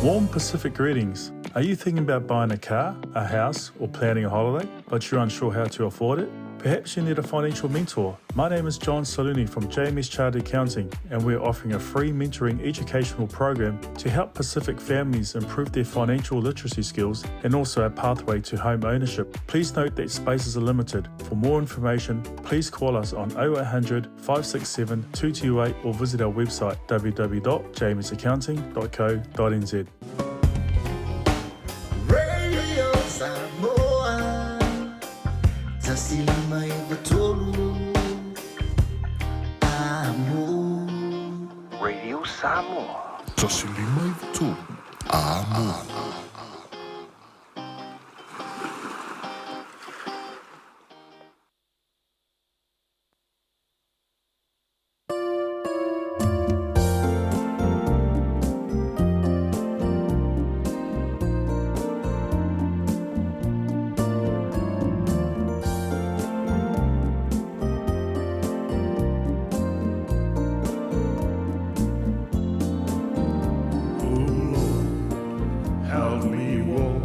Warm Pacific greetings. Are you thinking about buying a car, a house, or planning a holiday, but you're unsure how to afford it? Perhaps you need a financial mentor. My name is John Saluni from JMS Chartered Accounting, and we're offering a free mentoring educational program to help Pacific families improve their financial literacy skills and also a pathway to home ownership. Please note that spaces are limited. For more information, please call us on 0800 567 228 or visit our website www.jmsaccounting.co.nz. Radio Samoa 105 3 Amo. Radio Samoa. 153 Amo. Oh Lord, help me walk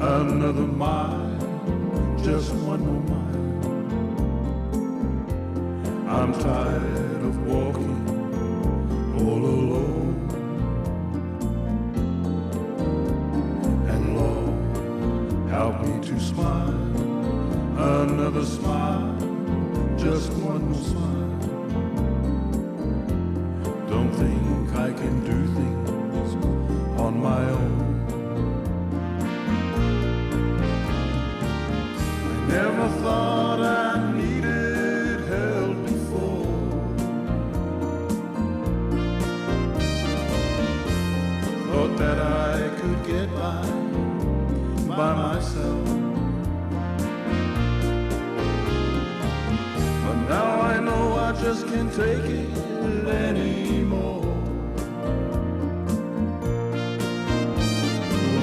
another mile, just one more mile. I'm tired of walking all alone. And Lord, help me to smile another smile, just one more smile. Don't think I can do things on my own. I never thought I needed help before. Thought that I could get by myself. But now I know I just can't take it anymore.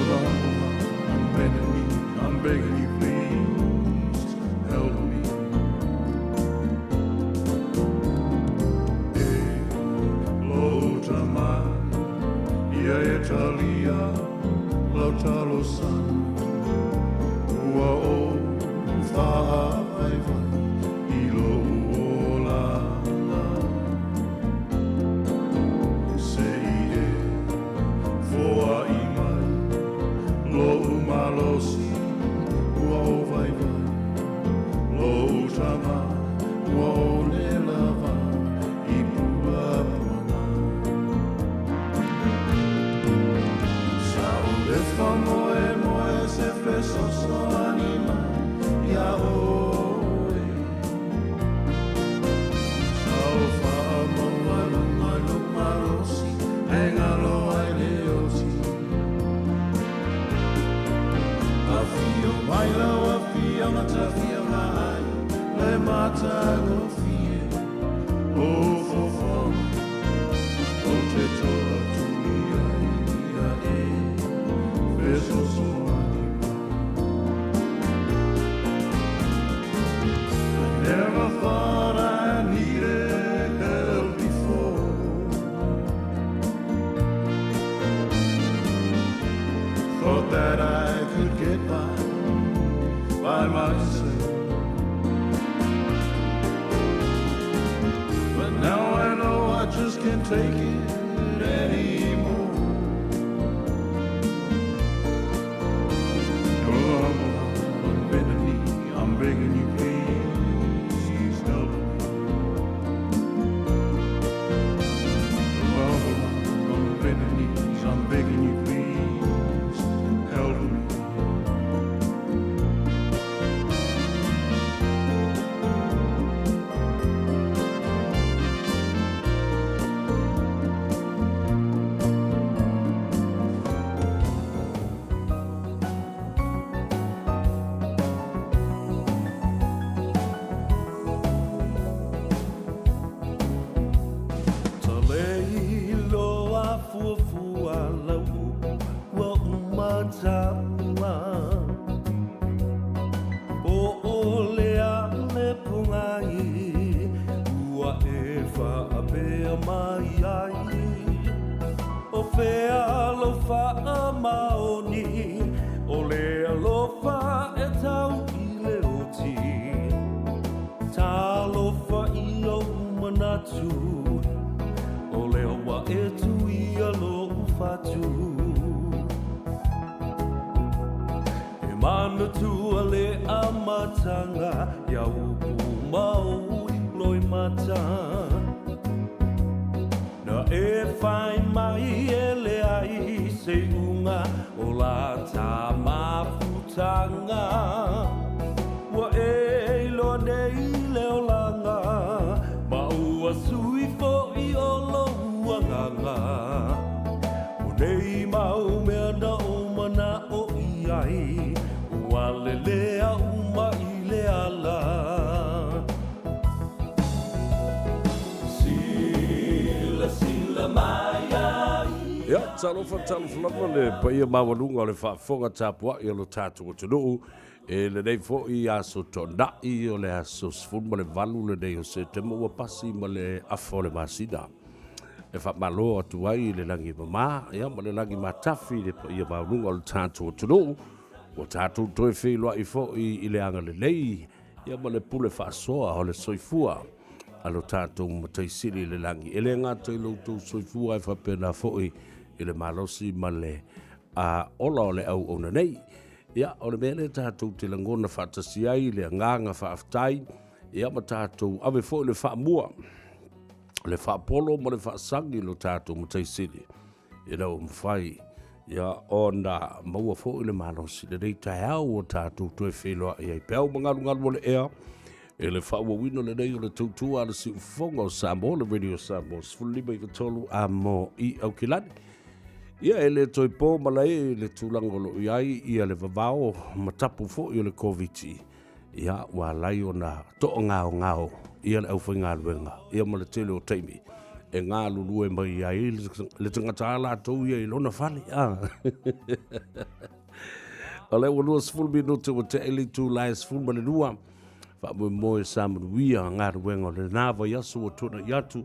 Lord, I'm bending knee, I'm begging you, please help me. Eh, Lota mai, ia Italia, Lota san, ua o whaavaivai, i lo olanga. Se i e, foa i mai, lo umalosi, ua o vaivai, lo utama, ua o le lava, i pua puanga. Sa o le whamoe moe se fesoso anima, ia oe. Sa o whaamaua lunga lunga rosi, e ngalo ai le oti. A whio mai lau a whianga ta whianga ai, le matagofie. O fofonga, o te toa tuli ai ia e, fesoso anima. I never thought I needed help before. Thought that I could get by myself. But now I know I just can't take it anymore. Oh, I'm bending knee, I'm begging you, please help me. Oh, I'm bending knees, I'm begging you, please help me. Ta leiloa fuafua lau upu ua uma taua. Po o lea le pogai ua e faapea mai ai. O fea lou faamaoni, o le alofa e tau i le oti. Talofa i ou manatu, o lea ua e tuia lou fatu. E manatua le amataga ia upu ma ou loimata. Na e fai mai e leai se iuga o la ta mafutaga. Ua e iloa nei le olaga, ma ua sui foi o lou agaga. O nei mau mea na ou mana'o i ai, ua lelea uma i le ala. Silasila mai ai. Ia, talofa, talofa lava le paia maualuga o le faafofoga tapuai a lo tatou atunuu i lenei foi aso Toonai o le aso 18 lenei o Setema ua pasi ma le afa o le masina. E faamalo atu ai i le lagi e mama, ia, ma le lagi matafi i le paia maualuga o le tatou atunuu ua tatou toe feiloai foi i le agalelei ia ma le pule faasoa o le soifua a lo tatou Matai Sili i le lagi. E le gata i lo outou soifua ae faapena foi i le malosi ma le ola o le auauna nei. Ia, o le mea lea tatou te lagona faatasi ai le agaga faafetai, ia ma tatou ave foi le faamua, le faapolo ma le faasagi i lo tatou Matai Sili. Ina ua mafai ia ona maua foi le malosi lenei taeao ua tatou toe feiloai ai peau ma galugalu o le ea i le faaauauina lenei o le tautua a le Siufofoga o Samoa, le Radio Samoa 15 i a mo i Aukilani. Ia e le toe po malae i le tulaga o lo o i ai ia le vavao ma tapu foi o le Koviti. Ia, ua ala ai ona toagaogao ia le aufaigaluega, ia ma le tele o taimi e galulue mai ai le tagata a latou ia i lona fale. A. O lea ua 20 minute ua tea i le itula e 12, faamoemoe sa manuia galuega o lena vaiaso ua tuanai atu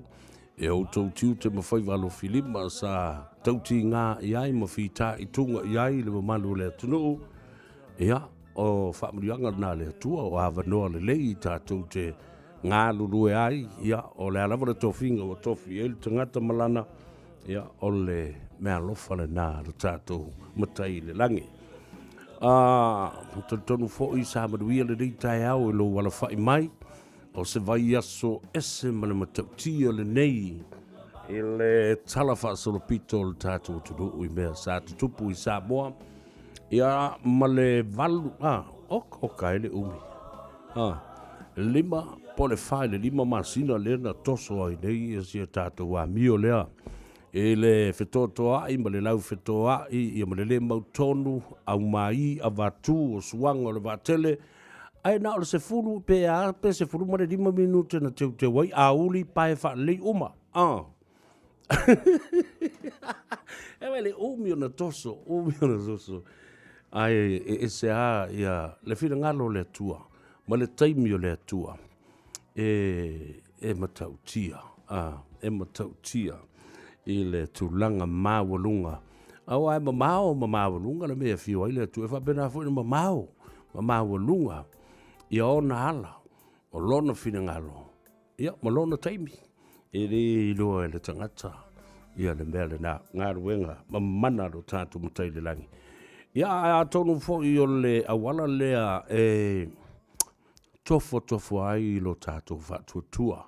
e outou tiute ma faiva alofilima sa tautiga i ai ma fitaituga i ai le mamalu o le atunuu. Ia, o faamanuiaga lena a le Atua, o avanoa lelei i tatou te galulue ai, ia, o le a lava le tofiga ua tofi i ai le tagata ma lana, ia, o le meaalofa lena a lo tatou Matai i le lagi. A, talitonu foi sa manuia lenei taeao i lou alafai mai, o se vaiaso ese ma le matautia lenei i le tala faasolopito o le tatou atunuu i mea sa tutupu i Samoa, Ia, ma le valu, a, oka, oka e le umi. A, lima, po le fa i le lima masina lea na toso ai nei ia si a tatou amio lea i le fetoatoa'i ma le laufetoa'i, ia ma le le mautonu, aumai, avatu o suaga o le vaatele, ae na o le 10 pe a, pe 15 minute na teuteu ai, auli, pae faalelei uma. A. E wai le umi ona toso, umi ona toso. Ae e ese a ia le finagalo o le Atua ma le taimi o le Atua e, e matautia, a, e matautia i le tulaga maualuga. Aua e mamao ma maualuga le mea e afio ai le Atua, e faapena foi ona mamao ma maualuga ia ona ala o lona finagalo Ia, ma lona taimi, e le iloa e le tagata ia le mea lena, galuega mamana a lo tatou Matai i le lagi. Ia, ae atonu foi o le auala lea e tofotofoa ai lo tatou faatuatua.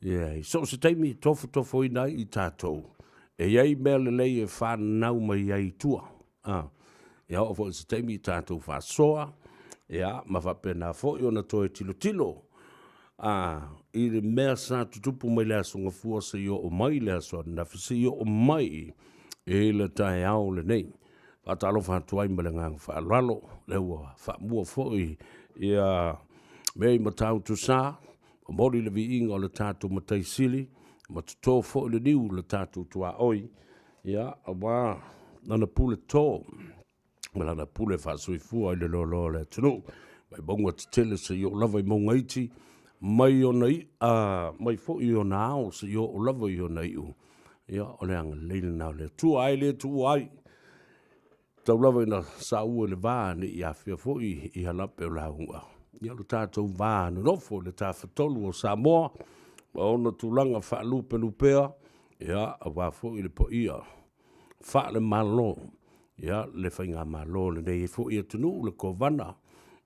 Ia, i so o se taimi e tofotofoina ai i tatou, e i ai mea lelei e fanau mai ai i tua. A, ia oo foi i se taimi i tatou faasoa, ia, ma faapena foi ona toe tilotilo a, i le mea sa tutupu mai le Aso Gafua seia oo mai le aso ananafi, seia oo mai i le taeao lenei. Faatalofa atu ai ma le agaga faaaloalo, lea ua faamua foi ia mea i Matautu Sa, momoli le viiga o le tatou Matai Sili, ma toto foi le niu i le tatou tuaoi, ia, aua lana pule to ma lana pule faasoifua i le loaloa o le atunuu, mai mauga tetele seia oo lava i mauga iti, mai ona i'a, mai foi i ona ao seia oo lava i ona iu. Ia, o le agalelei lena o le Atua, ae le tuua ai. Tau lava ina saua i le va ne i afea foi i halape o lauga. Ia lo tatou va nonofo i le Tafatolu o Samoa ma ona tulaga faalupelupea, ia, aua foi le paia faale-Malo, ia, le faigamalo o lenei foi atunuu, le Kovana,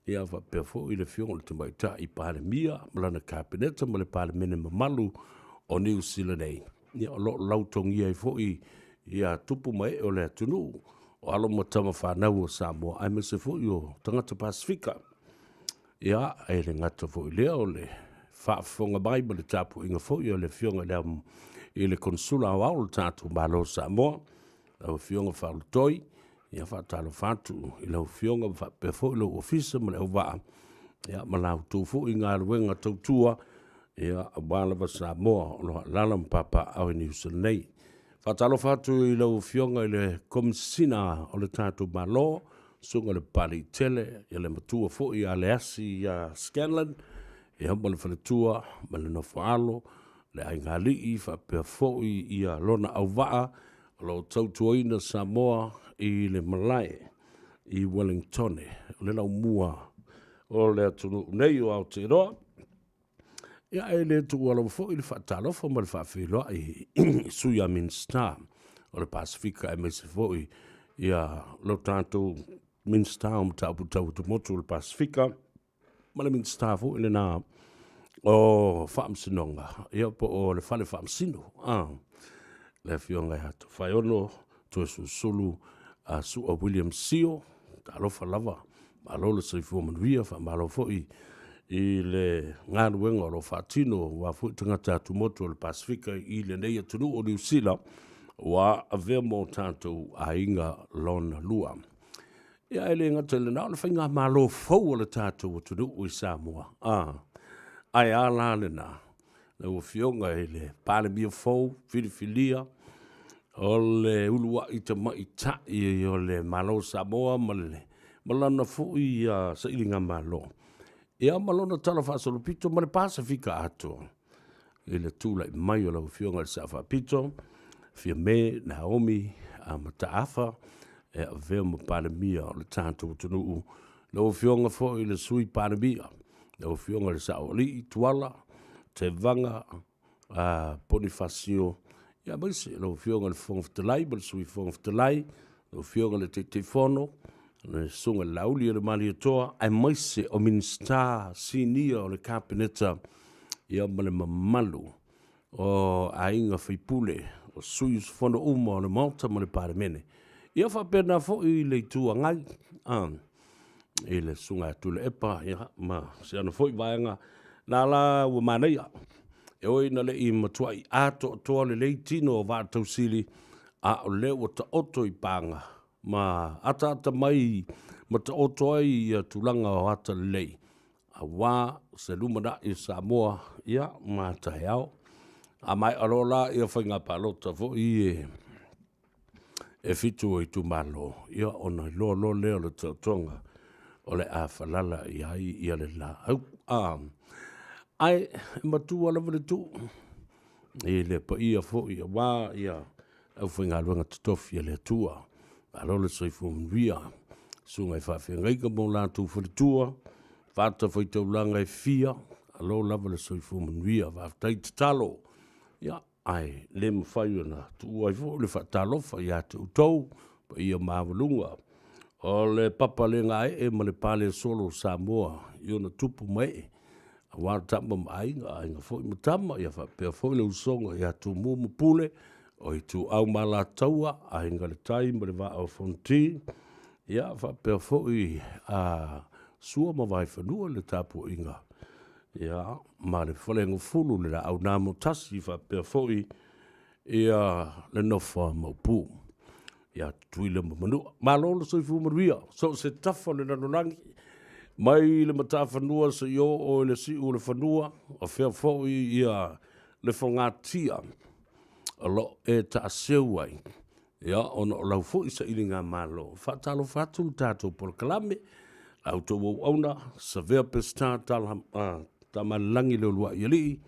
ia faapea foi le Afioga i le Tamaitai Palemia ma lana Kapeneta ma le Palemene mamalu o Niu Sila nei. Ia, o lo o lautogia ai foi ia tupu ma ee o le atunuu, o alo ma tama fanau o Samoa, aemaise foi o tagata Pasefika. Ia, e le gata foi i lea o le faafofoga mai ma le tapuaiga foi a le Afioga i le, i le Konesula Aoao o le tatou Malo o Samoa, lau Afioga Faaulutoi, ia faatalofa atu i lau Afioga ma faapea foi lou ofisa ma le auvaa, ia ma la outou foi galuega tautua, ia aua lava Samoa o lo o alaala ma papaaao i Niu Sila nei. Faatalofa atu i lau Afioga i le Komesina o le tatou Malo, Susuga i le Papaliitele, ia le matua foi ia Leasi ia Scanlan, ia ma le faletua ma le nofoaalo, le aigaalii faapea foi ia lona auvaa o lo o tautuaina Samoa i le malae i Wellingtone, o le laumua o le atunuu nei o Aotearoa. Ia, e le tuua lava foi le faatalofa ma le faafeiloai i sui a Minisita o le Pasefika aemaise foi ia lo tatou Minisita o Mataupu Tau Atumotu o le Pasefika ma le Minisita foi lena o Faamasinoga, ia po o le Fale Faamasino, le Afioga ia Tofaeono Toesulusulu a Sua William Sio, talofa lava, malo le soifua manuia, faamalo foi i le galuega o lo o faatino aua foi tagata atumotu o le Pasefika i lenei atunuu o Niu Sila ua avea ma o tatou aiga lona lua. Ia, e le gata i lena, o le faigamalo fou a le tatou atunuu i Samoa. Ae a la lena? Lau Afioga i le Palemia fou filifilia, o le uluai tamaitai o le Malo o Samoa ma le ma lana foi sailigamalo, ia ma lona talafaasolopito ma le Pasefika atoa i le tulai mai o lau Afioga i le Sao Faapito, Fiame Naomi Mataafa, e avea ma Palemia o le tatou atunuu. Lau Afioga foi i le Sui Palemia, lau Afioga i le Saoalii Tuala Tevaga Ponifasio, ia aemaise lau Afioga i le Fofoga Fetalai ma le Sui Fofoga Fetalai, lau Afioga i le Taitaifono, le Susuga i le Laauli o le Malietoa, aemaise o Minisita Sinia o le Kapeneta, ia ma le mamalu o aiga faipule, o sui usufono uma o le Maota ma le Palemene. Ia faapena foi i le Itu Agai, i le Susuga ia Tuilaepa, ia, ma si ana foi vaega, na la ua manaia. E ui ina le i matuai atoatoa lelei tino o vaatausili, a o lea ua taoto i paga ma ataata mai ma taoto ai ia tulaga o ata lelei, aua se lumanai o Samoa, ia, ma taeao. A maea loa la ia faiga palota foi e e fitu o itumalo, ia ona iloa loa lea o le taotoga o le a falala i ai ia le laau. Ae matua lava le tuu i le paia foi aua ia aufaigaluega totofi a le Atua. Malo le soifua manuia, susuga i faafeagaiga ma o latou faletua, fatafaitaulaga e fia, malo lava le soifua manuia, faafetai tatalo. Ia, ae le mafai ona tuua ai foi le faatalofa ia te outou, paia maualuga o le papa le gaee ma le pale solo o Samoa i ona tupu ma ee, aua Tama ma Aiga, Aiga foi ma Tama, ia faapea foi le usoga ia Tumua ma Pule, o Ituau ma Alataua, Aiga i le Tai ma le Vaa o Fonoti, ia faapea foi a Sua ma Vaifanua i le tapuaiga ia ma le Faleagafulu le Laau na Amotasi faapea foi ia le nofo a Maopu ia Tutuila ma Manua. Malo le soifua manuia, so o se tafa o le lalolagi, mai le matafanua seia oo i le siu o le fanua, o fea foi ia le fogatia o lo o e taaseu ai, ia, ona o lau foi sailigamalo. Faatalofa atu le tatou polokalame, la outou auauna, Savea Peseta Tamalelagi Leuluai Alii,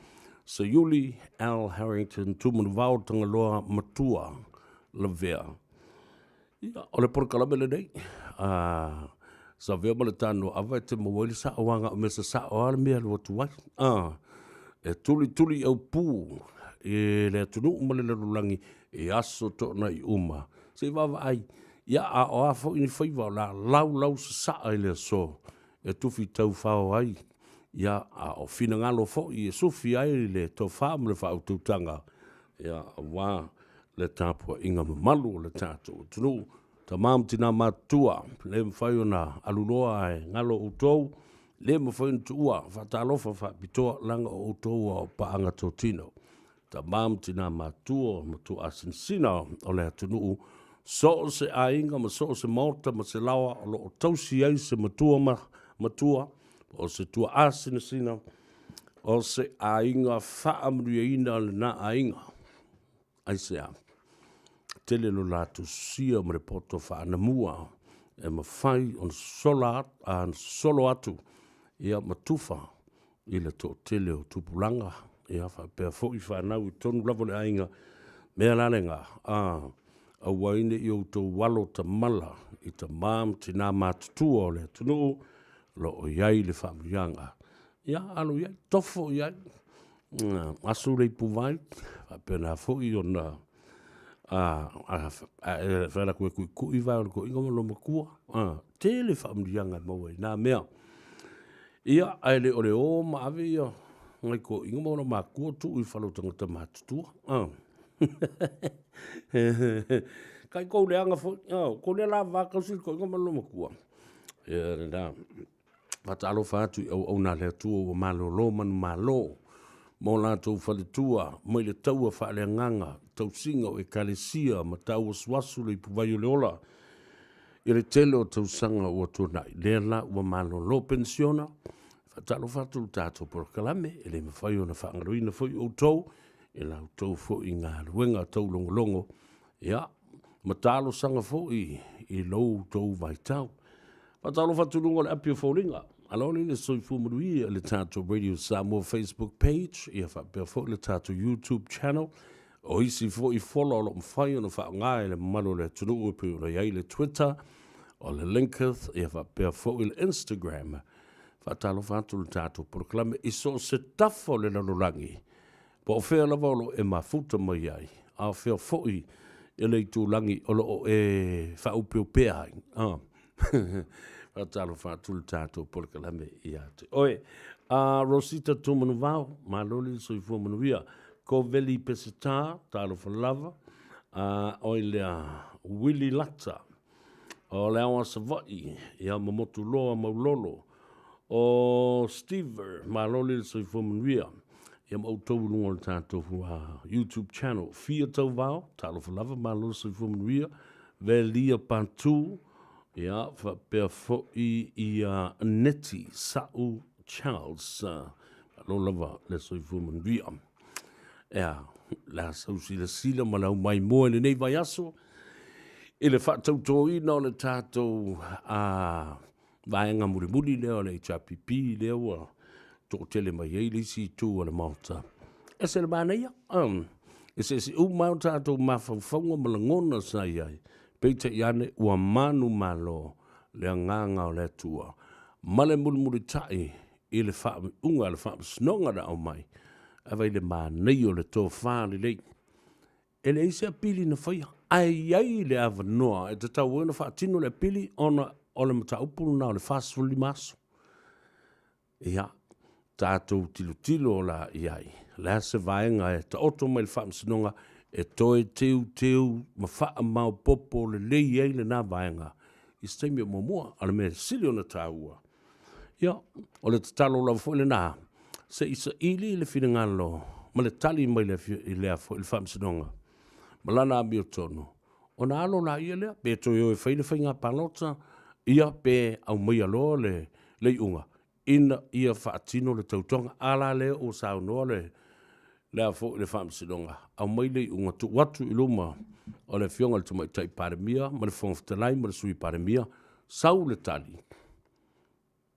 Seiuli Al Harrington Tumanuvao Tagaloa Matua Lavea. Ia, o le polokalame lenei, a savea ma le tano ava e te maua ai le sao aga o mea sasao lava le mea e alu atu ai. A, e tulituli au pū i le atunuu ma le lalolagi i aso toonai uma. Se i vaavaai, ia a o a foi ni faiva o le a laulau sasaa i le aso e tufi taufao ai, ia a o finagalo foi e sufi ai le tofa ma le faautautaga, ia aua le tapuaiga mamalu a le tatou atunuu. Tama ma tina matutua, le mafai ona aluloa ae galo outou, le mafai ona tuua, faatalofa faapitoa leaga o outou o paaga totino. Tama ma tina matutua, matuasinasina o le atunuu, so o se aiga ma so o se maota ma se laoa o lo o tausi ai se matua ma matua, o se tuaasinasina, o se aiga faamanuiaina lena aiga. Aisea? Tele lo latou sia ma le poto faanamua e mafai ona sola ona sosolo atu ia ma tufa i le toatele o tupulaga ia faapea foi fanau i totonu lava o le aiga. Mea la lena, a aua ai ne i outou alo tamala i tama ma tina matutua o le atunuu o lo o i ai le faamanuiaga. Ia, alo i ai, tofo i ai, asu le ipuvai, faapena foi ona a e fai atu e tuitui vae o le toeaina ma lona matua, tele faamanuiaga e maua i na mea. Ia, ae le o le o ma ave ia nai toeaiina ma ona matua tuu i fale o tagata matutua. Kai kou leaga foi, kou lea lavava tausi le toeaina ma lona matua. Ia lena. Faatalofa atu i auauna a le Atua ua malolo manumalo ma o latou faletua mai le taua faaleagaga, tausiga o Ekalesia ma tauasuasu le ipuvai o le ola i le tele o tausaga ua tuanai. Lea la ua malolo penisiona. Faatalofa atu i le tatou polokalame, e le mafai ona faagaloina foi outou i la outou foi galuega taulogologo, ia, ma talosaga foi i lo outou vaitau. Faatalofa atu i luga o le api o foliga. Alo le le soifua manuia i le tatou Radio Samoa Facebook page, ia faapea foi le tatou YouTube channel. O isi foi fola o lo o mafai ona faaaoga e le mamalu o le atunuu e pei ona i ai le Twitter, o le LinkedIn, ia faapea foi le Instagram. Faatalofa atu le tatou polokalame i so o se tafa o le lalolagi. Po o fea lava o lo o e mafuta mai ai, a o fea foi i le itulagi o lo o e faaopeopea ai. Ah. Faatalofa atu le tatou polokalame ia te oe. Rosita Tumanuvao, malo le soifua manuia. Koveli Peseta, talofa lava. Oi lea, Willie Lata, o le ao a Savaii, ia ma Motuloa Maulolo. O Steve, malo le soifua manuia. Ia ma outou i luga o le tatou YouTube channel. Fia Tauvao, talofa lava, malo le soifua manuia. Velia Patu, ia, faapea foi ia Neti Sa'u Charles. Malo lava le soifua manuia. Ea, le a sau silasila ma le aumaimoa i lenei vaiaso i le faatautoina o le tatou vaega mulimuli lea o le HRPP lea ua toatele mai ai le isi itu o le Maota. Ese le manaia, eseese uma lava o tatou mafaufauga ma lagona sa i ai, peitai ane ua manumalo le agaga o le Atua ma le mulimulitai i le faaiuga a le Faamasinoga na aumai, ae vaai i le manaia o le tofa lelei. E leai se apili na faia, ae i ai le avanoa e tatau ai ona faatino le apili ona o le mataupu lena o le 45 aso. Ia, tatou tilotilo la i ai, o le a se vaega e taoto mai le Faamasinoga e toe teuteu ma faamaopoopo lelei ai lena vaega i se taimi o muamua. A o le mea sili ona taua, Ia, o le tatalo lava foi lena, se i saili le finagalo ma le tali mai le, i le, le Faamasinoga ma lana amiotonu, ona alo laia lea, pe toe o e fai le faiga palota, ia pe aumaia loa le, le iuga, ina ia faatino le tautoga. A la lea ua saunoa le, le a foi le Faamasinoga, aumai le iuga tuu atu i luma o le Afioga i le Tamaitai Palemia ma le Fofoga Fetalai ma le Sui Palemia, sau le tali,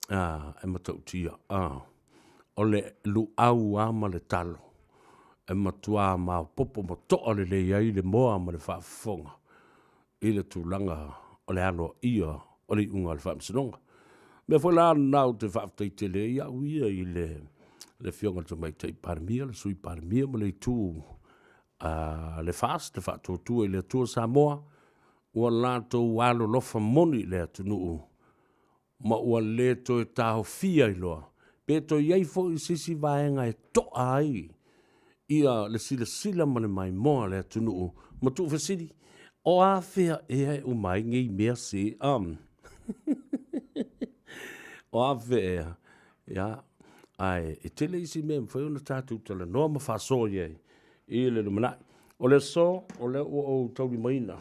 a, e matautia, a, o le luau lava ma le talo e matua maopoopo ma toa lelei ai le moa ma le faafofoga. i le tulaga o le aloaia o le iuga o le Faamasinoga. O mea foi la lena ou te faafetai tele ai au ia i le le Afioga i le Tamaitai Palemia, le Sui Palemia ma le itu a le FAST, le Faatuatua i le Atua Samoa, ua latou alolofa moni i le atunuu ma ua le toe taofia ai loa pe toe i ai foi se isi vaega e to'a ai ia le silasila ma le maimoa a le atunuu ma tuufesili, o afea ea e uma ai nei mea se? O afea ea? Ia, ae e tele isi mea e mafai ona tatou talanoa ma faasoa i ai i le lumanai. O le aso, o lea ua ou taulimaina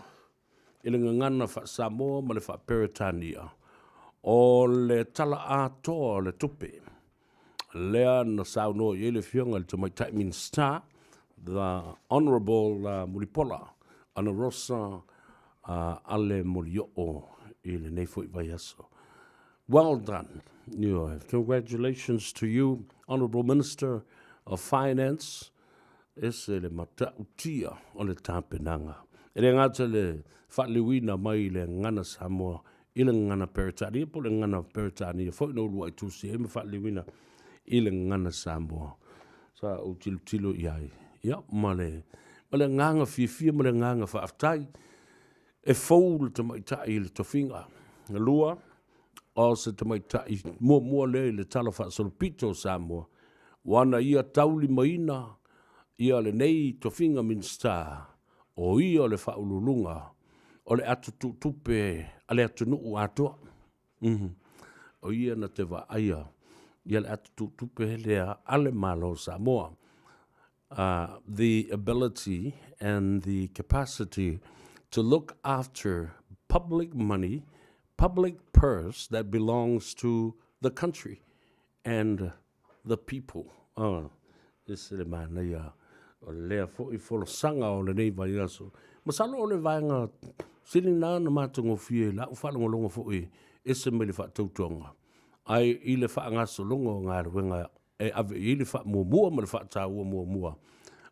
i le gagana faa-Samoa ma le faa-Peretania o le tala atoa o le tupe lea na saunoa i ai le Afioga i le Tamaitai Minisita, the Honourable Mulipola Anarosa Ale Molioo i lenei foi vaiaso. Well done. Ioe. Congratulations to you, Honourable Minister of Finance. Ese le matautia o le tapenaga. E le gata le faaliliuina mai i le gagana Samoa i le gagana Peretania po o le gagana Peretania foi na uluai tusi ai ma faaliliuina i le gagana Samoa. Sa ou tilotilo i ai, ia, ma le, ma le agaga fiafia ma le agaga faafetai. E fou le tamaitai i le tofiga. Lua, o se tamaitai muamua lea i le Tala Faasolopito o Samoa, ua na ia taulimaina ia lenei tofiga Minisita, o ia o le Faauluuluga o le atutuutupe a le atunuu atoa. O ia na te vaaia ia le atutuutupe lea a le Malo o Samoa. The ability and the capacity to look after public money, public purse that belongs to the country and the people. Ah, ese le manaia o lea foi folasaga o lenei vaiaso. Masalo o le vaega sili na na matagofie i lau faalogologo foi ese mai le faatautoga, ae i le faagasologa o galuega e ave i ai le faamuamua ma le faataua muamua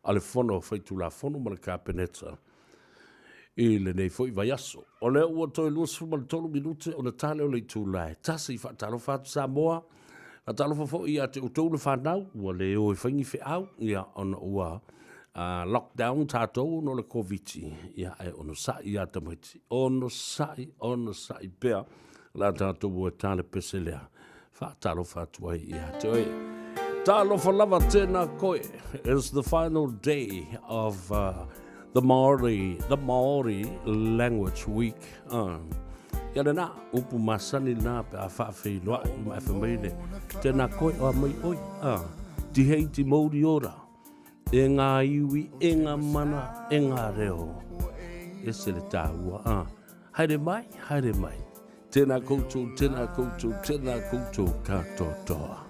a le Fono Faitulafono ma le Kapeneta i lenei foi vaiaso. O lea ua toe 23 minute ona tale o le itula e tasi. Faatalofa atu Samoa, faatalofa foi ia te outou le fanau ua le o e fai ni feau, ia, ona ua lockdown tatou ona o le Koviti, ia, ae onosai ia tamaiti, onosai, onosai pea la tatou o e tale pese lea. Faatalofa atu ai ia te oe. Talofa lava tēnā koe. It's the final day of the Maori, the Maori Language Week. Ia lena, upu masani lena pe a faafeiloai ma e fai mai le tēnā koe o a mai oi. Tihei ti mauri ora. E ngā iwi, e ngā mana, e ngā reo. Ese le tāua. Haere mai, haere mai. Tēnā koutou, tēnā koutou, tēnā koutou katoatoa.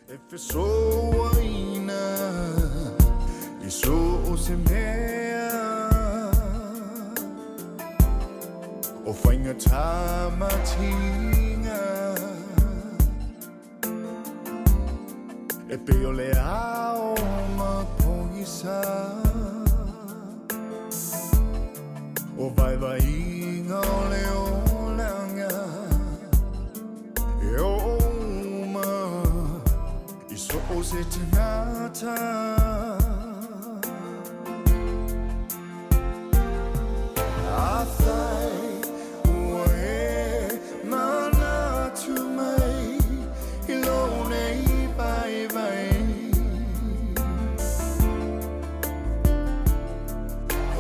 E fesoaina i so o se mea O whainga tāmatinga E pei o le ao ma pongisa O vaivaiga o le olaga E o uma i so o se tangata Afai ua e manatu mai i lou nei vaivai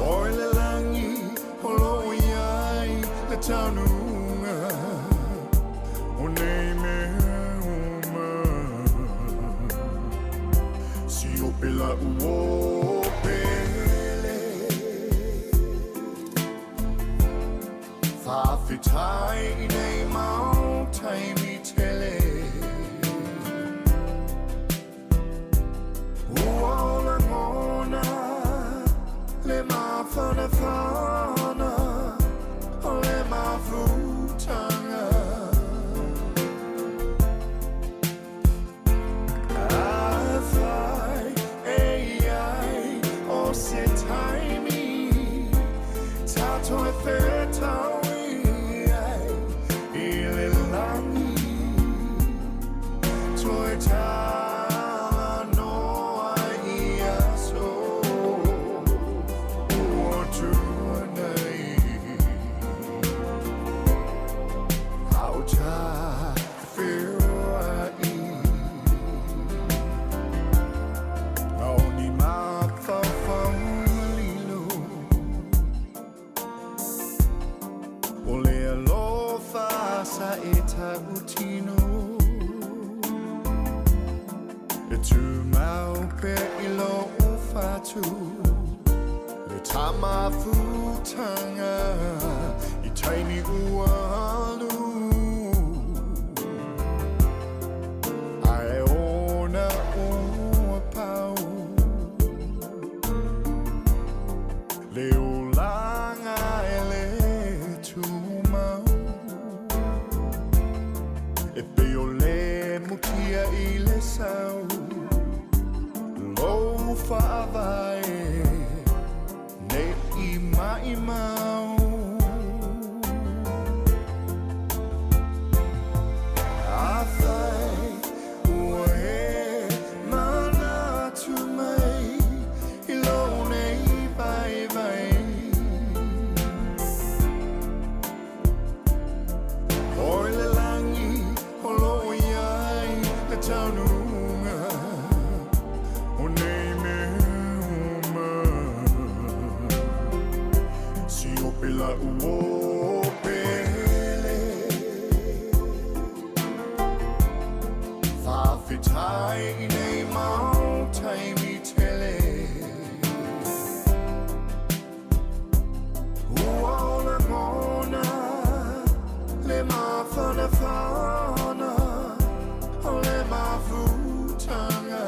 Oi le lagi o lo o i ai le taunuuga o nei mea uma Siope la uo pele Faafetai i nei mau taimi tele Ua lagona le mafanafana o le mafutaga Afai e i ai o se taimi tatou e fetaui ai i le lagi. Toe talanoa i aso ua tuanai. A o ta feoai. Na o ni mafaufauga lilo o le alofa sa e tautino e tumau pea i lou fatu le tamafutaga i taimi ua alu ae ona ua pau le olaga e lē tumau e pei o le mutia i le sau lou faavae nei i maʻimau. Afai ua e manatu mai i lou nei vaivai. O le lagi o loo i ai le taunuuga o nei mea uma. Siope la'u uō pele. Faafetai i nei mau taimi tele. Ua lagona le mafanafana o le mafutaga.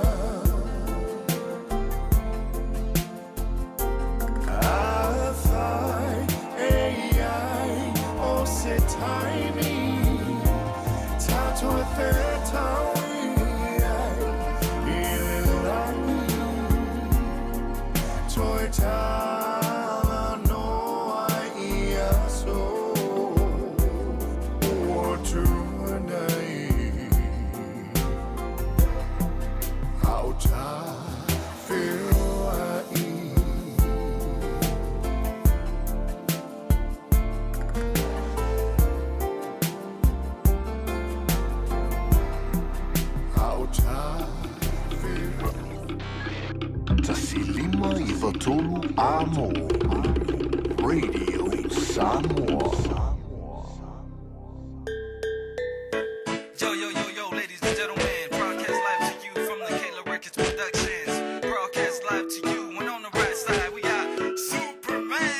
Afai e i ai o se taimi tatou e fetaui ai i le lagi. Toe talanoa i aso ua tuanai. A o ta feoai. A o ta feoai. 153 Amo. Radio Samoa. Yo, yo, yo, yo, ladies and gentlemen, broadcast live to you from the Kayla Records Productions. Broadcast live to you, and on the right side, we got Superman.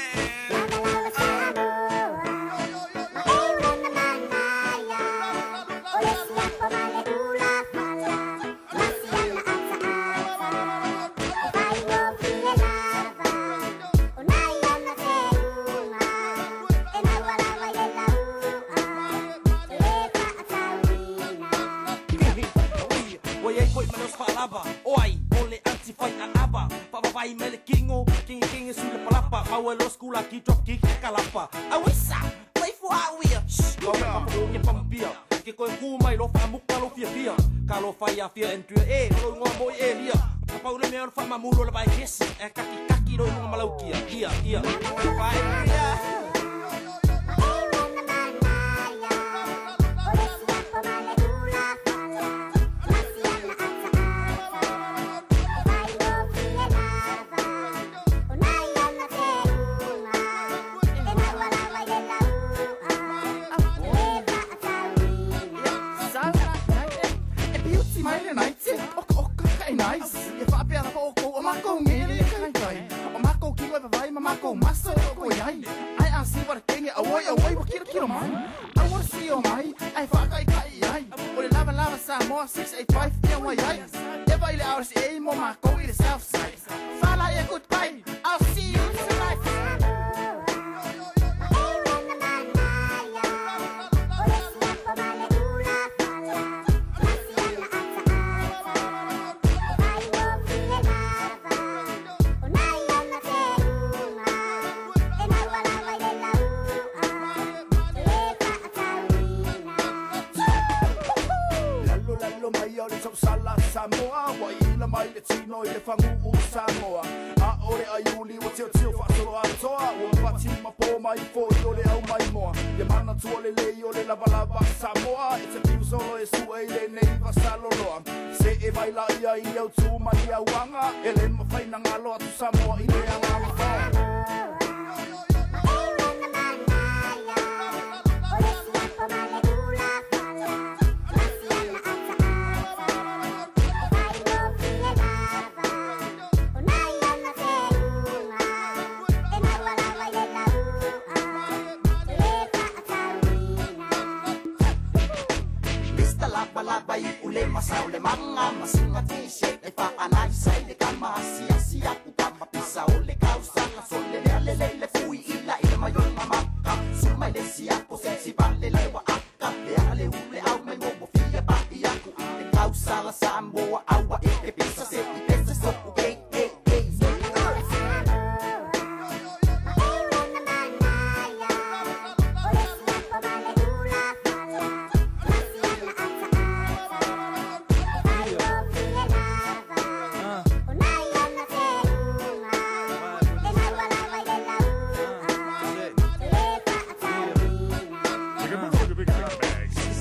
Ua iai foi ma le osofaalava o ai o le antifai aava faavavai mai le kingo kingekenge sui le palapa maua e lo skula ki drop kick kalapa auisa faifuauia ke pampia ke koe ku mai lo faamuka lo fiafia ka lo fai afia entua e o lo ingoa moi e lia ka pau le mea o le faamamulo le vaekesi e kakikaki lo iloga malaukia ia ia faia. E piuti mai le naite o o ka kai nice. E faapea lava oukou o makou gele e kaikai. O makou kino e vavai ma makou maso o ko iai. Ai a si wa kenge awoi awoi wa kilo kilo mai. I wanna see o mai ai faakaikai ai. O le lava lava Samoa 685 ia wai ai. E vai le RCA mo makou i le South Side. Fala ia goodbye. I'll see you tonight. Samoa Ua iila mai le tino i le faguu Samoa A o le aiuli ua tilotilo faasoloatoa Ua pati ma po mai foi o le au maimoa Ia manatua lelei o le lavalava Samoa E te piu solo e sue i lenei vasaloloa Se e vai laia i autu ma ni auaga E le mafai na galo atu Samoa i le agaga fao. Mr. Lava Lava i ule masa o le manga Masinga t-shirt e whaanaisa i le kama Asiasi aku kama pisa o le kausanga Sole lea le le le fui ila i le mayonga maka Suma i le siapo se si vale le wa aka Le a le ule au mai mo mo fia pa i aku i le kausala Samoa aua e pe pisa se i pesa so u kei ei ei.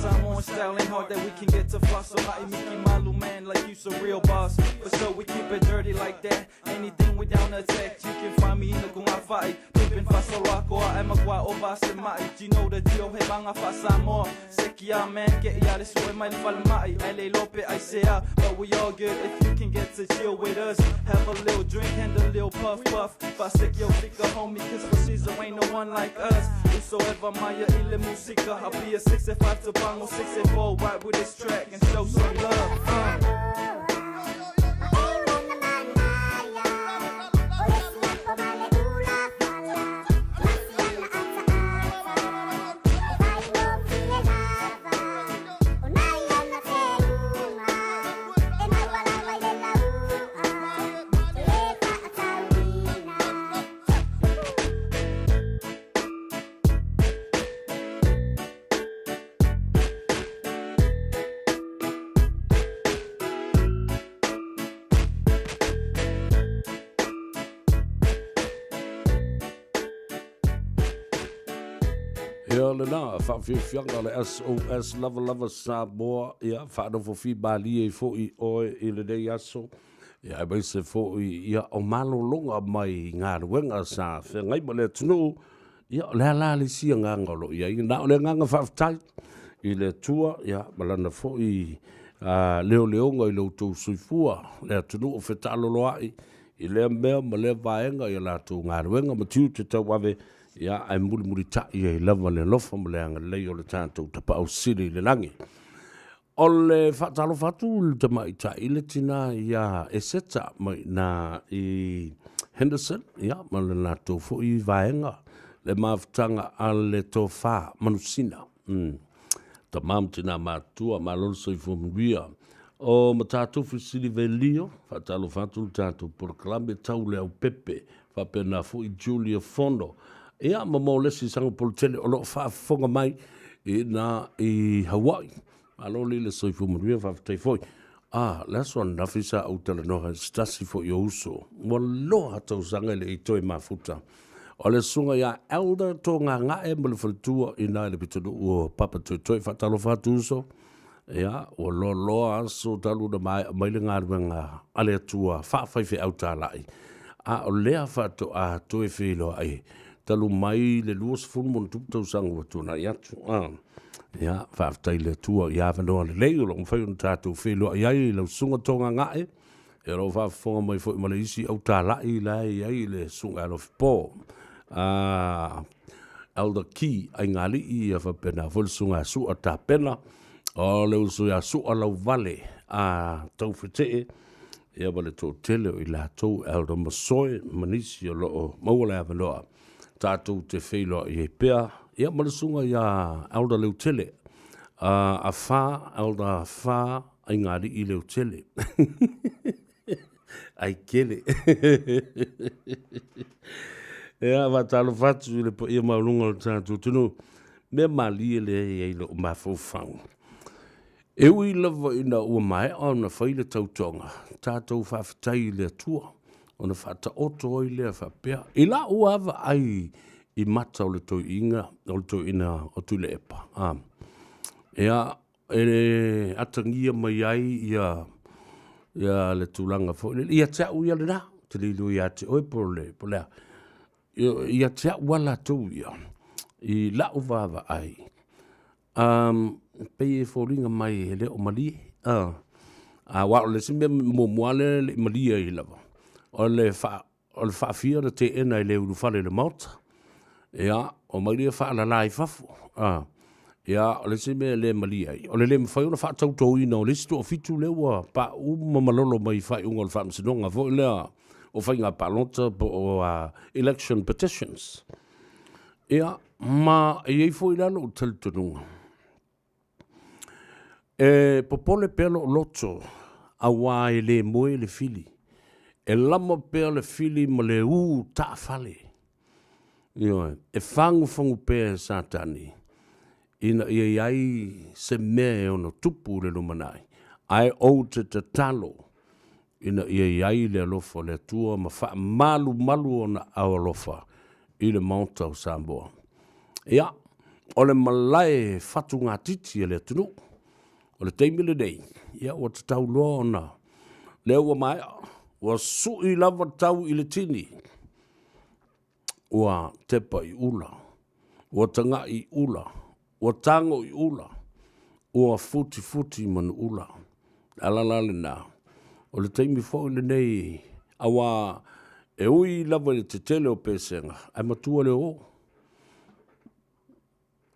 Samoan style ain't hard that we can get to floss. So I Mickey Malu man like you a real boss. But so we keep it dirty like that. Anything we down attack, you can find me in the Kungafai. Pimpin Fasolako, I'm a gua oba semai. Do you know the deal? Hey banga fa Samoa. Sekia man, get ya this way my falmai. LA Lope, I say but we all good if you can get to chill with us. Have a little drink and a little puff puff. Fasekio fika homie, cause for Caesar ain't no one like us. Whosoever Maya ile musica, I'll be a 6 at 5 to bongo 6 at 4. Ride with this track and show some love. Ia lena, faafiafiaga le SOS lava lava Samoa, ia faanofofi malie ai foi oe i lenei aso, ia aemaise foi ia o malologa mai galuega sa feagai ma le atunuu, ia o le a la le isi agaga o lo o i ai, na o le agaga faafetai i le Atua, ia ma lana foi leoleoga i lo outou soifua, le atunuu o fetaaloloai i lea mea ma lea vaega i a latou galuega ma tiute tauave, ia ae mulimulitai ai lava le alofa ma le agalelei o le tatou Tapaau Sili i le lagi. O le faatalofa atu i le tamaitai le tina ia Eseta mai na i Henderson, ia, ma le latou foi vaega, le mafutaga a le tofa Manusina. Tama ma tina matutua, malo le soifua manuia. O Matatufi Silivelio, faatalofa atu le tatou polokalame tau le aupepe, faapena foi Julia Fono. Ia, ma mo le isi saga tele o lo o faafofoga mai i na i Hawaii. Malo le le soifua manuia, faafetai foi. Ah, le aso ananafi sa ou talanoa i se tasi foi o uso. Ua loa tausaga e le i toe mafuta. O le susuga ia Elder Togagae ma le faletua i na i le pitonuu o Papatoetoe. Faatalofa atu uso. Ia, ua loaloa aso talu ona maea mai le galuega a le Atua faafaifeau talai, a o lea faatoa toe feiloai talu mai le 20 ma ona tupu tausaga ua tuanai atu. A, ia, faafetai i le Atua i avanoa lelei o lo o mafai ona tatou feiloai ai i lau susuga Togagae, ia o lo o faafofoga mai foi ma le isi au talai la e i ai le susuga ia Alofipo. A, Elder Key Aigalii, ia faapena foi le susuga ia Sua Tapena, o le uso ia Sua Lauvale a Taufetee, ia ma le toatele o i latou Elder Masoe ma nisi o lo o maua le avanoa tatou te feiloai ai pea, ia ma le susuga ia Elder Leutele, a Fa, Elder Fa Aigalii Leutele. Ai kele. Ia, faatalofa atu i le paia maualuga o le tatou atunuu. Mea malie lea e i ai lou mafaufau. E ui lava ina ua maea ona fai le tautoga, tatou faafetai i le Atua ona faataoto ai lea faapea. I la'u lava vaai i mata o le toeaina, o le toeaina o Tuilaepa, a, ia, e atagia mai ai ia, ia le tulaga foi lele, ia te au ia lena, ou te le iloa ia te oe po o le, po o le a. Ia te au lava latou ia, i la'u vaavaai, pei e foliga mai e le o malie. Aua o le isi mea muamua lea e le i malie ai lava, o le faafia ona teena e le ulufale i le Maota. Ia, omai lea faalala i fafo. Ia, o le isi mea e le malie ai, o le le mafai ona faatautoina o le isi toafitu lea ua pauu ma malolo mai i faaiuga o le Faamasinoga foi lea o Faiga Palota po o Election Petitions. Ia, ma e i ai foi la lou talitonuga, e popole pea lou loto aua e le moe le fili, e lama pea le fili ma le ū taafale, ioe, e fagufagu pea e Satani ina ia i ai se mea e ono tupu i le lumanai, ae ou te tatalo ina ia i ai le alofa o le Atua ma faamalumalu ona aao alofa i le Maota o Samoa. Ia, o le malae fatugatiti a le atunuu, o le taimi lenei, ia ua tatau loa ona, lea ua maea, ua sui lava tau i le tini, ua tepa i ula, ua taga'i i ula, ua tago i ula, ua futifuti manuula. O le ala la lena, o le taimi foi lenei, aua e ui lava i le tetele o pesega, ae matua le o.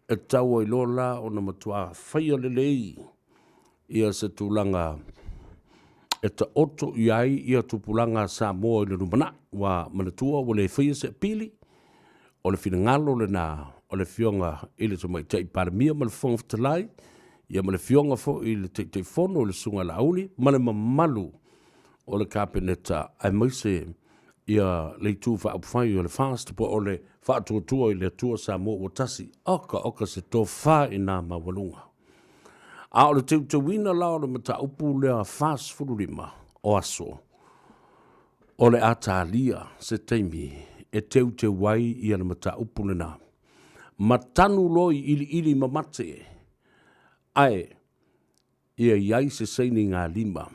E tatau ai loa la ona matua faia lelei ia se tulaga e taoto i ai ia tupulaga a Samoa i le lumanai. Ua manatua ua le faia se apili, o le finagalo lena o le Afioga i le Tamaitai Palemia ma le Fofoga Fetalai, ia ma le Afioga foi i le Taitaifono le Susuga ia Laauli ma le mamalu o le Kapeneta aemaise ia le Itu Faaupufai o le FAST po o le Faatuatua i le Atua Samoa ua Tasi. Oka oka se tofa i nā maualuga. A o le teuteuina la o le mataupu lea 45 o aso, o le a talia se taimi e teuteu ai ia le mataupu lena. Ma tanu loa i iliili mamate, ae ia i ai se sainigalima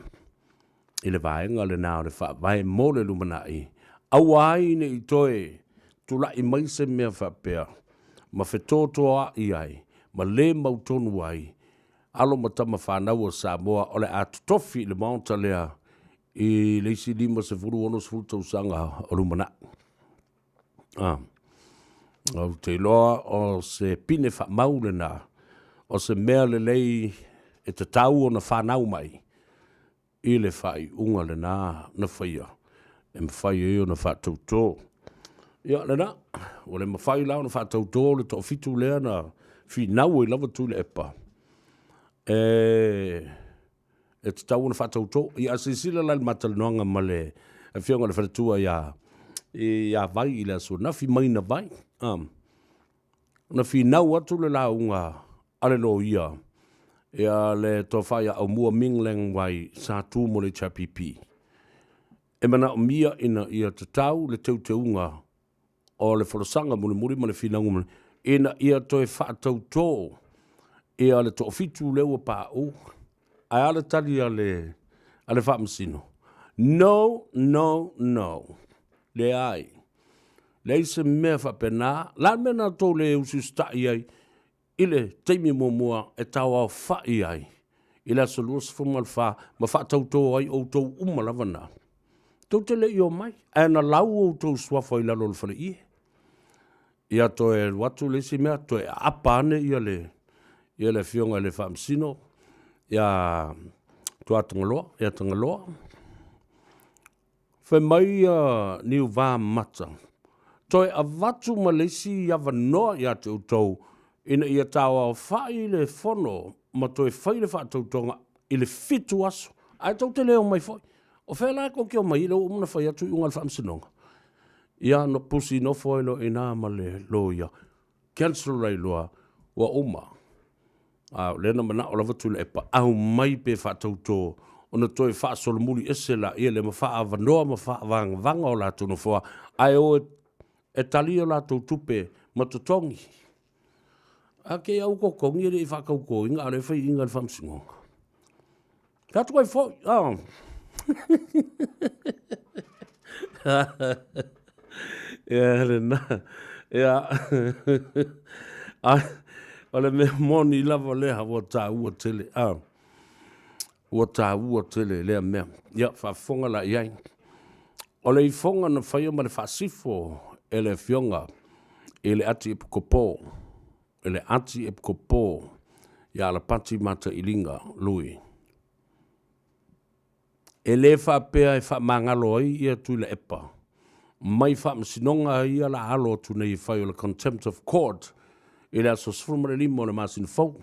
i le vaega lena o le Faavae mo le lumanai, aua ai ne i toe tulai mai se mea faapea ma fetotoa'i ai ma le mautonu ai alo ma tama fanau a Samoa o le a totofi i le Maota lea i le isi 50, 60 tausaga o lumanai. Ah, ou te iloa o se pine faamau lena, o se mea lelei e tatau ona fanau mai i le faaiuga lena na faia e mafai ai ona faatauto. Ia lena, ua le mafai la ona faatauto le toafitu lea na finau ai lava Tuilaepa e e tatau ona faatauto. Ia a silasila la i le ma talanoaga ma le afioga i le faletua ia ia Vai i le aso ananafi mai na Vai, na finau atu le lauga a le loia ia le tofa ia Aumua Ming Leng Wai sa tu mo le HRPP. E manaomia ina ia tatau le teuteuga o le folasaga mulimuli ma le finauga mulimuli, ina ia toe faatautō ia le toafitu lea ua paʻu. Ae a le tali a le, a le Faamasino? No, no, no. Leai. Leai se mea faapena. La le mea na tou le usiusitai ai i le taimi muamua e taoaofa'i ai i le aso 24 ma faatautō ai outou uma lava na. Tou te le i omai, ae na lau outou suafa i lalo o le faleie. Ia toe alu atu le isi mea, toe aapa ane ia le, ia le afioga i le Faamasino, ia Tuatagaloa, ia Tagaloa. Fai mai ia Niuvamata, Toe avatu ma le isi avanoa ia te outou ina ia taoaofa'i le fono ma toe fai le faatautoga i le fitu aso, ae tou te le omai foi. O fea la tou te omai ai, lea ua uma ona fai atu iuga a le Faamasinoga? Ia, na pusi nofo ai loa i ina ma le loia, cancel ai loa, ua uma. A o lea na manao lava Tuilaepa, aumai pe faatautō ona toe faasolomuli ese laia lea ma faaavanoa ma faavagavaga o latou nofoa, ae o e tali o latou tupe ma totogi. A kei au totogi e le i faatautoina a o lea e faiaina e le Faamasinoga. Fai atu ai foi, ah. Ia lena. Ia. Ai, o le mea moni lava lea ua taua tele. Ah. Ua taua tele lea mea. Ia, faafofoga la i ai. O le ifoga na faia ma le faasifo e le Afioga i le Ati Epikopo, i le Ati Epikopo ia Alapati Matailiga Lui. E le faapea e faamagalo ai ia Tuilaepa mai faamasinoga ia la alo atu nei e fai o le contempt of court i le aso 15 o le masina fou.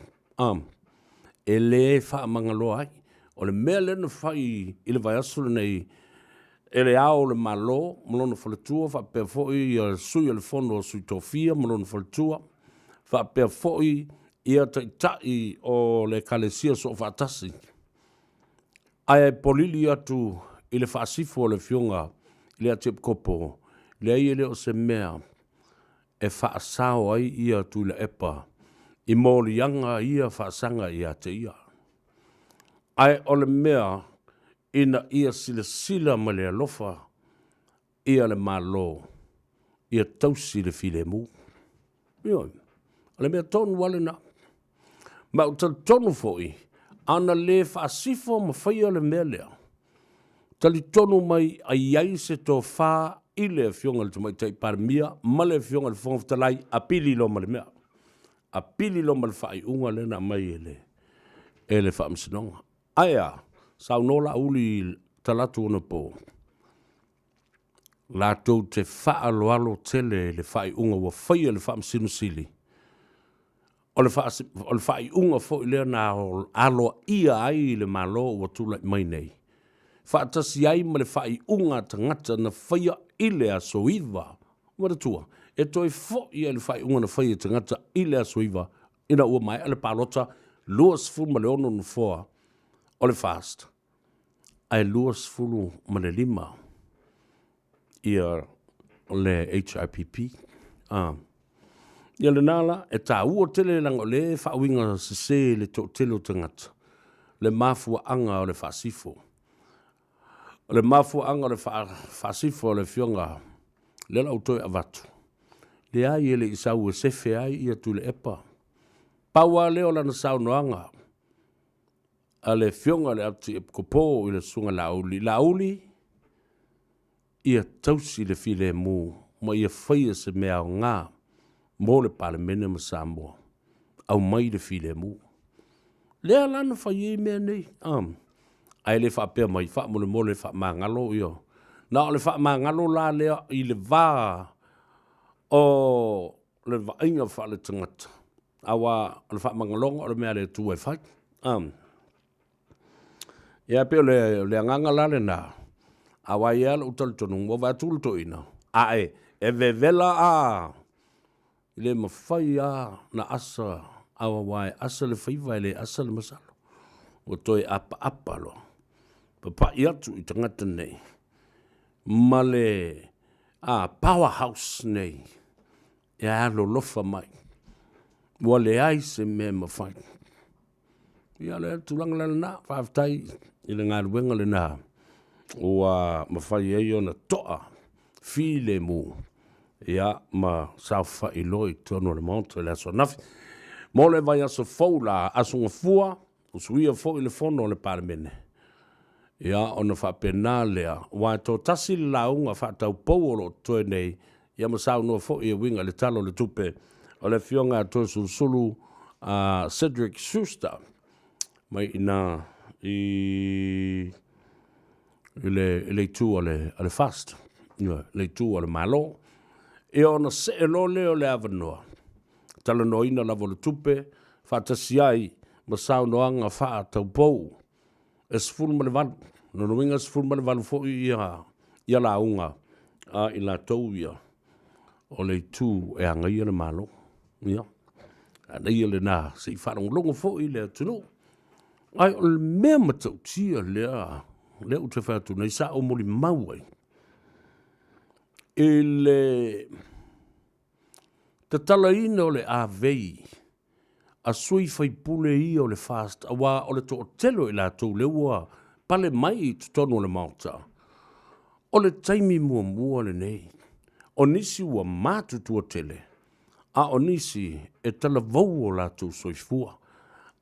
E le faamagaloa ai. O le mea lea na fai i le vaiaso lenei e le Ao o le Malo ma lona faletua faapea foi ia Sui o le Fono a Sui Tofia ma lona faletua, faapea foi ia Taitai o le Ekalesia Soofaatasi, ae polili atu i le faasifo a le Afioga i le Atiepikopo, leai e le o se mea e faasao ai ia Tuilaepa i moliaga ia faasaga ia te ia. Ae o le mea ina ia silasila ma le alofa ia le Malo ia tausi le filemu. Ioe, o le mea tonu lava lena. Ma ou te talitonu foi, ana le faasifo ma faia le mea lea, talitonu mai a i ai se tofa i le Afioga i le Tamaitai Palemia ma le Afioga i le Fofoga Fetalai, a pili loa ma le mea. A pili loa ma le faaiuga lea na aumai e le, e le Faamasinoga. Ae a, saunoa Laauli i talaatu anapo, latou te faaaloalo tele i le faaiuga ua faia e le Faamasino Sili, o le, o le faaiuga foi lea na aloaia ai le Malo ua tulai mai nei, faatasi ai ma le faaiuga a tagata na faia i le aso 9. Manatua, e toe foi ai le faaiuga na faia e tagata i le aso 9 ina ua maea le palota 26 nofoa o le FAST ae 25 ia le HRPP. Ah. Ia lena la, e taua tele leaga o lea e faauiga sese le toatele o tagata, le mafuaaga o le faasifo. O le mafuaaga o le faasifo a le Afioga, lea la ua toe avatu, leai e le i sau e sefe ai ia Tuilaepa. Pau lava lea o lana saunoaga a le Afioga i le Atiepikopo i le Susuga Laauli, Laauli, ia tausi le filemu ma ia faia se mea aoga mo le Palemene ma Samoa. Aumai le filemu. Lea la na fai ai mea nei. Ae le faapea mai, faamolemole faamagalo ia. Na o le faamagalo la lea i le va o le vaaiga faaletagata, aua o le faamagaloga o le mea a le Atua e fai. Ia pei o le, o le agaga la lena, aua e i ai lava lou talitonuga, ua vaai atu le toeaina, ae e vevela a, e le mafai lava ona asa, aua e asa le faiva e le asa le masalo. Ua toe apaapa loa, papai atu i tagata nei, ma le a, power house nei, e alolofa mai, ua leai se mea e mafai. Ia, o le tulaga la lena, faafetai i le galuega lena ua mafai ai ona toa filemu ia ma saofai loa i totonu o le Maota i le aso ananafi. Mo le vaiaso fou la, Aso Gafua, usuia foi le fono a le Palemene. Ia, ona faapena lea, aua e toatasi le lauga faataupou o lo o totoe nei, ia ma saunoa foi e uiga i le Tala o le Tupe, o le Afioga ia Toeolesulusulu a Cedric Schuster mai i ina i le, i le itu a le, a le FAST, ioe, le itu a le Malo. Ia ona see loa lea o le avanoa, talanoaina lava o le tupe, faatasi ai ma saunoaga faataupou e 18, lona uiga e 18 foi ia, ia lauga a i latou ia o le itu e agaia le Malo. Ia. Manaia lena se i faalogologo foi le atunuu. Ae o le mea matautia lea, lea ou te fai atu nei, sa ou molimau ai i le tatalaina o le avei a sui faipule ia o le FAST, aua o le toatele o i latou lea ua pale mai i totonu o le Maota, o le taimi muamua lenei. O nisi ua matutua tele, a o nisi e talavou o latou soifua.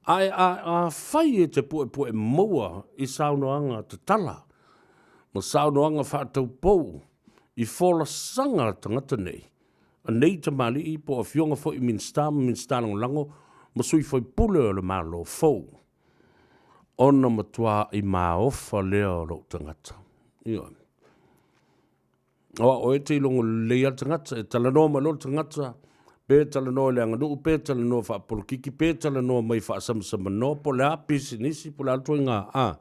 Ae afai e te puepue maua i saunoaga tatala ma saunoaga faataupou i folasaga a tagata nei, a nei tamalii po o afioga foi i Minisita ma Minisita Lagolago ma sui faipule o le Malo fou, ona matua'i maofa lea o lou tagata. Ioe. Aua o oe e te ilogo lelei lava le tagata, e talanoa mai loa le tagata, pe talanoa i le aganuu, pe talanoa faapolokiki, pe talanoa mai faasamasamanoa, po o le a pisinisi, po o le a le ituaiga, a,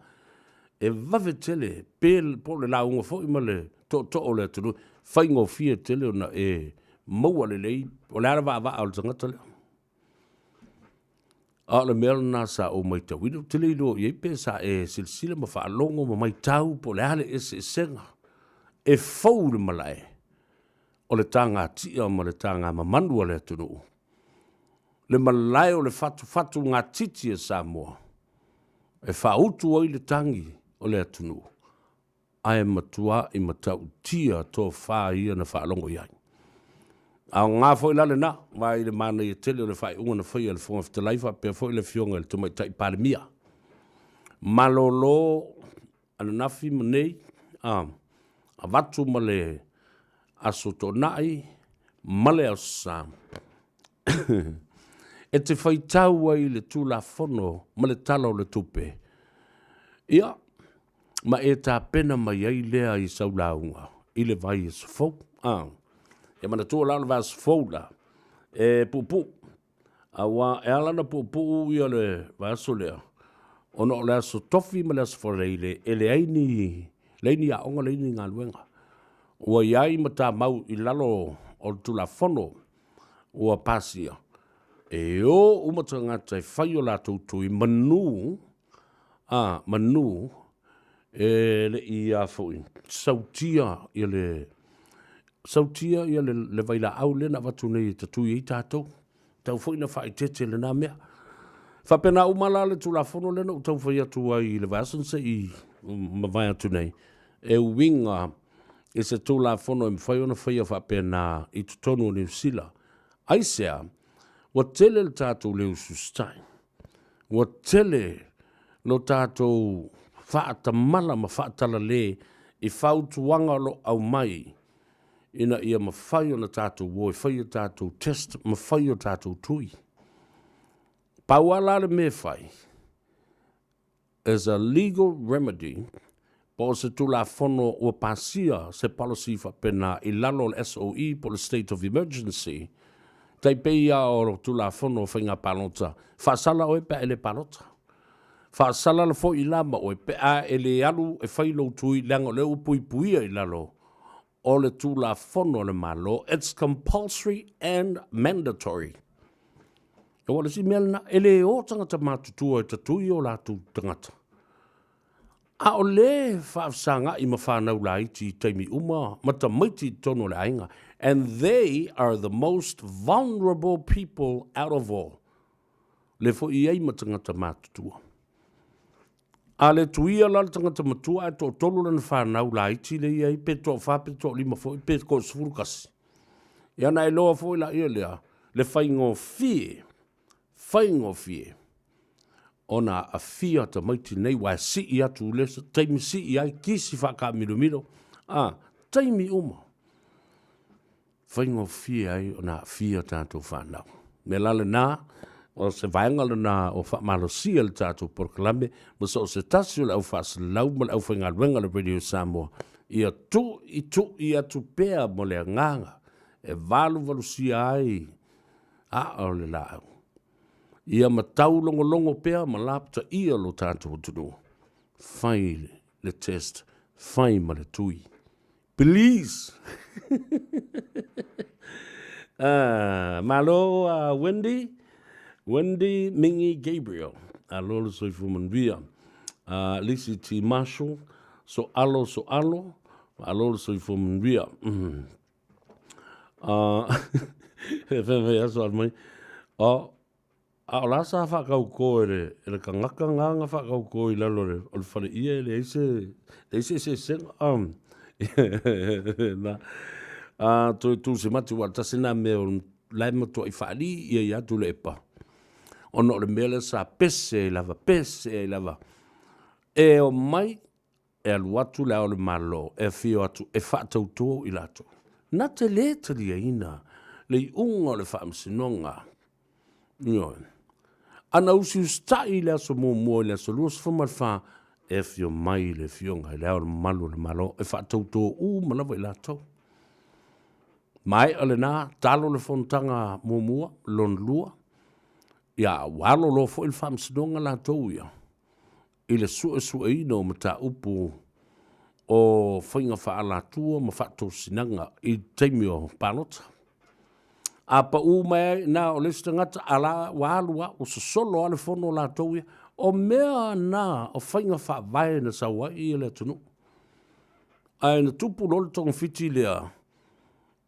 e vave tele, pe po o le lauga foi ma le tootoo o le atunuu, faigofie tele ona e maua lelei o le a le vaavaa o le tagata lea. A o le mea lena sa ou matauina, ou te le iloa i ai pe sa e silasila ma faalogo ma matau po o le a le eseesega e fou i le malae o le tagatia ma le tagamamanu a le atunuu, le malae o le fatufatugatiti a Samoa e faautu ai le tagi o le atunuu, ae matua'i matautia tofa ia na faalogo i ai. Aoga foi la lena, vaai i le manaia tele o le faaiuga na faia e le Fofoga Fetalai faapea foi le Afioga i le Tamaitai Palemia. Malolo ananafi ma nei, a, avatu ma le Aso Toonai ma le Aso Sa e te faitau ai i le Tulafono ma le Tala o le Tupe, ia, ma e tapena mai ai lea i sau lauga i le vaiaso fou. A, e manatua la o le vaiaso fou la, e puupuu, aua e ala ona puupuu ia le vaiaso lea, ona o le aso Tofi ma le aso Faraile e leai ni, leai ni aoga, leai ni galuega. Ua i ai matamau i lalo o le Tulafono ua pasia, e o uma tagata e fai o latou tui manu, a, manu e le i a foi sautia ia le sautia ia le vailaau lea na avatu nei e tatui ai tatou. Tau foi na faaeteete lena mea. Faapena uma la le Tulafono lea na ou tau fai atu ai i le vaiaso na se i mavae atu nei, e uiga i se Tulafono e mafai ona faia faapena i totonu o Niu Sila. Aisea? Ua tele le tatou le ususitai. Ua tele lo tatou faatamala ma faatalale i fautuaga o lo o aumai ina ia mafai ona tatou o e fai a tatou test ma fai o tatou tui. Pau lava la le mea e fai, as a legal remedy, po o se Tulafono ua pasia se policy faapena i lalo o le SOE po o le State of Emergency, tai pei lava o Tulafono o Faiga Palota, faasala oe pe a e le palota. Faasala la foi la ma oe pe a e le alu e fai lou tui leaga o lea ua puipuia i lalo o le Tulafono a le Malo, it's compulsory and mandatory. Aua o le isi mea lena, e le o tagata matutua e tatui o latou tagata. A o le faafesagai ma fanau laiti i taimi uma ma tamaiti i totonu o le aiga, and they are the most vulnerable people out of all. Le foi i ai ma tagata matutua. A le tuia la le tagata matua ae toatolu lana fanau laiti le i ai, pe toafa pe toalima foi pe toa-11. Ia ona e iloa foi laia lea le faigofie, faigofie ona aafia tamaiti nei aua e sii atu i le taimi sii ai kisi faataamilomilo, a, taimi uma. Faigofie ai ona aafia tatou fanau. O le mea la lena, o se vaega lena o faamalosia le tatou polokalame ma so o se tasi o le au faasalalau ma le aufaigaluega a le Radio Samoa, ia tuitui atu pea mo le agaga e valuvalusia ai aa o le laau. Ia mataulogologo pea ma lapataia lo tatou atunuu. Fai le test, fai ma le tui. Please! Malo Wendy. Wendy Mingi Gabriel, alo le soifua manuia. Lisi T. Marshall, so alo, so alo, alo le soifua manuia. E whewhai aso al mai. O, a o la sa whakaukō e le, e le kangaka ngā ngā whakaukō i lalo le, o le whare ia e le eise, le eise se senga. Na, toe tū se mati wa tasi nā mea o la e matuai faali ia ia Tuilaepa, ona o le mea lea sa pese ai lava, pese ai lava. E omai, e alu atu le Ao o le Malo, e afio atu e faatautō i latou. Na te lē taliaina le iuga o le Faamasinoga. Ioe. A na usiusitai i le aso muamua i le aso 24, e afio mai le Afioga i le Ao o le Mamalu o le Malo e faatautō uma lava i latou. Maea lena, talo le fonotaga muamua, lona lua, ia ua alo loa foi le Faamasinoga latou ia i le suesueina o mataupu o faiga faaalatua ma faatosinaga i taimi o palota. A pau mai ai na o le isi tagata, a la ua alu lava, ua sosolo lava le fono latou ia. O mea na o faiga faavae na sau ai le atunuu. Ae na tupu loa le togafiti lea,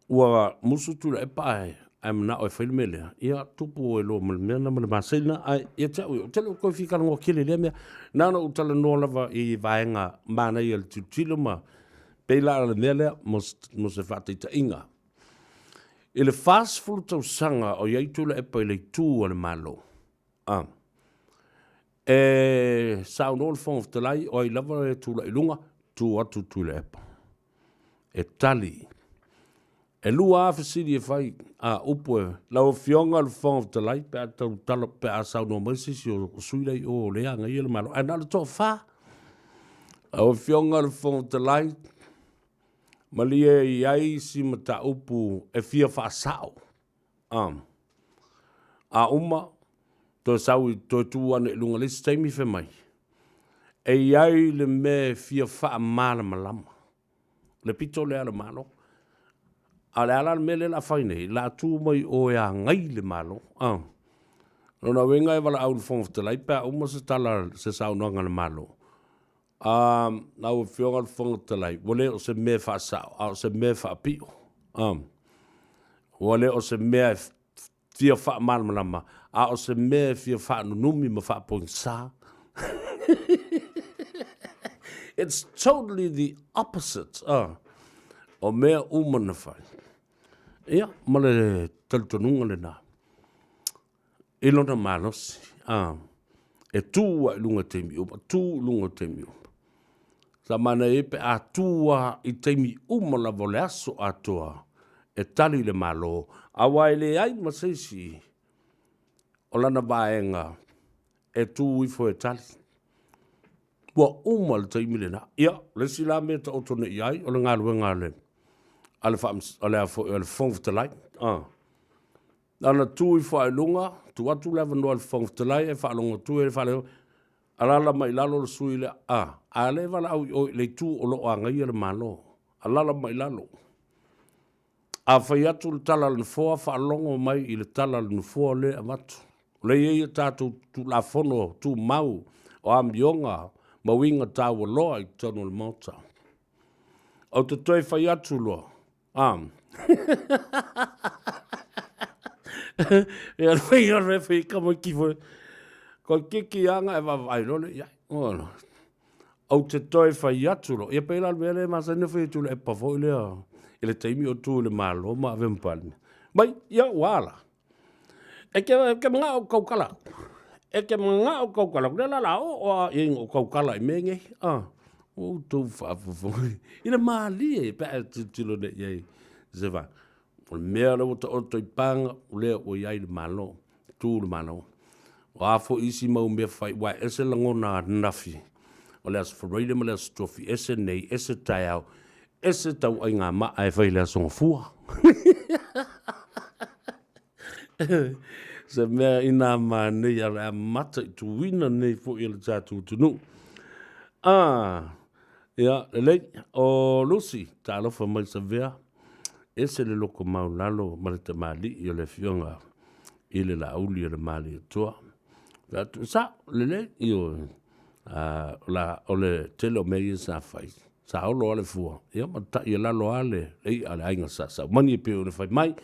ua musu Tuilaepa ae, ae manao e fai le mea lea, ia tupu ai loa ma le mea lena ma le masei lena. Ae ia te au ia, ou te le o toe fia talanoa tele i lea mea. Na ona ou talanoa lava i vaega manaia o le tilotilo ma pei la o le mea lea mo se faataitaiga. I le 40 tausaga o i ai Tuilaepa i le itu a le Malo, a, e saunoa le Fofoga Fetalai, o ai lava e tulai i luga, tu atu Tuilaepa e tali. E lua lava fesili e fai, a upu e, lau Afioga i le Fofoga Fetalai, pe a tautala, pe a saunoa mai se isi o sui la i o o lea e agaia le Malo, ae na o le toafa. Lau Afioga i le Fofoga Fetalai, malie e i ai si mataupu e fia faasao. A uma, toe sau i, toe tu ane i luga i le isi taimi fai mai, e i ai le mea e fia faamalamalama, le pito lea a le Malo. A o le a la le mea lea o le a fai nei? O le a tu mai o e agai le Malo. Lona uiga e valaau i le Fofoga Fetalai pe a uma se tala, se saunoaga a le Malo, A, lau Afioga i le Fofoga Fetalai, ua le o se mea e faasao, a o se mea e faapio. A, ua le o se mea e fia faamalamalama, a o se mea e fia faanunumi ma faapogisa. It's totally the opposite o mea uma na fai. Ia, ma le talitonuga lena. I lona malosi, a, e tu a i luga i taimi uma, tu i luga i taimi uma. Sa manaia ai pe a tu a i taimi uma lava o le aso atoa e tali le Malo, aua e leai ma se isi o lana vaega e tu ifo e tali. Ua uma le taimi lena. Ia, o le isi la mea e taoto nei i ai, o le galuega a le, a le, a le, a le Fofoga Fetalai. A. Na ona tu ifo lava i luga, tuu atu le avanoa i le Fofoga Fetalai ae faalogo atu e faale, alaala mai i lalo le sui lea, a, a lea e valaau i o i le itu o lo o agaia le Malo, alaala mai i lalo. A fai atu le tala a le Nofoa, faalogo mai i le tala a le Nofoa lea e avatu. O lea e i ai a tatou Tulafono Tumau o amioga ma uiga taua loa i totonu o le Maota. Ou te toe fai atu loa, A. Ia fai o le fai ka mo ki foi. Ko kiki anga e vaavaai loa lea i ai. Ola. Ou te toe fai atu loa. Ia pei la le mea lea e masani ona fai atu le epa foi lea i le taimi o tu i le Malo ma ave ma Palemia. Mai, ia ua ala. E ke, e ke mangao kaukala. E ke mangao kaukala. Lea la la o o a i o kaukala i me ngei. Ah. O tou faafofoga. I le malie pe a tilotilo nei i ai se va. O le mea lea ua taoto i paga, o lea ua i ai le Malo, tu le Malo. O a foi isi mau mea fai, ua e ese lagona ananafi, o le Aso Faraile ma le Aso Tofi, ese nei, ese taeao, ese tauaiga maa e fai i le Aso Gafua. Se mea inā manaia o le a mataituina nei foi e le tatou atunuu. Ah, ia, lelei, o Lucy, talofa mai Savea, ese le loko maulalo ma le tamalii o le afioga. i le Laauli a le Malietoa. Fai atu, Sa, lelei, ioe. A, o la, o le tele o mea ia sa fai, sa olo lava le fua, ia ma ta'i i lalo lava le, le i'a a le aiga Sa Saumani e pei ona fai mai,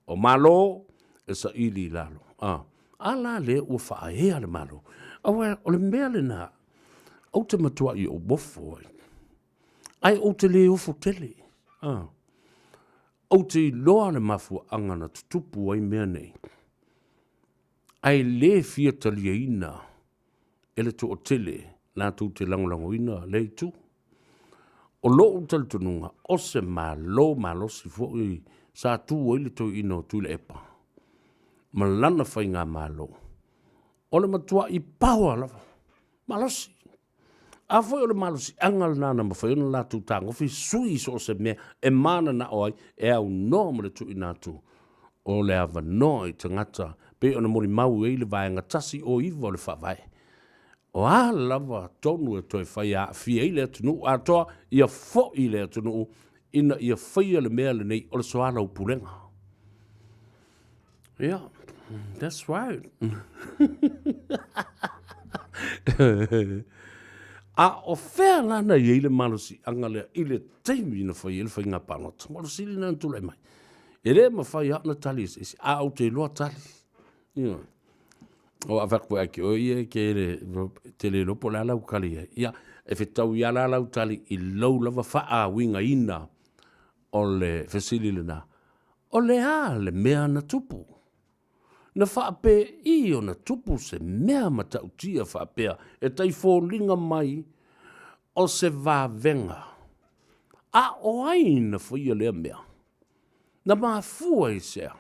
o Malo e saili i lalo. A, a la lea ua faaea le Malo. Aua o le mea lena, ou te matuai ou ofo ai. Ae ou te le ofo tele. A. Ou te iloa le mafuaaga na tutupu ai mea nei, ae le fia taliaina e le toatele latou te lagolagoina lea itu. O lou talitonuga, o se Malo malosi foi sa tu ai le toeaina o Tuilaepa ma lana faigamalo, o le matuai power lava, malosi. A foi o le malosiaga lena na mafai ona latou tagofi sui so o se mea e mananao ai e aunoa ma le tuuina atu o le avanoa i tagata pei ona molimau ai le Vaega 109 o le Faavae. O a lava tonu e toe fai e aafia ai le atunuu atoa, ia foi le atunuu ina ia faia le mea lenei o le soalaupulega. Yeah, that's right. A o fea la na i ai le malosiaga lea i le taimi na fai ai le faiga palota? Ma o le sili lena na tulai mai. E le mafai lava ona tali e se isi, a ou te iloa tali. Ioe. O a fai atu ia te oe ia e te le, te le iloa po o le a lau tali i ai. Ia, e fetaui lava la lau tali i lou lava faauigaina o le fesili lena. O le a le mea na tupu? Na faapei ona tupu se mea matautia faapea e tai foliga mai o se vavega? A o ai na faia lea mea? Na mafua i se a?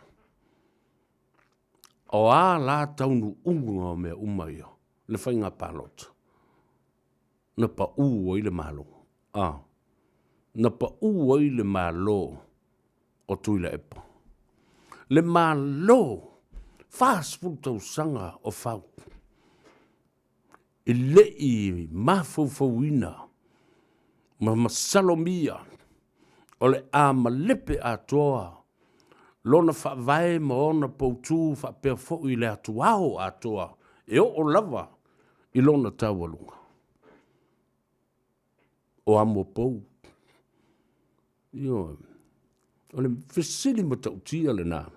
O a la taunuuga o mea uma ia? Le faiga palota na pau ai le Malo. A, na pau ai le Malo o Tuilaepa. Le Malo 40 tausaga o fau e le i mafaufauina ma masalomia o le a malepe atoa lona faavae ma ona poutu faapea foi le atuao atoa e oo lava i lona taualuga. O Amopou. Ioe. O le fesili matautia lena,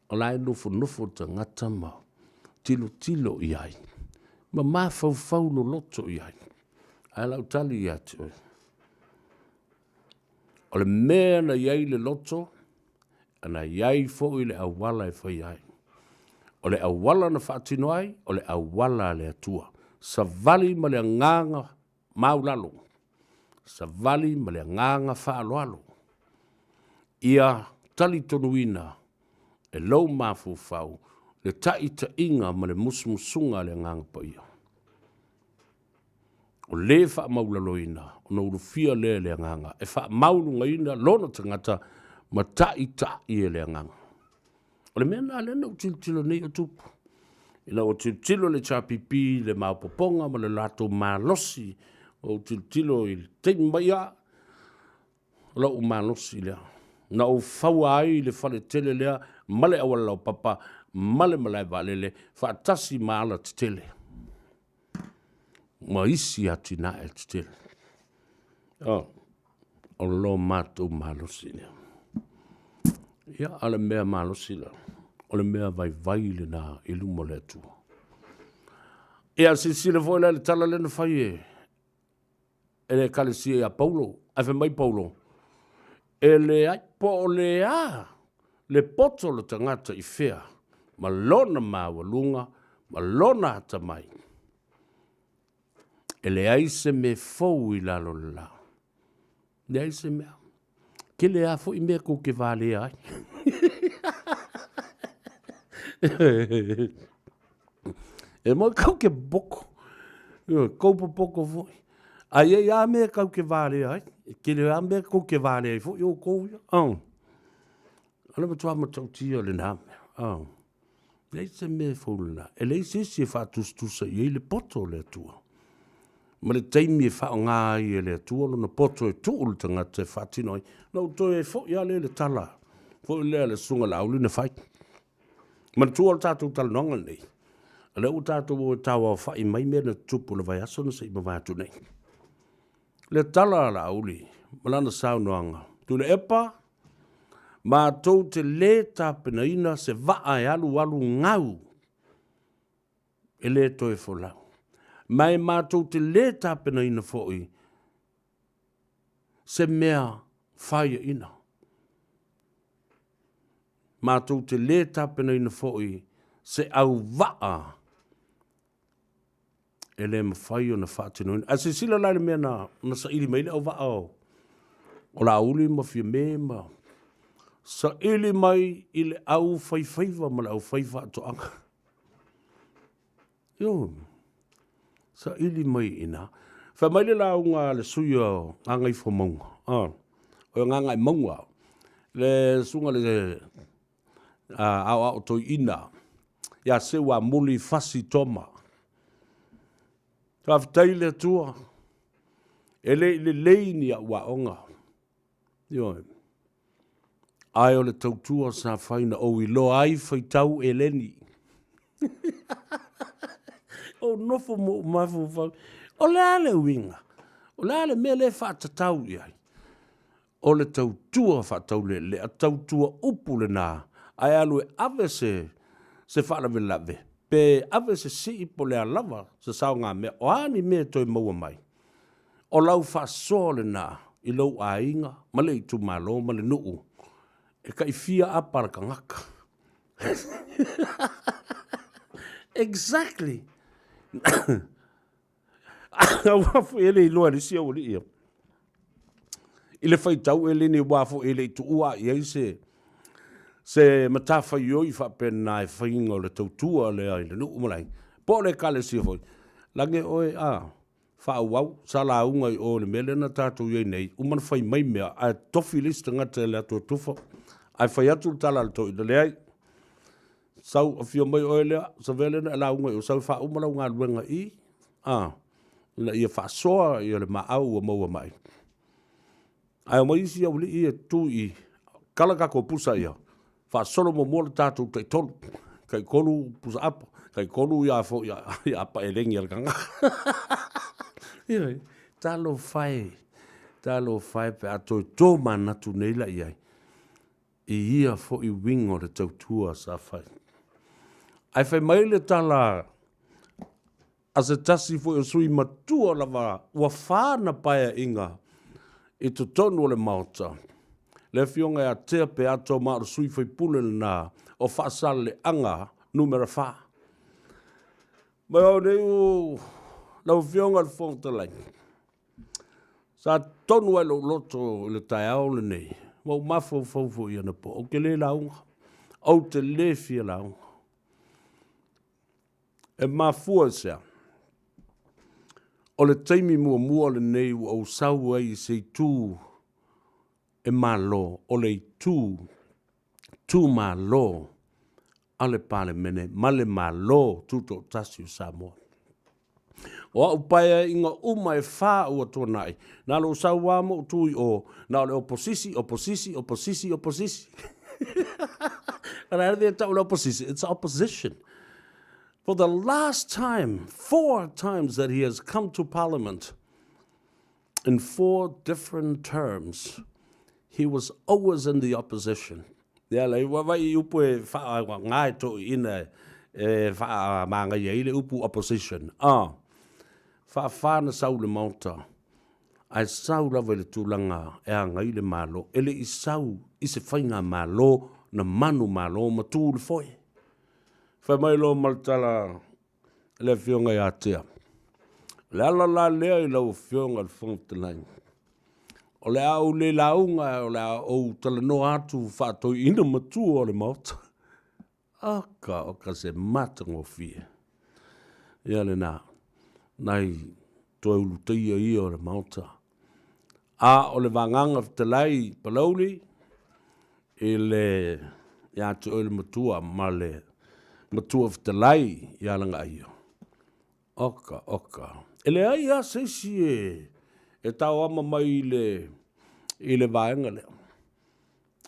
o la e nofonofo tagata ma tilotilo i ai, ma mafaufau loloto i ai. Ae lau tali ia te oe, o le mea na i ai le loto, na i ai foi le auala e fai ai. O le auala na faatino ai, o le auala a le Atua. Savali ma le agaga maulalo, savali ma le agaga faaaloalo, ia talitonuina e lou mafaufau le taitaiga ma le musumusuga a le Agaga Paia. O le faamaulaloina ona ulufia lea e le Agaga e faamaualugaina lona tagata ma taitai e le Agaga. O le mea lena lea na ou tilotilo nei o tupu. Ina ua tilotilo le HRPP i le maopoopoga ma le latou malosi, ua ou tilotilo i le taimi mai lava, o lou malosi lea. Na ou faua ai le fale tele lea ma le auala laupapa ma le malae vaalele faatasi ma alatetele ma isi atinae tetele. Oh. O lo matou malosi lea. Ia, a o le mea malosi la, o le mea vaivai lena i luma o le Atua. Ia, silasila foi la i le tala lea na fai e, e le Ekalesia ia Paulo, ae fai mai Paulo, e leai, po o le a le poto o le tagata i fea, ma lona maualuga, ma lona atamai. E leai se mea fou i lalo o le la. Leai se mea. Tele lava foi mea tou te valea ai. E moi kau ke popoko. Kou popoko foi. A i ai lava mea kau ke valea ai. E tele lava mea tou te valea ai foi outou ia. Oh. O le matua matautia lena mea. Oh. Leai se mea e fou lena. E leai se isi e faatusatusa i ai le poto o le Atua. Ma le taimi e faaaoga ai e le Atua lona poto e tuu le tagata e faatino ai. Na ou toe foi lava lea i le tala foi lea a le Susuga Laauli na fai. Manatua le tatou talanoaga lenei, o lea ua tatou o e tauaofa'i mai mea na tutupu i le vaiaso na se i mavae atu nei. Le tala a Laauli ma lana saunoaga, Tuilaepa, matou te lē tapenaina se vaa e alualu gau e lē toe folau, ma e matou te lē tapenaina foi se mea faiaina. Matou te lē tapenaina foi se auvaa e le mafai ona faatinoina. Ae silasila la i le mea na, na saili mai ai le auvaa o, o Laauli ma Fiame ma saili mai i le au faifaiva ma le au faifaatoaga. Ioe, saili mai i ina. Fai mai le lauga a le sui o Gagaifomauga, o Gagaemauga, le susuga i le Aoao Toeaina ia Seuamuli Fasi Toma. Faafetai i le Atua, e le i lelei ni au aoga, ioe, ae o le tautua sa fai na ou iloa ai faitau eleni. Ou nofo ma ou mafaufau, o le a le uiga? O le a le mea lea e faatatau i ai? O le tautua faataulelea, tautua upu lena, ae alu e ave se, se faalavelave, pe ave se sii po o le a lava se saogamea, o a ni mea e toe maua mai, o lau faasoa lena i lou aiga ma le itumalo ma le nuu, e tai fia apa a le tagata. Exactly. Aua foi e le iloa e le isi aualii ia. I le faitau eleni aua foi e le i tuua i ai se se matafaioi faapena e faiga o le tautua lea i le nuu ma le aiga. Po o le ekalesia foi. Lage oe a faaauau sa lauga i o i le mea lea na tatou i ai nei, uma ona fai mai mea ae tofi le isi tagata e alu atu e tufa ae fai atu le tala a le toeaina, leai, Sau, afio mai oe lea, savea lea na e lauga i o, sau e faauma lau galuega i, a, ina ia faasoa ia le maau ua maua mai. Ae omai isi aualii ia e tutu i i, kala tatou pusa ia, faasolo muamua le tatou taitolu, taitolu pusa apa, taitolu ia foi ia apa elegi a le tagata. Ioe, talofa e, talofa e pe a toe tomanatu nei la i ai. i ia foi uiga o le tautua sa fai. Ae fai mai le tala a se tasi foi o sui matua lava ua fa na paeaiga i totonu o le Maota, le Afioga ia Tea Peato ma o le sui faipule lena o Faasaleleaga Numera 4. Mai au nei o lau Afioga i le Fofoga Fetalai, Sa tonu ai lou loto i le taeao lenei, ua ou mafaufau foi anapo, ou te le lauga, ou te le fia lauga. E mafua i se a? O le taimi muamua lenei ua ou sau ai i se itu e malo, o le itu tu malo a le Palemene ma le Malo Tutoatasi o Samoa. O au paeaiga uma e fa ua tuanai, na lou sau lava ma ou tu i o, na o le oposisi, oposisi, oposisi, oposisi. O le a le mea e tau o le oposisi? It's opposition. For the last time, four times that he has come to parliament, in four different terms, he was always in the opposition. Ia lai ua vai i upu e wha ngā e tō ina e wha māngai ai le upu opposition. Ah, wha na sau le maota, ae sau lava i le tulaga e agai le Malo, e le i sau i se faiga Malo na manu Malo ma tu le foe. Fai mai loa ma le tala le Afioga ia Tea. O le ala la lea i lau Afioga i le Fofoga Fetalai, o le a ou le lauga ae o le a ou talanoa atu faatoeaina matua o le Maota. Oka, oka se matagofie. Ia lena, nai toe ulutaia ia o le Maota. A o le vagaga fetalai Palauli i le ia te oe le matua ma le matua fetalai ia Lagaaia. Oka, oka. E leai lava se isi e, e taoama mai i le, i le vaega lea.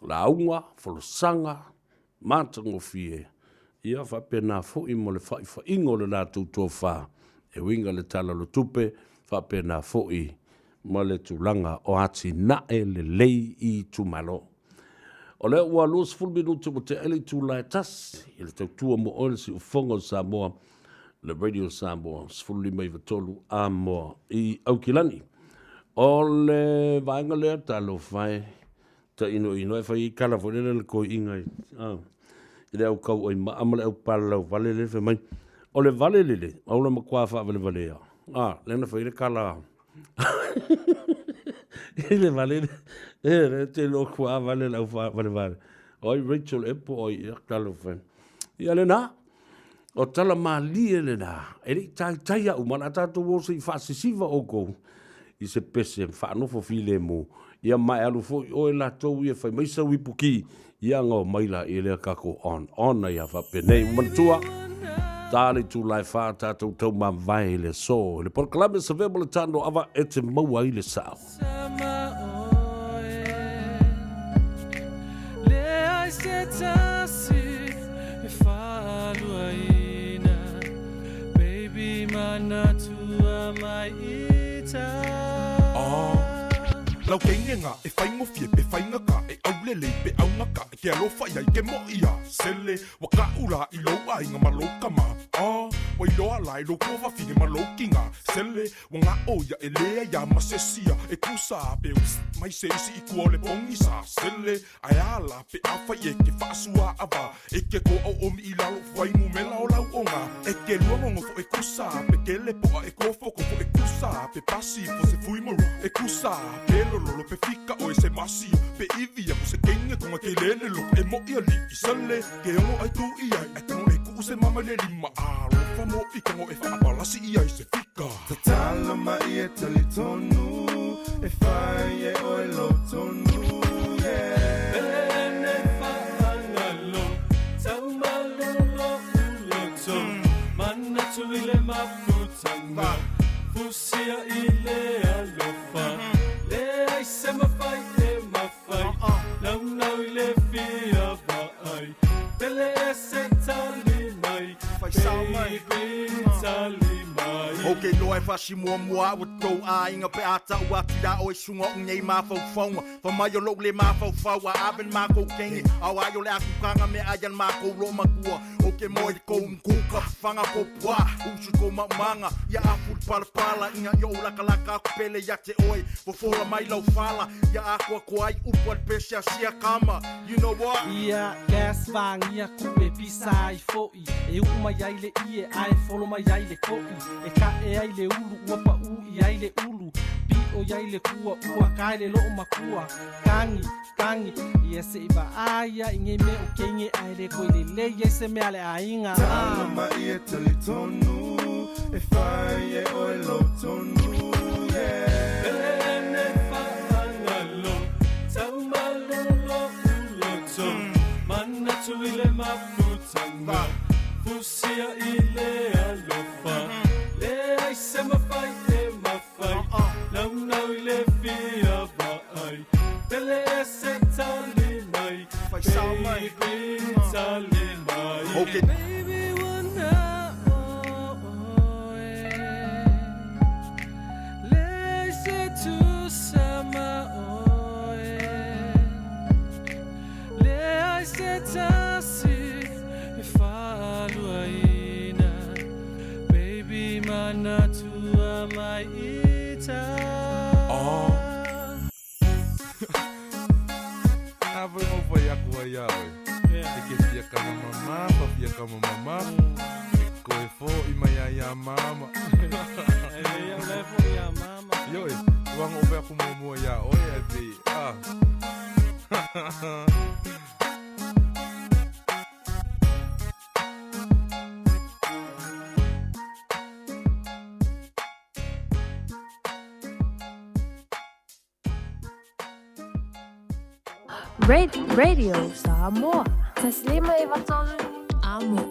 Lauga, folasaga, matagofie. Ia faapena foi mo le faifaiga o le latou tofa e uiga i le Tala o le Tupe, faapena foi ma le tulaga o atinae lelei i itumalo. O lea ua 20 minute ua tea ai le itula e tasi i le tautua mo oe le siufofoga o Samoa, le Radio Samoa 15 i Amoa i Aukilani. O le vaega lea talofa e tainoino e fai ai tala foi lele le toeaina i, ah, i le au tauai maa ma le au palalau vale lele fai mai, o le vale lele, au la matua faavalevalea. Ah, lea na fai le tala i le vale le, e, le te lo kua vale le au vale vale. Oi Rachel e po oi ia talofa. Ia lena, o tala malie lena, e le i taitai au ma la tatou o se i faasisiva outou i se pese faanofo filemu, ia ma e alu foi oe latou ia fai mai sau ipuki, ia ona omai laia lea tatou on on ai a faapenei. Ua manatua, ta le itula e fa tatou taumavae i le aso. I le polokalame Savea ma le Tano Ava e te maua ai le sao. Lau keinega e faigofie pe faigata e aulelei pe augata e ke alofa iai ke moʻi a sele Ua kaʻu la i lou aiga ma lou kama ah Ua iloa la i lou tuafafine ma lou kiga sele Ua ga'o ia e lea iā ma se sia e kusa pe us mai se isi i tua o le pogisa sele Ae a la pe afai e ke fa'asuaʻava e ke koʻoʻomi i lalo fuainumela o lau oga e ke lua nonofo e kusa pe kele poʻa e kofokofo e kusa pe pasi fo se fuimaru e kusa pe lololo pe fika ʻoe se masio pe ivi aku se keinge konga ke lele loko e moʻi aliʻi sele Ke ono ai tu i ai, ai tango e kuʻu se mama le lima alofa mo i tango e whaapalasi i ai se fika. Tatalo mai e talitonu e fai e oe lou tonu, yeah. Pele faagalo, taumalolo uloto, manatu i le mafutaga, fusia i le alofa, leai se mafai e mafai, naunau i le fia vaai, pele e se tali mai, baby tali mai. Ok loa e fasi muamua au e tou aiga pe a tau atu ia oe suga o nei mafaufauga Fa mai o lou le mafaufau a ave le makou kenge Ao ai o le akukaga mea ai a le makou loomatua O ke moe i kou mkuka fanga ko pua Usu i kou maumaga ia afu le palapala Inga i ou lakalaka aku pele ia te oe Fofola mai lau fala ia akoakoa ai upu a le pese a sia kama You know what? Ia gas vagia ku e pisa ai foʻi E uʻu mai ai le ʻie a e folo mai ai le koʻi E kaʻe ai le ulu ua paʻū i ai le ulu Piʻo i ai le kua ua kae le loo makua Kagi, kagi, ia seʻi vaai ia i nei mea o keige A e le koe lelei ai se mea a le aiga. Talo mai e talitonu e fai e oe lou tonu, yeah. Pele faagalo, taumalolo uloto, manatu i le mafutaga, fusia i le alofa, leai se mafai e mafai, naunau i le fia vaai, pele e se tali mai, baby tali mai. Okay. Baby ua na oe, leai se tusa ma oe, leai se tasi e faaluaina, baby manatua mai ita. A foi mo fai aku ai ia oe. E ke fia kama mama, pa fia kama mama. E koe fo i mai ai ia mama. Ioe, tuanga o aku muamua ia oe ai pe, ah. Radio Samoa. Taslima e Vatolu Amo.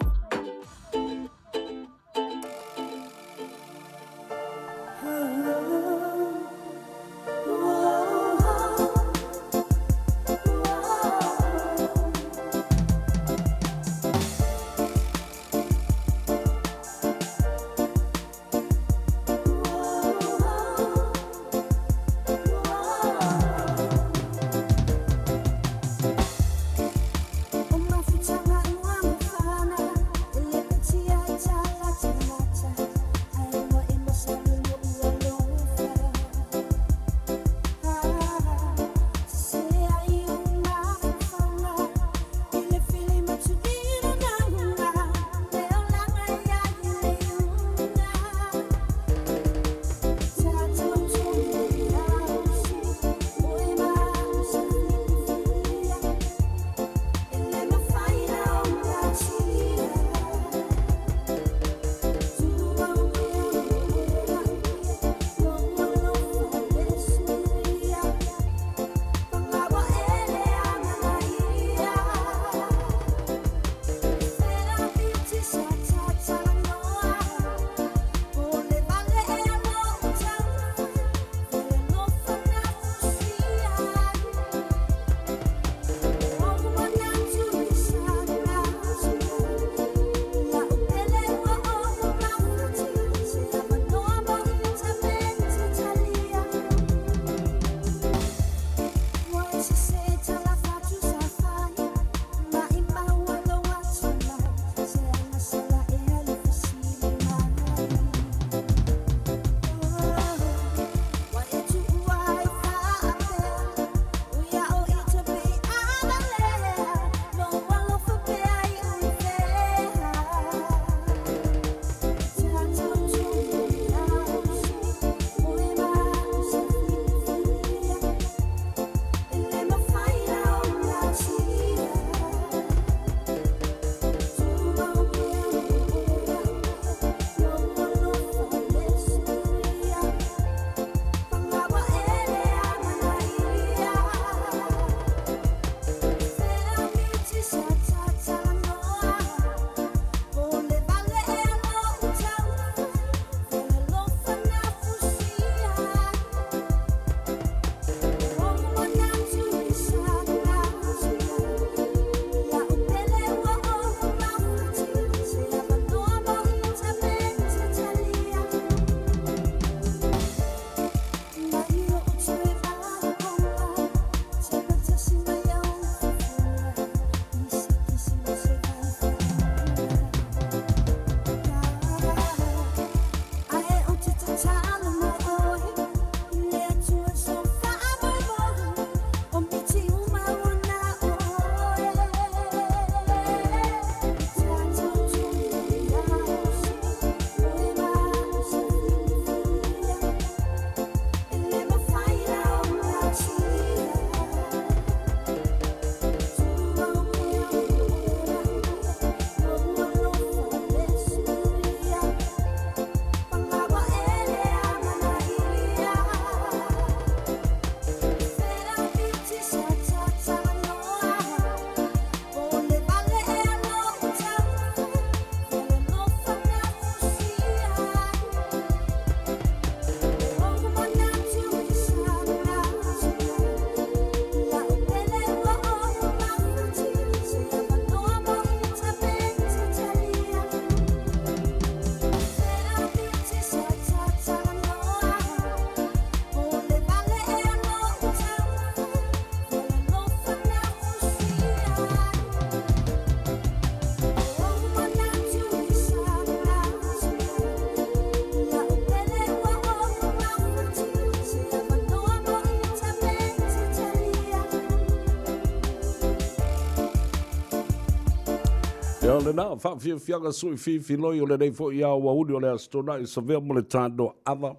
Ia lena, faafiafiaga sui fifiloi o lenei foi aoauli o le Aso Toonai Savea ma le Tanoa Ava,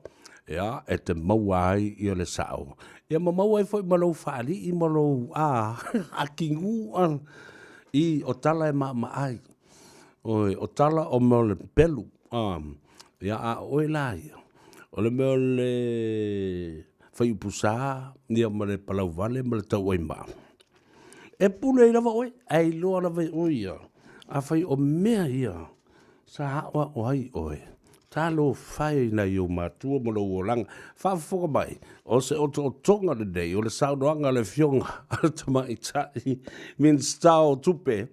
ia, e te maua ai ia le sao. Ia ma maua ai foi ma lou faalii ma lou a, akigu a, i o tala e maamaai. Oi, o tala o mea o le pelu, a, ia a o oe la ia, o le mea o le faiupu sa, ia ma le palauvale ma le tauaimaa. E pule ai lava oe, ae iloa lava e oe ia, afai o mea ia sa aoao ai oe, talofa e i nai ou matua ma lou olaga. Faafofoga mai, o se otootoga lenei o le saunoaga a le Afioga a le Tamaitai Minisita o Tupe,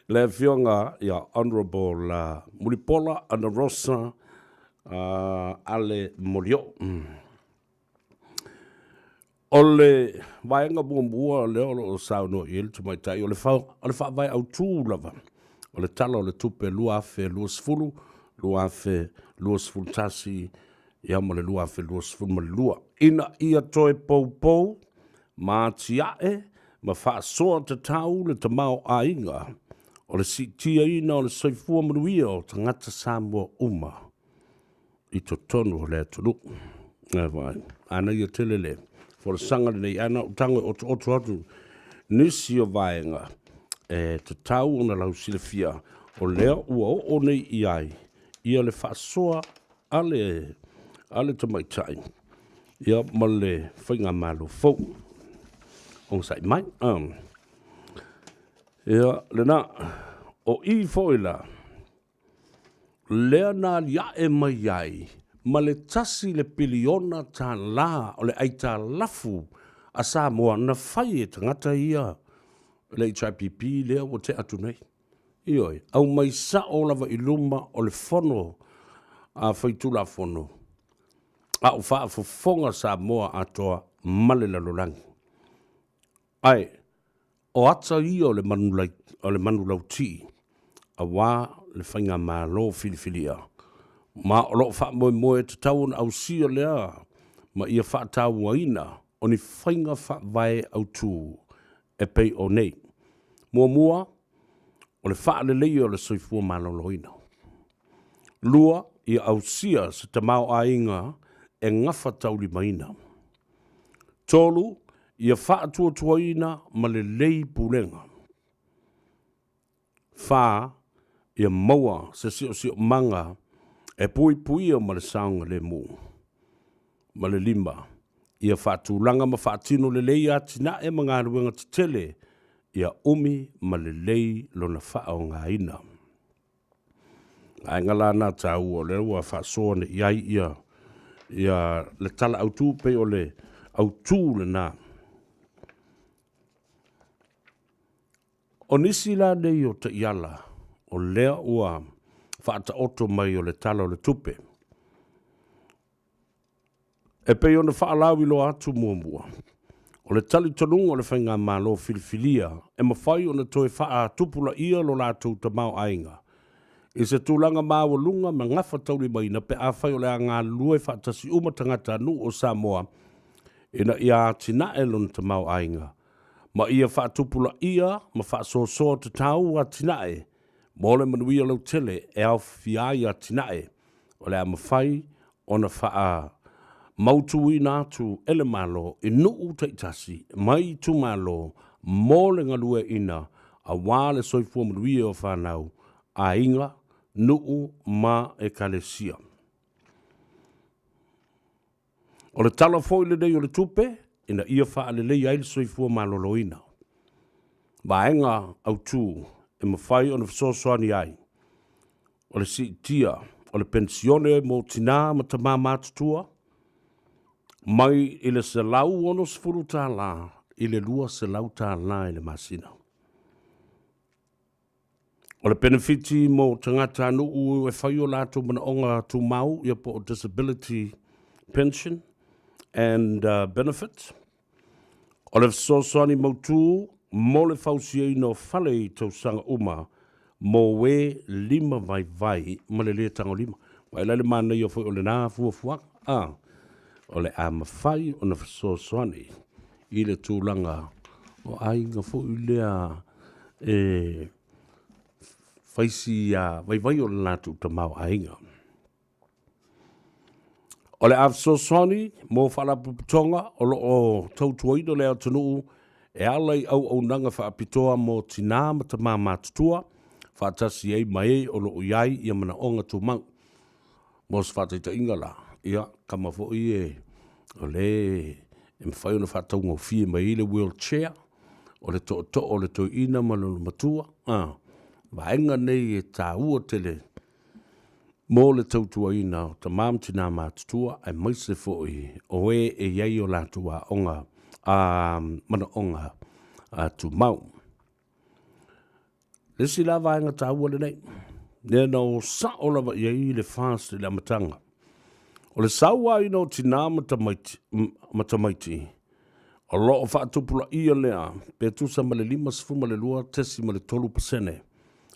le Afioga ia Honourable Mulipola Anarosa Ale Molioo. O le vaega muamua lea o lo o saunoa i ai le tamaitai, o le faavae autu lava o le Tala o le Tupe 2020, 2021 ia ma le 2022, ina ia toe poupou ma atiae ma faasoa tatau le tamaoaiga o le siitiaina o le soifua manuia o tagata Samoa uma i totonu o le atunuu. Ae vaai, manaia tele le folasaga lenei, ae na ou tago e otooto atu nisi o vaega e tatau ona lau silafia, o lea ua oo nei i ai ia le faasoa a le, a le tamaitai ia ma le faigamalo fou. Onosai mai. Ia, lena, o i foi la, lea na aliae mai ai ma le $1 piliona o le aitalafu a Samoa na fai e tagata ia le HRPP lea ua tea atu nei. Ioe, aumai sao lava i luma o le Fono a Faitulafono a o faafofoga Samoa atoa ma le lalolagi. Ae, o ata ia o le manulauti aua le faigamalo filifilia, ma o lo o faamoemoe e tatau ona ausia lea ma ia faatauaina o ni faiga faavae autu e pei o nei. Muamua, o le faaleleia o le soifua maloloina. Lua, ia ausia se tamaoaiga e gafataulimaina. 3, ia faatuatuaina ma lelei pulega. 4, ia maua se siosiomaga e puipuia ma le saogalemu. Ma le 5, ia faatulaga ma faatino lelei atinae ma galuega tetele ia umi ma lelei lona faaaogaina. Vaega la na taua o lea ua faasoa nei i ai ia, ia le tala autu pei o le autu lena. O nisi la nei o taiala o lea ua faataoto mai o le tala o le tupe. E pei ona faalauiloa atu muamua, o le talitonuga o le Faigamalo filifilia e mafai ona toe faatupulaia lo latou tamaoaiga i se tulaga maualuga ma gafataulimaina pe afai o le a galulue faatasi uma tagatanuu o Samoa ina ia atinae lona tamaoaiga ma ia faatupulaia ma faasoasoa tatau atinae mo le manuia lautele e aofia ai atinae o le a mafai ona faamautuina atu e le Malo i nuu taitasi mai itumalo mo le galueaiina aua le soifua manuia o fanau, aiga, nuu ma ekalesia. O le Tala foi lenei o le Tupe ina ia faaleleia ai le soifua maloloina, vaega autu e mafai ona fesoasoani ai o le siitia o le penisione mo tinā ma tamā matutua mai i le $160 i le $200 i le masina. O le penefiti mo tagatanuu e fai o latou manaoga tumau ia po o disability pension and benefit. O le fesoasoani mautu mo le fausiaina o fale i tausaga uma mo e lima vaivai ma le lē tagolima. Vaai la i le manaia foi o lena fuafuaga, a, o le a mafai ona fesoasoani i le tulaga o aiga foi lea e. Faisi a vaivai o le latou tamaoaiga. O le a fesoasoani mo faalapotopotoga o lo o tautuaina le atunuu e ala i auaunaga faapitoa mo tinā ma tamā matutua, faatasi ai ma e o lo o i ai ia manaoga tumau. Mo se faataitaiga la, ia, kama foi e o le e mafai ona faataugofie mai ai le wheelchair, o le tootoo o le toeaina ma lona matua, a, vaega nei e taua tele mo le tautuaina o tama ma tina matutua aemaise foi o e e i ai o latou aoga a manaoga a tumau. Le isi la vaega taua lenei, lea na o sao lava i ai le FAST i le amataga, o le sauaina o tinā ma tamaiti, ma tamaiti o lo o faatupulaia lea pe tusa ma le 52.3%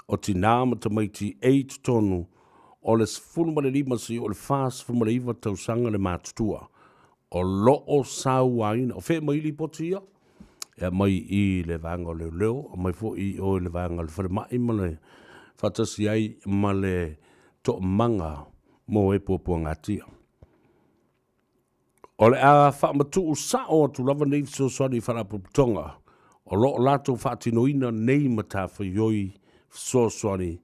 o tinā ma tamaiti e i totonu o le 15 seia oo i le 49 tausaga le matutua o lo o sauaina. O fea e aumai ai lipoti ia? E aumai i le vaega o leoleo, aumai foi i o i le vaega o le falemai ma le faatasi ai ma le toomaga mo e puapuagatia. O le a faamatuu sao atu lava nei fesoasoani i Faalapotopotoga o lo o latou faatinoina nei matafaioi fesoasoani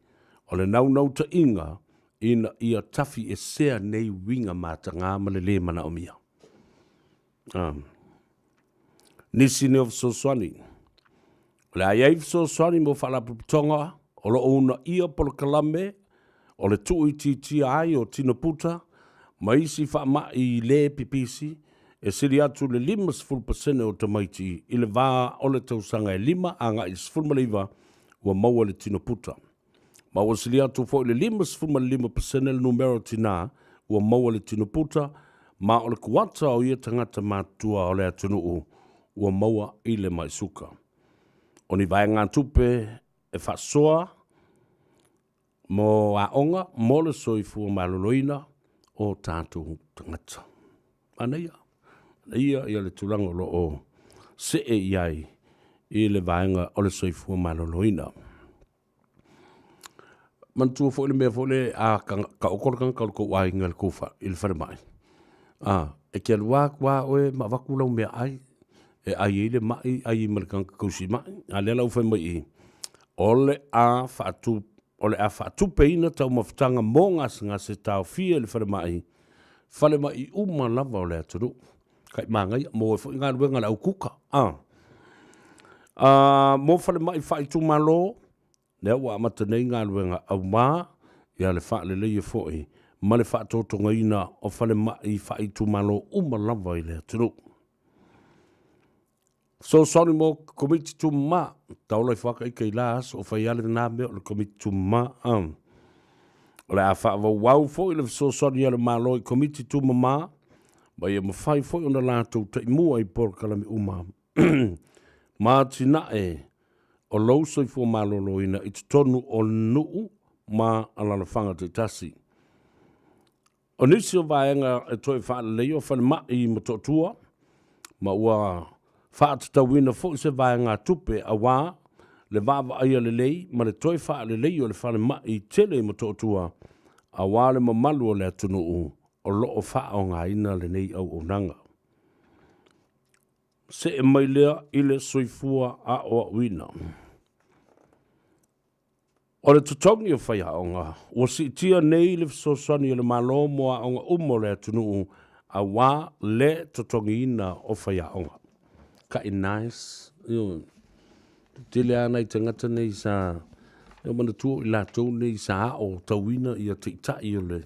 o le naunautaiga ina ia tafiesea nei uiga mataga ma le lē manaomia. Nisi nei o fesoasoani. O le a i ai fesoasoani mo Faalapotopotoga o lo o uunaia polokalame o le tuuitiitia ai o tino puta ma isi faamai le pipisi e sili atu le 50% o tamaiti i le va o le tausaga e 5 agai i le 19 ua maua le tino puta. Ma ua sili atu foi le 55% le numera o tinā ua maua le tino puta, ma o le kuata o ia tagata matutua o le atunuu ua maua i le mai suka. O ni vaegatupe e faasoa mo aoga mo le soifua maloloina o tatou tagata. Manaia, manaia ia le tulaga o lo o see i ai i le vaega o le soifua maloloina. Manatua foi le mea foi le a taoto le tagata o le tou aiga i le falemai, a, e te alu atu lava oe ma avatu lau meaai e ai ai le mai, ai ai ma le tagata tausi mai. A o lea la ua fai mai i i, o le a faatu, o le a faatupeina taumafataga mo gasegase taofia i le falemai, falemai uma lava o le atunuu. Tai manaia, maua ai foi galuega a le au kuka. A, a mo falemai faaitumalo, lea ua amata nei galuega auma ia le faaleleia foi ma le faatotogaina o falemai faaitumalo uma lava i le atunuu. Fesoasoani mo Komiti Tumama. Taola ifo lava ita i la aso o fai lava lena mea o le Komiti Tumama. O le a faaauau foi le fesoasoani a le Malo i Komiti Tumama ma ia mafai foi ona latou taimua i polokalame uma ma atinae o lou soifua maloloina i totonu o nuu ma alalafaga taitasi. O nisi o vaega e toe faaleleia o falemai i Motootua, ma ua faatatauina foi se vaegatupe aua le vaavaaia lelei ma le toe faalelei o le falemai tele i Motootua aua le mamalu o le atunuu o lo o faaaogaina lenei auaunaga. See mai lea i le soifua aoaoina. O le totogi o faiaoga, ua siitia nei le fesoasoani a le Malo mo aoga uma o le atunuu aua le totogiina o faiaoga. Kai nice. Ioe. Tele lava nai tagata nei sa e manatua o i latou nei sa aotauina ia taitai o le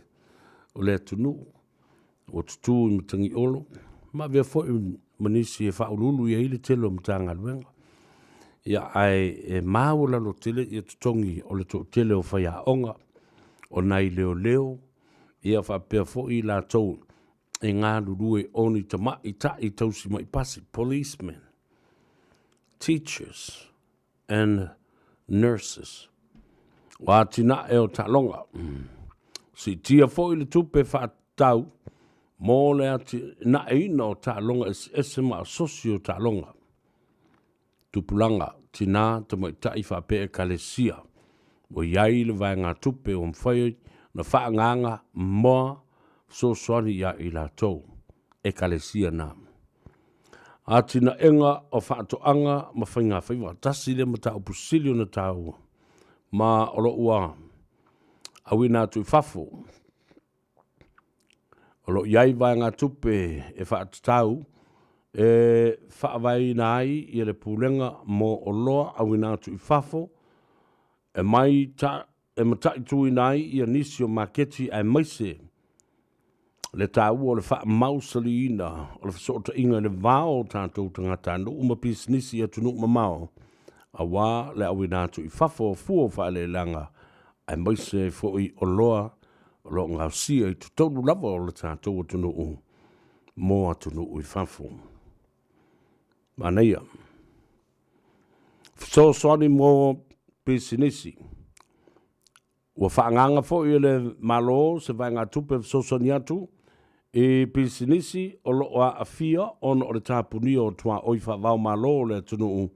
o le atunuu. Ua tutū i Matagiolo, ma avea foi ma nisi e faauluulu i ai le tele o Matagaluega. Ia, ae e maualalo tele ia totogi o le toatele o faiaoga, o nai leoleo, ia faapea foi i latou e galulue o ni tamaitai tausi mai pasi, policemen, teachers, and nurses. O atinae o taaloga. Siitia foi le tupe faatatau mo le atinaeina o taaloga eseese ma asosi o taaloga. Tupulaga, tinā, tamaitai faapea ekalesia. Ua i ai le vaegatupe ua mafai ona faaagaaga moa fesoasoani ia i latou, Ekalesia na. Atinaega o faatoaga ma faigafaiva, tasi lea mataupu sili ona taua, ma o lo ua auina atu i fafo. O lo o i ai vaegatupe e faatatau e faavaeina ai ia le Pulega mo Oloa Auina Atu i Fafo e mai ta, e mataituina ai ia nisi o maketi aemaise le taua o le faamausaliina o le fesootaiga i le va o tatou tagatanuu ma pisinisi i atunuu mamao aua le auina atu i fafo o fua o faaeleeleaga aemaise ai foi oloa o lo o gaosia i totonu lava o le tatou atunuu mo atunuu i fafo. Manaia. Fesoasoani mo pisinisi. Ua faaagaaga foi e le Malo se vaegatupe e fesoasoani atu i pisinisi o lo o aafia ona o le tapunia o tuaoi faava-o-Malo o le atunuu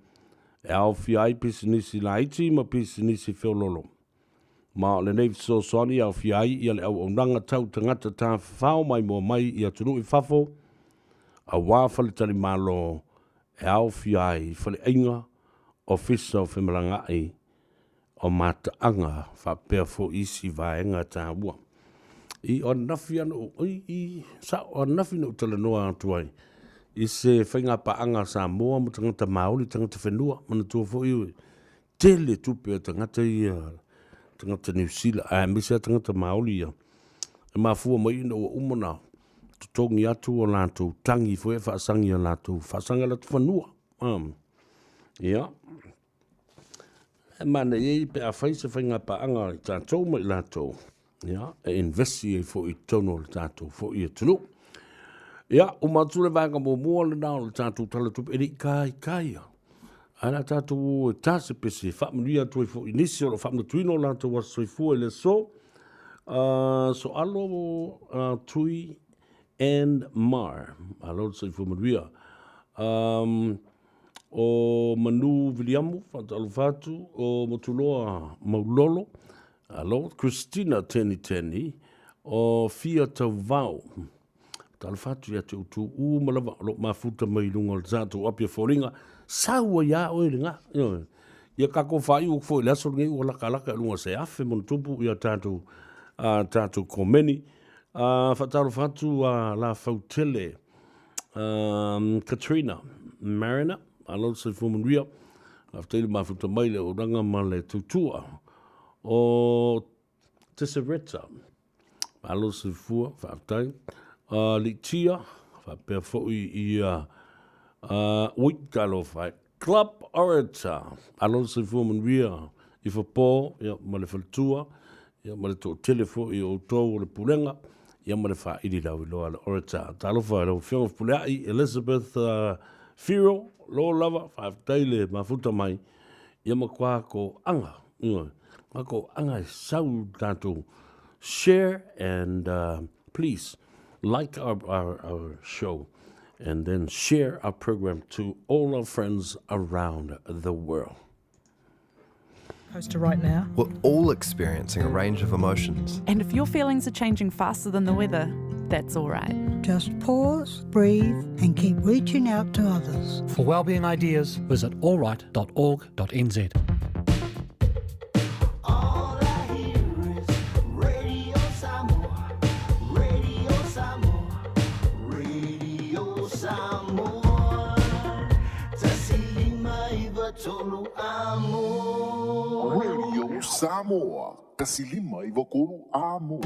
e aofia ai pisinisi laiti ma pisinisi feololo. Ma o lenei fesoasoani e aofia ai ia le auaunaga tau tagata tafafao maimoa mai i atunuu i fafo aua faletalimalo e aofia ai faleaiga, ofisa o femalagaai, o mataaga faapea foi isi vaega taua. I o ananafi ana ou, i, i, sa o ananafi na ou talanoa atu ai i se faigapaaga a Samoa ma tagata Maori, tagata whenua, manatua foi e tele tupe a tagata ia, tagata Niu Sila, aemaise a tagata Maori ia, e mafua mai ina ua uma ona totogi atu o latou tagi foi e faasagi a latou, faasagi a latou fanua. Ia, E manaia ai pe a fai se faigapaaga a tatou ma i latou, ia, e investi ai foi i totonu o le tatou foi atunuu. Ia, uma atu le vaega muamua lena o le tatou Tala o Tupe, e le i taitai lava. Ae o le a tatou o e ta se pese e faamanuia atu ai foi i nisi o lo o faamanatuina o latou aso soifua i le aso. Soalo Tui and Mar. Malo le soifua manuia. O Manu Viliamu, faatalofa atu, o Motuloa Maulolo, alo, Christina Teniteni, o Fia Tauvao, faatalofa atu ia te outou uma lava o lo o mafuta mai i luga o le tatou api a foliga, sau ai lava oe i le ga. Ioe. Ia tatou faaiu atu foi i le aso lenei ua latalata i luga o se 1000 ma ona tupu ia tatou, tatou komeni. Faatalofa atu a Lafautele Katrina Mariner, malo le soifua manuia. Faafetai le mafuta mai le auaunaga ma le tautua. O Tesereta, malo le soifua, faafetai. Litia, faapea foi ia ui, talofa e. Club Orator, malo le soifua manuia i Fopo ia, ma le faletua ia, ma le toatele foi o outou o le pulega ia, ma le faaili lauiloa a le Orator. Talofa i lau Afioga Fepuleai Elizabeth Whiro, lo lava, faafetai le mafuta mai, ia matua toaga, ioe, matua toaga e sau i le tatou share and please like our show and then share our program to all our friends around the world. Coaster right now. We're all experiencing a range of emotions. And if your feelings are changing faster than the weather, that's all right. Just pause, breathe, and keep reaching out to others. For wellbeing ideas, visit allright.org.nz. All I hear is Radio Samoa, Radio Samoa, Radio Samoa. Tasi lima iva tolu amo. Radio Samoa, 159 amo.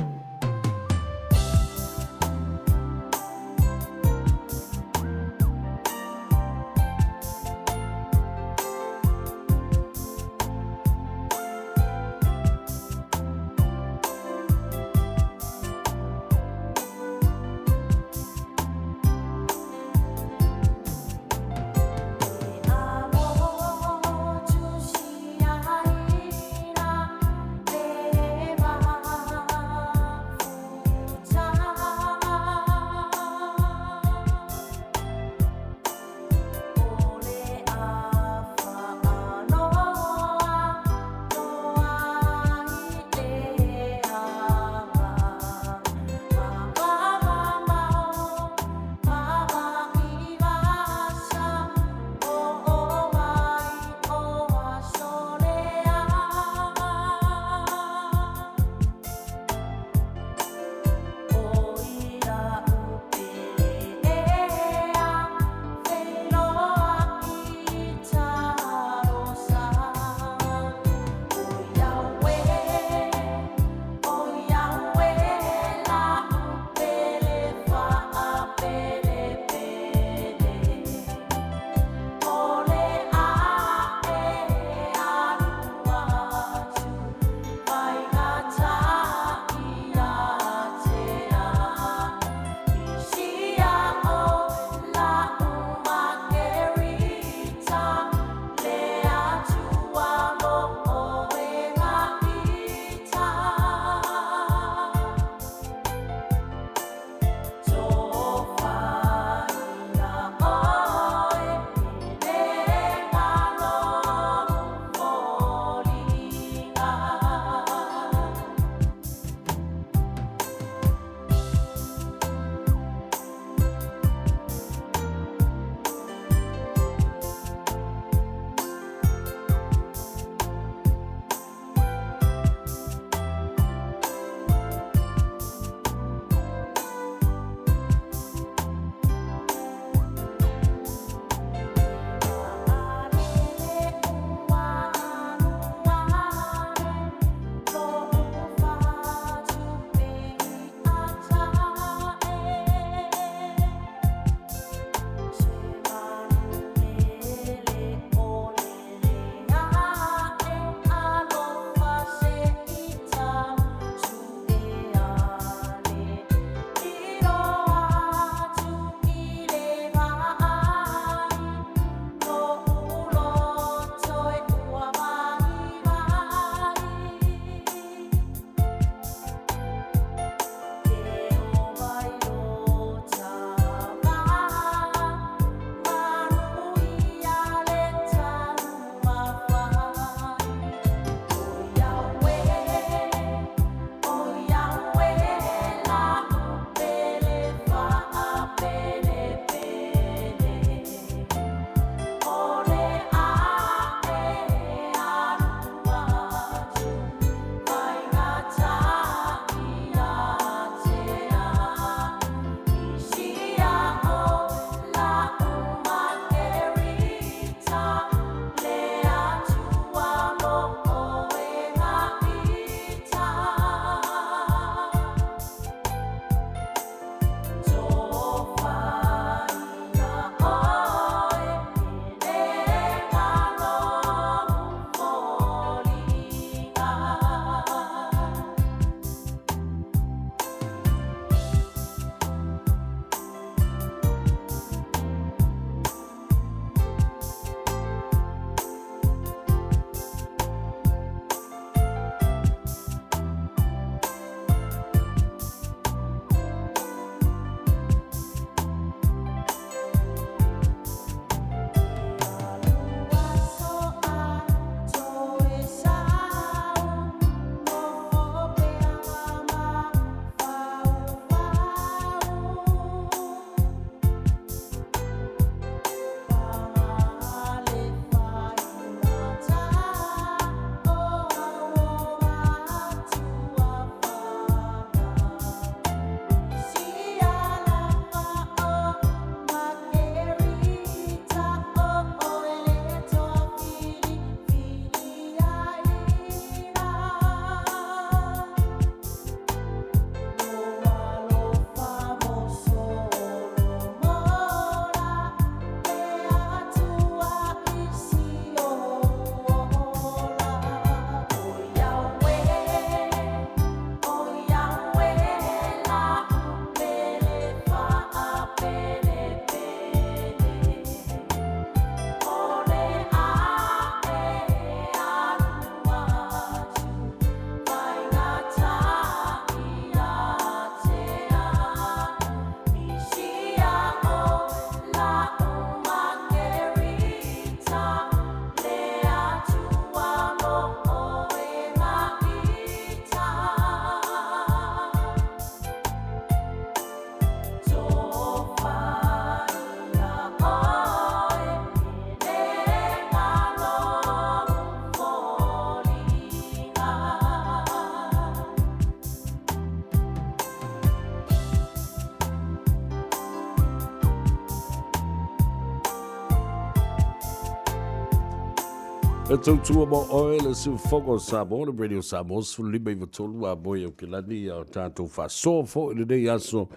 E tautua mo oe le siufogo o Samoa, le Radio Samoa 15 93 a moe o ke lani a o tātou faasoa foi lenei aso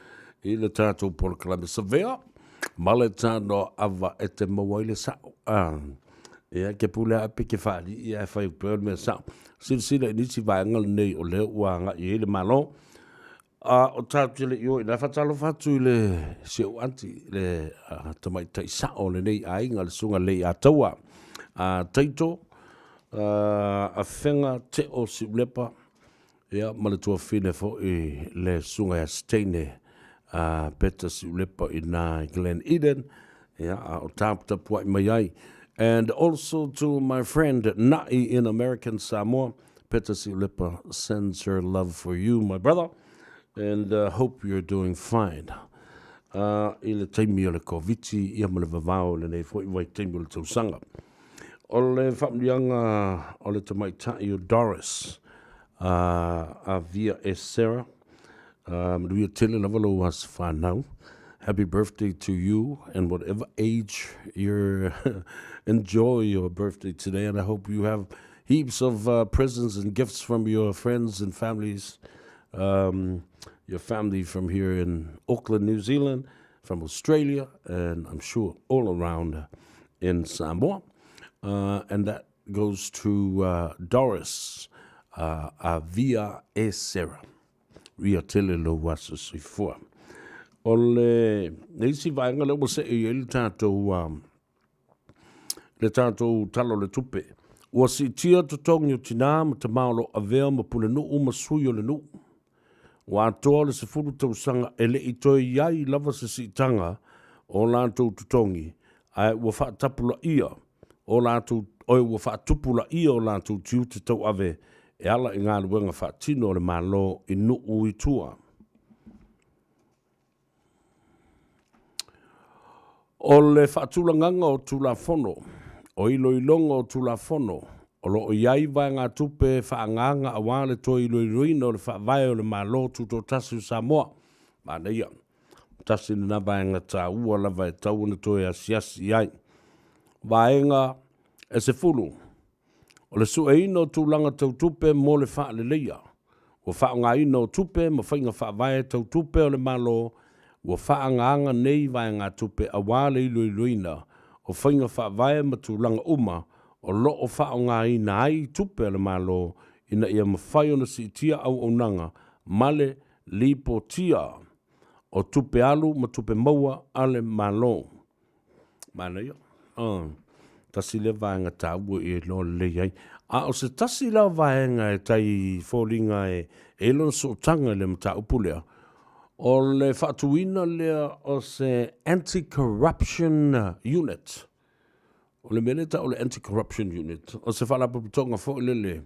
i le tātou polokalame savea ma le tānoa ava e te maua ai le sa'o. Ah, ia ke pule a pe ke whaali ia e whai upea o le mea sa'o. Silasila i nisi vaega lenei o lea ua agai ai le Malo. A o tātou te le i o ina whatalofa atu i le si ou aunty, le tamaitai sa'o o lenei aiga, le susuga Lei Ataua. A Taito, Afega Teo Siulepa, ia ma le tuafine foi le susuga ia Steine a Peta Siulepa i nā i Glen Eden, ia a o taputapuai mai ai. And also to my friend Na'i in American Samoa, Peta Siulepa sends her love for you, my brother, and hope you're doing fine. I le taimi o le Koviti, ia ma le vavao i lenei foi vaitaimi o le tausaga. O le faamanuiaga o le tamaitai o Doris, a Via e Sarah, manuia tele lava lou aso fanau. Happy birthday to you and whatever age you're enjoy your birthday today and I hope you have heaps of presents and gifts from your friends and families your family from here in Auckland, New Zealand, from Australia and I'm sure all around in Samoa. And that goes to Doris Avia e Sarah. Ria tele lou aso soifua. O le isi vaega lea ua see i ai le tatou le tatou Tala o le Tupe. Ua siitia totogi o tinā ma tamā o lo o avea ma pulenuu ma sui o le nuu. Ua atoa le 10 tausaga e le i toe i ai lava se siitaga o latou totogi, ae ua faatapulaia o latou, oe ua faatupulaia o latou tiute tauave e ala i galuega faatino a le Malo i nuu i tua. O le faatulagaga o Tulafono, o iloiloga o Tulafono, o lo o i ai vaegatupe faaagaaga aua le toe iloiloina o le Faavae o le Malo Tutoatasi o Samoa. Manaia, tasi lena vaega taua lava e tatau ona toe asiasi i ai. Vaega e 10, O le sueina o tulaga tau tupe mo le faaleleia, ua faaaogaina o tupe ma faiga faavae tau tupe o le Malo ua faaagaaga nei vaegatupe aua le iloiloina o faiga faavae ma tulaga uma o lo o faaaogaina ai tupe a le Malo ina ia mafai ona siitia auaunaga ma le lipotia o tupe alu ma tupe maua a le Malo. Manaia. Tasi lea vaega taua e iloa lelei ai. A o se tasi la o vaega e tai foliga e i ai lona sootaga i le mataupu lea, o le faatuina lea o se Anti-Corruption Unit. O le mea lea e tau o le Anti-Corruption Unit, o se faalapotopotoga foi lele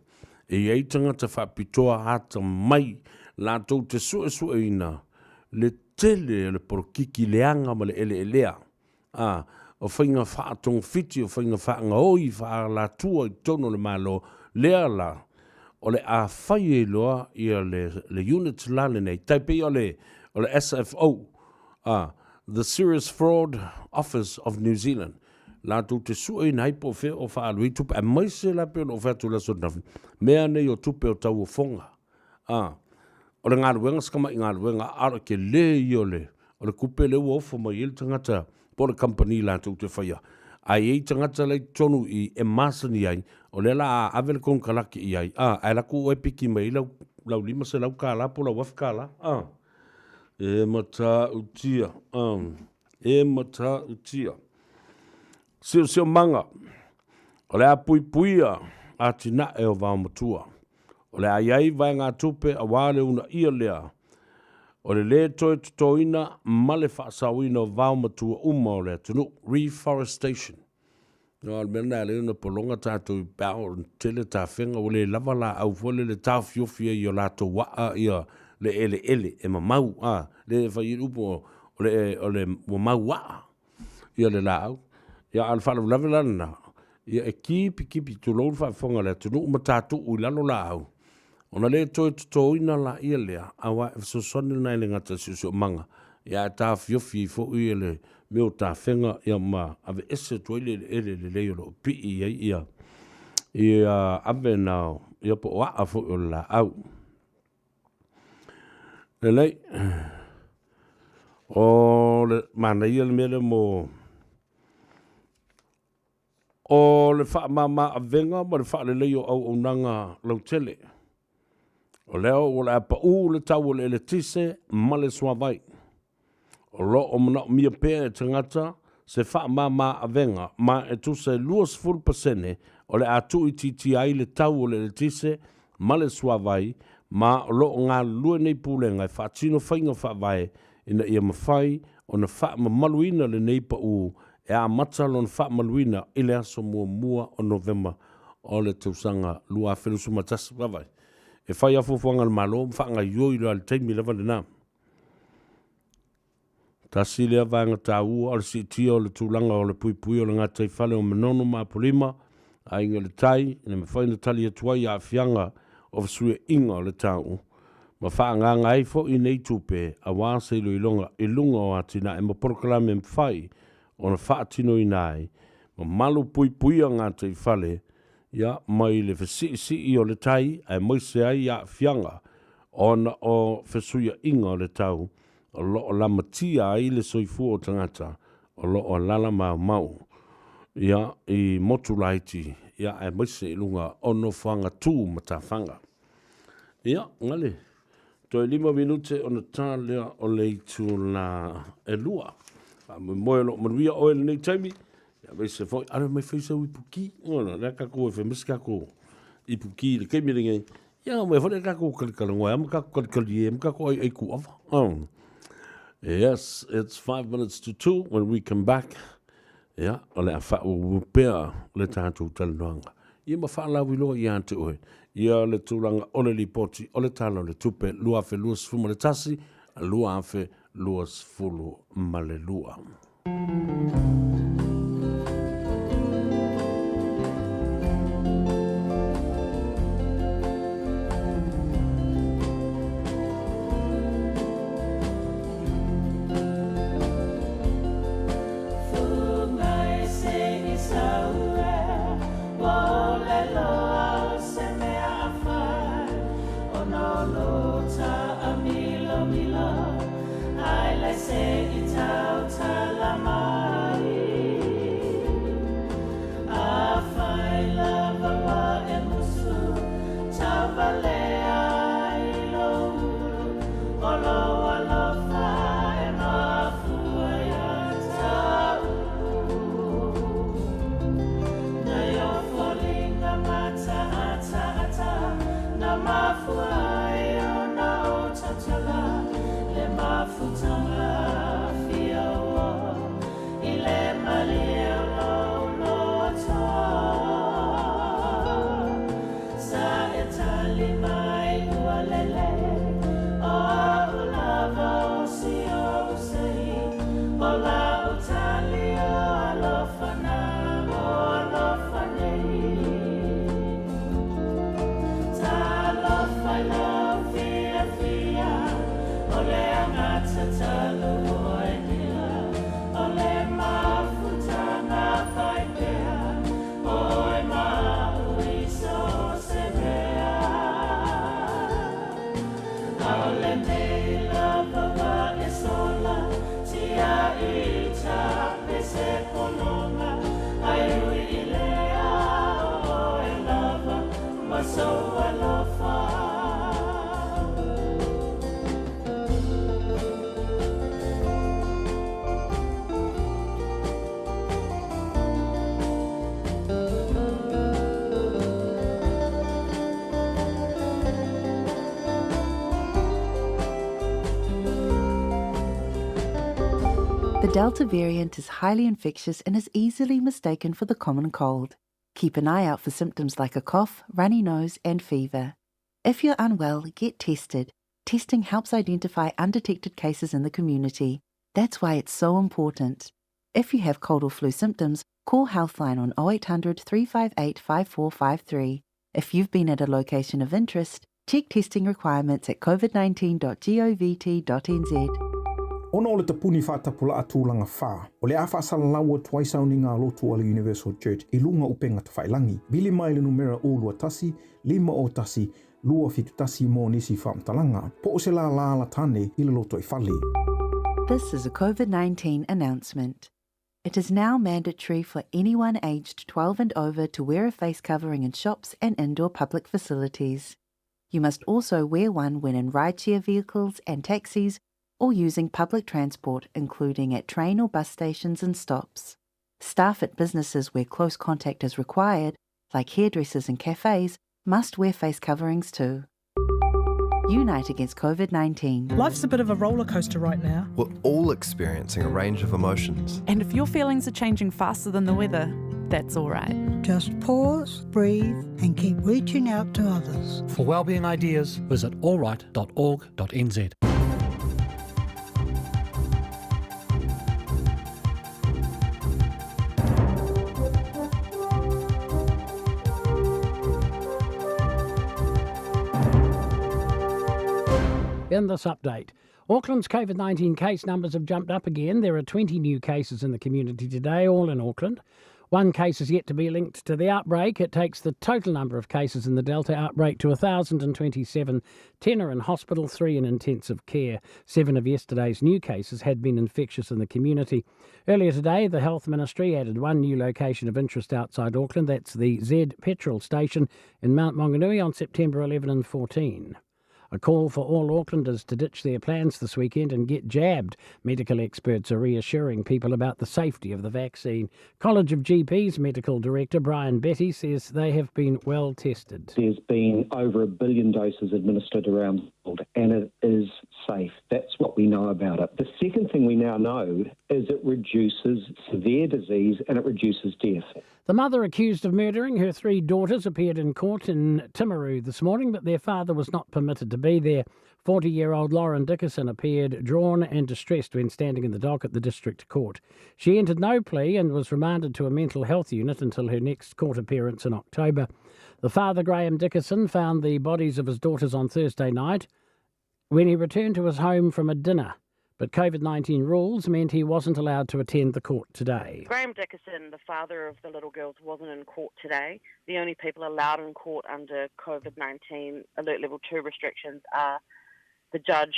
e i ai tagata faapitoa atamai latou te suesueina le tele o le polokiki leaga ma le eleelea, ā, o faiga faatogafiti, o faiga faagaoi faaalatua i totonu o le Malo, lea la o le a fai ai loa ia le, le unit la lenei, tai pei o le, o le SFO, ā, The Serious Fraud Office of New Zealand, latou te sueina ai po o fea o faaalu ai tupe, aemaise la pei ona ou fai atu i le aso ananafi, mea nei o tupe o tauofoga, ā, o le galuega si tamai galuega, a o le tele ia o le, o le tupe lea ua ofo mai ai le tagata po o le kamupani latou te faia. A i ai tagata la i totonu i i e masani ai, o lea la a ave le konekarate i ai, ā, ae alu atu oe piki mai ai lau, lau $500 po o lau $1000, ā. E matautia, ā, e matautia. Siosiomaga, o le a puipuia atinae o vaomatua. O le a i ai vaegatupe aua le uunaia lea o le lē toe totoina ma le faasaoina o vaomatua uma o le atunuu, reforestation. O le mea lena e ala ai ona pologa tatou i pe a oo ina tele tafega ua le lava laau foi lele e taofiofi ai i o latou aa ia le eleele e mamau, a, lea e fai ai le upu o le, o le, ua mau aa ia le laau. Ia, a o le faalavelave la lena, ia e kipi kipi tulou le faafofoga a le atunuu ma tatuu i lalo laau, ona le toe totoina laia lea, aua e fesoasoani lena e le gata i le siosiomaga, ia ae taofiofi ai foi le mea o tafega ia ma aveese atu ai le eleele lelei o lo o pii ai ia. Ia ave na ia po o aa foi o le laau. Lelei, o le manaia le mea lea mo o le faamama avega ma le faalelei o auaunaga lautele. O lea ua le a paū le tau o le eletise ma le suavai. O lo o manaomia pea e tagata se faamama avega ma e tusa e 20% o le a tuuitiitia ai le tau o le eletise ma le suavai, ma o lo o galulue nei pulega e faatino faiga faavae ina ia mafai ona faamamaluina lenei pau e amata lona faamamaluina i le aso 1 o Novema o le tausaga 2021. Vaavaai, e fai lava fuafuaga a le Malo ma faagaoioi loa i le taimi lava lena. Tasi lea vaega taua o le siitia o le tulaga o le puipuia o le gataifale o Manono ma Apolima, Aiga i le Tai, ina mafai ona tali atu ai i aafiaga o fesuiaiga o le tau, ma faaagaaga ai foi nei tupe aua se iloiloga i luga o atinae ma polokalame e mafai ona faatinoina ai ma malupuipuia gataifale ia mai le fesiisii o le tai aemaise ai aafiaga ona o fesuiaiga o le tau o lo o lamatia ai le soifua o tagata o lo o alaala maumau ia i motu laiti ia aemaise i luga o nofoaga tu matafaga. Ia, gale, toe 5 minute ona ta lea o le itula e 2. Faamoemoe o lo o manuia oe i lenei taimi, ia aemaise foi, alo mai fai sau ipuki, ona lea tatou e fai mai se tatou ipuki i le taimi lenei, ia mai foi lea tatou kalikalagoa ma tatou kalikali e ma tatou aiai kuava. Oh. Yes, it's 1:55 when we come back. Ia, o le a faaauau pea le tatou talanoaga. Ia ma faalauiloa ia te oe ia le tulaga o le Lipoti o le Tala o le Tupe 2021, 2022. The Delta variant is highly infectious and is easily mistaken for the common cold. Keep an eye out for symptoms like a cough, runny nose, and fever. If you're unwell, get tested. Testing helps identify undetected cases in the community. That's why it's so important. If you have cold or flu symptoms, call Healthline on 0800 358 5453. If you've been at a location of interest, check testing requirements at covid19.govt.nz. Ona o le tapuni fa'atapula'a tulaga fā, o le a fa'asalalau atu ai sauniga a lotu a le Universal Church i luga upega tafailagi. Vili mai le numera 021 501 271 mo nisi fa'amatalaga, po o se lālā la tane i le lotoifale. This is a COVID 19 announcement. It is now mandatory for anyone aged 12 and over to wear a face covering in shops and indoor public facilities. You must also wear one when in rideshare vehicles and taxis or using public transport, including at train or bus stations and stops. Staff at businesses where close contact is required, like hairdressers and cafes, must wear face coverings too. Unite against COVID 19. Life's a bit of a roller coaster right now. We're all experiencing a range of emotions. And if your feelings are changing faster than the weather, that's all right. Just pause, breathe, and keep reaching out to others. For wellbeing ideas, visit allright.org.nz. In this update, Auckland's COVID 19 case numbers have jumped up again. There are 20 new cases in the community today, all in Auckland. One case is yet to be linked to the outbreak. It takes the total number of cases in the Delta outbreak to 1,027. 10 are in hospital, 3 in intensive care. Seven of yesterday's new cases had been infectious in the community. Earlier today, the Health Ministry added one new location of interest outside Auckland. That's the Z petrol station in Mount Maunganui on September 11 and 14. A call for all Aucklanders to ditch their plans this weekend and get jabbed. Medical experts are reassuring people about the safety of the vaccine. College of GPs Medical Director Brian Betty says they have been well tested. There's been over a billion doses administered around the world, and it is safe. That's what we know about it. The second thing we now know is it reduces severe disease and it reduces death. The mother accused of murdering her three daughters appeared in court in Timaru this morning, but their father was not permitted to be there. 40 year old Lauren Dickerson appeared drawn and distressed when standing in the dock at the district court. She entered no plea and was remanded to a mental health unit until her next court appearance in October. The father, Graham Dickerson, found the bodies of his daughters on Thursday night when he returned to his home from a dinner. But COVID 19 rules meant he wasn't allowed to attend the court today. Graham Dickerson, the father of the little girls, wasn't in court today. The only people allowed in court under COVID 19 alert level 2 restrictions are the judge,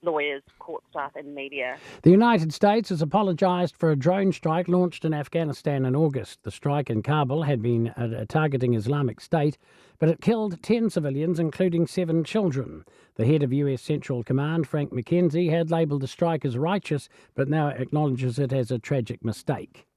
lawyers, court staff, and media. The United States has apologised for a drone strike launched in Afghanistan in August. The strike in Kabul had been uh, targeting Islamic State, but it killed 10 civilians, including seven children. The head of US Central Command, Frank McKenzie, had labelled the strike as righteous, but now acknowledges it as a tragic mistake.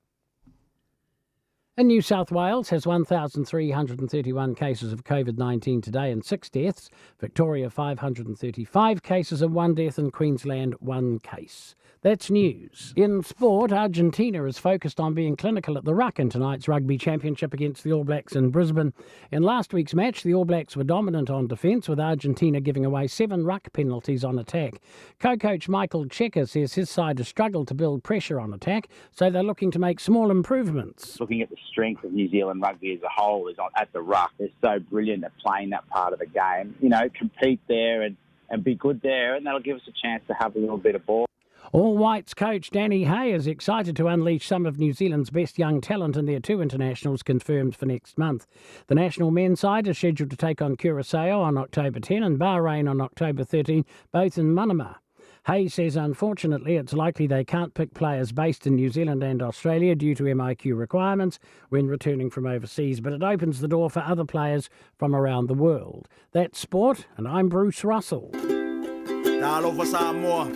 And New South Wales has 1,331 cases of COVID 19 today and six deaths. Victoria, 535 cases and one death, and Queensland, one case. That's news. In sport, Argentina is focused on being clinical at the ruck in tonight's rugby championship against the All Blacks in Brisbane. In last week's match, the All Blacks were dominant on defence, with Argentina giving away seven ruck penalties on attack. Co coach Michael Cheika says his side has struggled to build pressure on attack, so they're looking to make small improvements. Looking at the strength of New Zealand rugby as a whole is on, at the ruck. They're so brilliant at playing that part of the game. You know, compete there and, and be good there, and that'll give us a chance to have a little bit of ball. All Whites coach Danny Hay is excited to unleash some of New Zealand's best young talent in their two internationals confirmed for next month. The national men's side is scheduled to take on Curacao on October 10 and Bahrain on October 13, both in Manama. Hay says unfortunately it's likely they can't pick players based in New Zealand and Australia due to MIQ requirements when returning from overseas, but it opens the door for other players from around the world. That's sport, and I'm Bruce Russell. Talofa Samoa,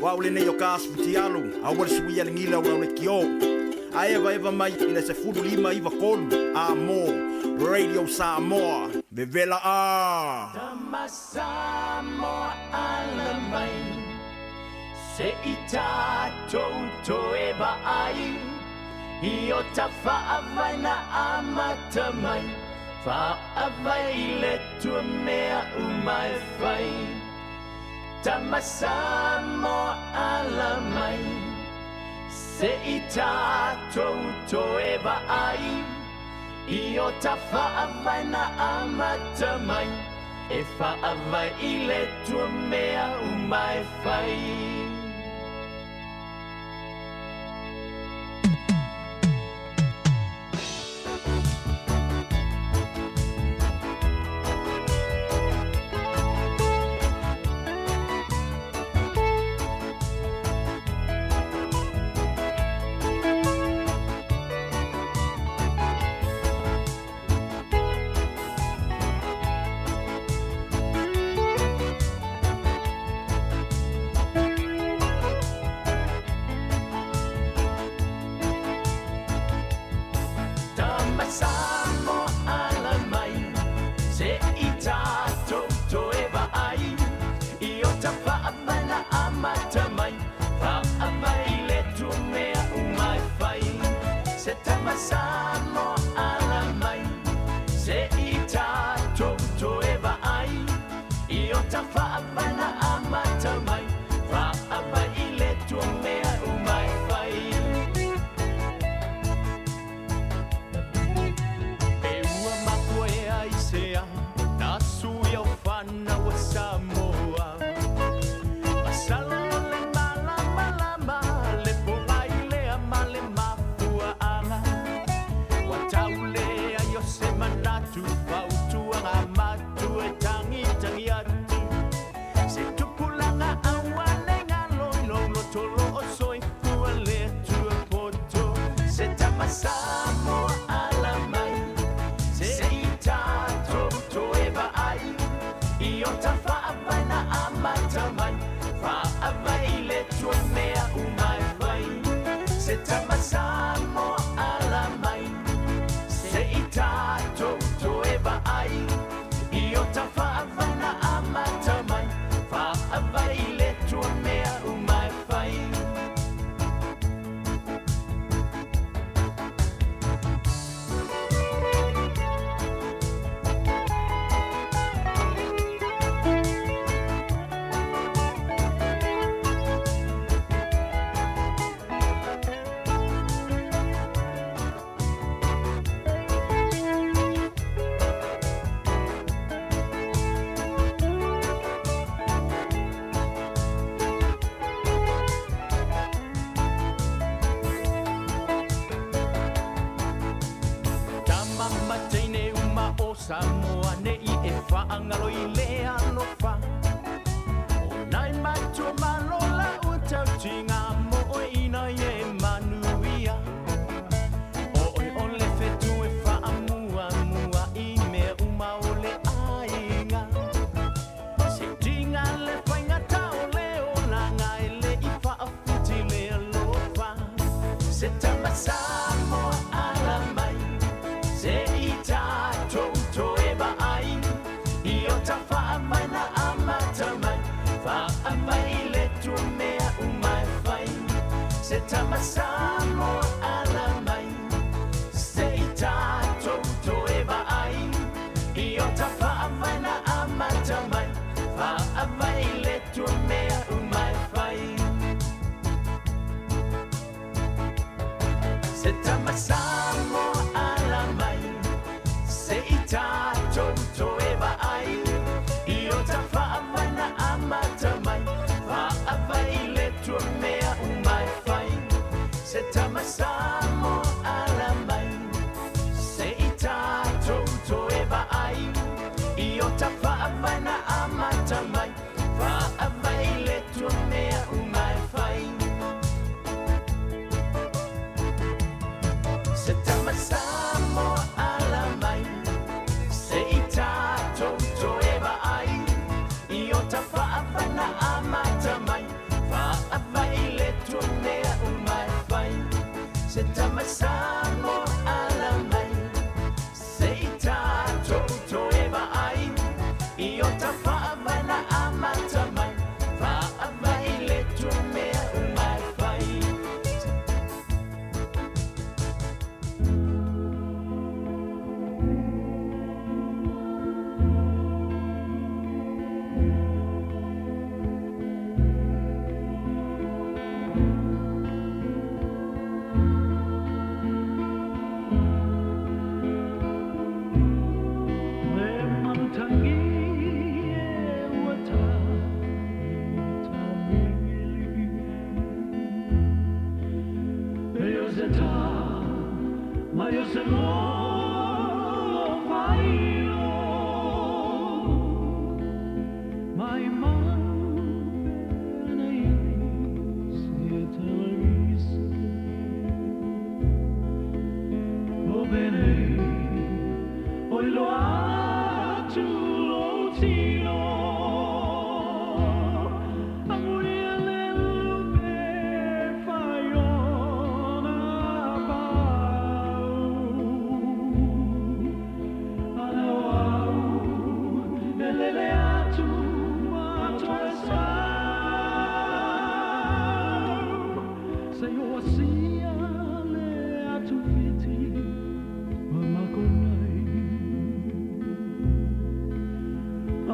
o au lenei o ka asu futialu, a ua le sui a le gila o le kio. A eva eva mai i le sefulu lima iva kolu, a mo, Radio Samoa, vevela a! Tama Samoa ala mai Se i tātou toe vaai I o ta whaavaina amata mai Whaavai i le tua mea umai whai Tama Samoa ala mai Se i tātou toe vaai I o ta whaavaina amata mai E whaavai i le tua mea umai whai. Samoa nei e faagalo i le alofa. O nai matua malo lau tautiga mo oe ina ia e manuia. O oe o le fetu e faamuamua i mea uma o le aiga. Se tiga le faigata o le olaga e le i faafiti le alofa. Se tama Samoa ala mai, se i tatou toe vaai i o ta faavae na amata mai, faavae i le Atua mea uma e fai. Se tama Samoa ala mai, se i tatou toe vaai i o ta faavae na amata mai, faavae i le Atua mea uma e fai. Se tama Samoa ala mai, se i tatou toe vaai i o ta faavae na amata mai, faavae i le Atua mea uma e fai. Se tama Samoa ala mai, se i tatou toe vaai i o ta faavae na amata mai, faavae i le Atua mea uma e fai. Se tama Samoa ala mai, se i tatou toe vaai i o ta faavae na amata mai, faavae i le Atua mea uma e fai. Se tama Samoa ala mai, se i tatou toe vaai i o ta faavae na amata mai, faavae i le Atua mea uma e fai. Le manutagi e ua ta tamili E o se tā mai o se lolo failo Mai mau pena i se televisa O bene o iloa atu lou tino Amuia le lupe fai ona pau Ana o au e lele atu atoa e sau Se o asia le atu fiti ma mako nei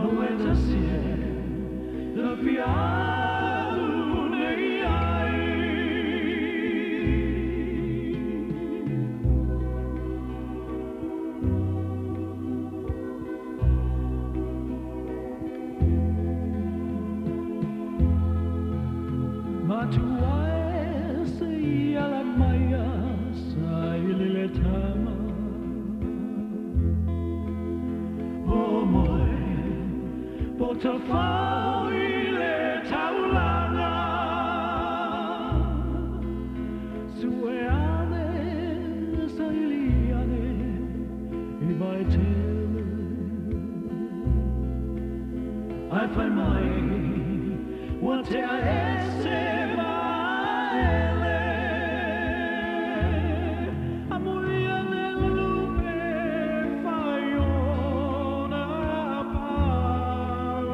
Au e tasi e le fialu nei ai. Matua e se i ala mai a sa i lele tama O moe po ta fau i le taulaga Sue ane sa ili ane i vai tele Ai fai mai ua tea ese maele Amuia le lupe fai ona pau.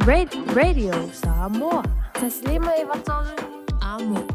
Radio Samoa. 1 5 3 Amo.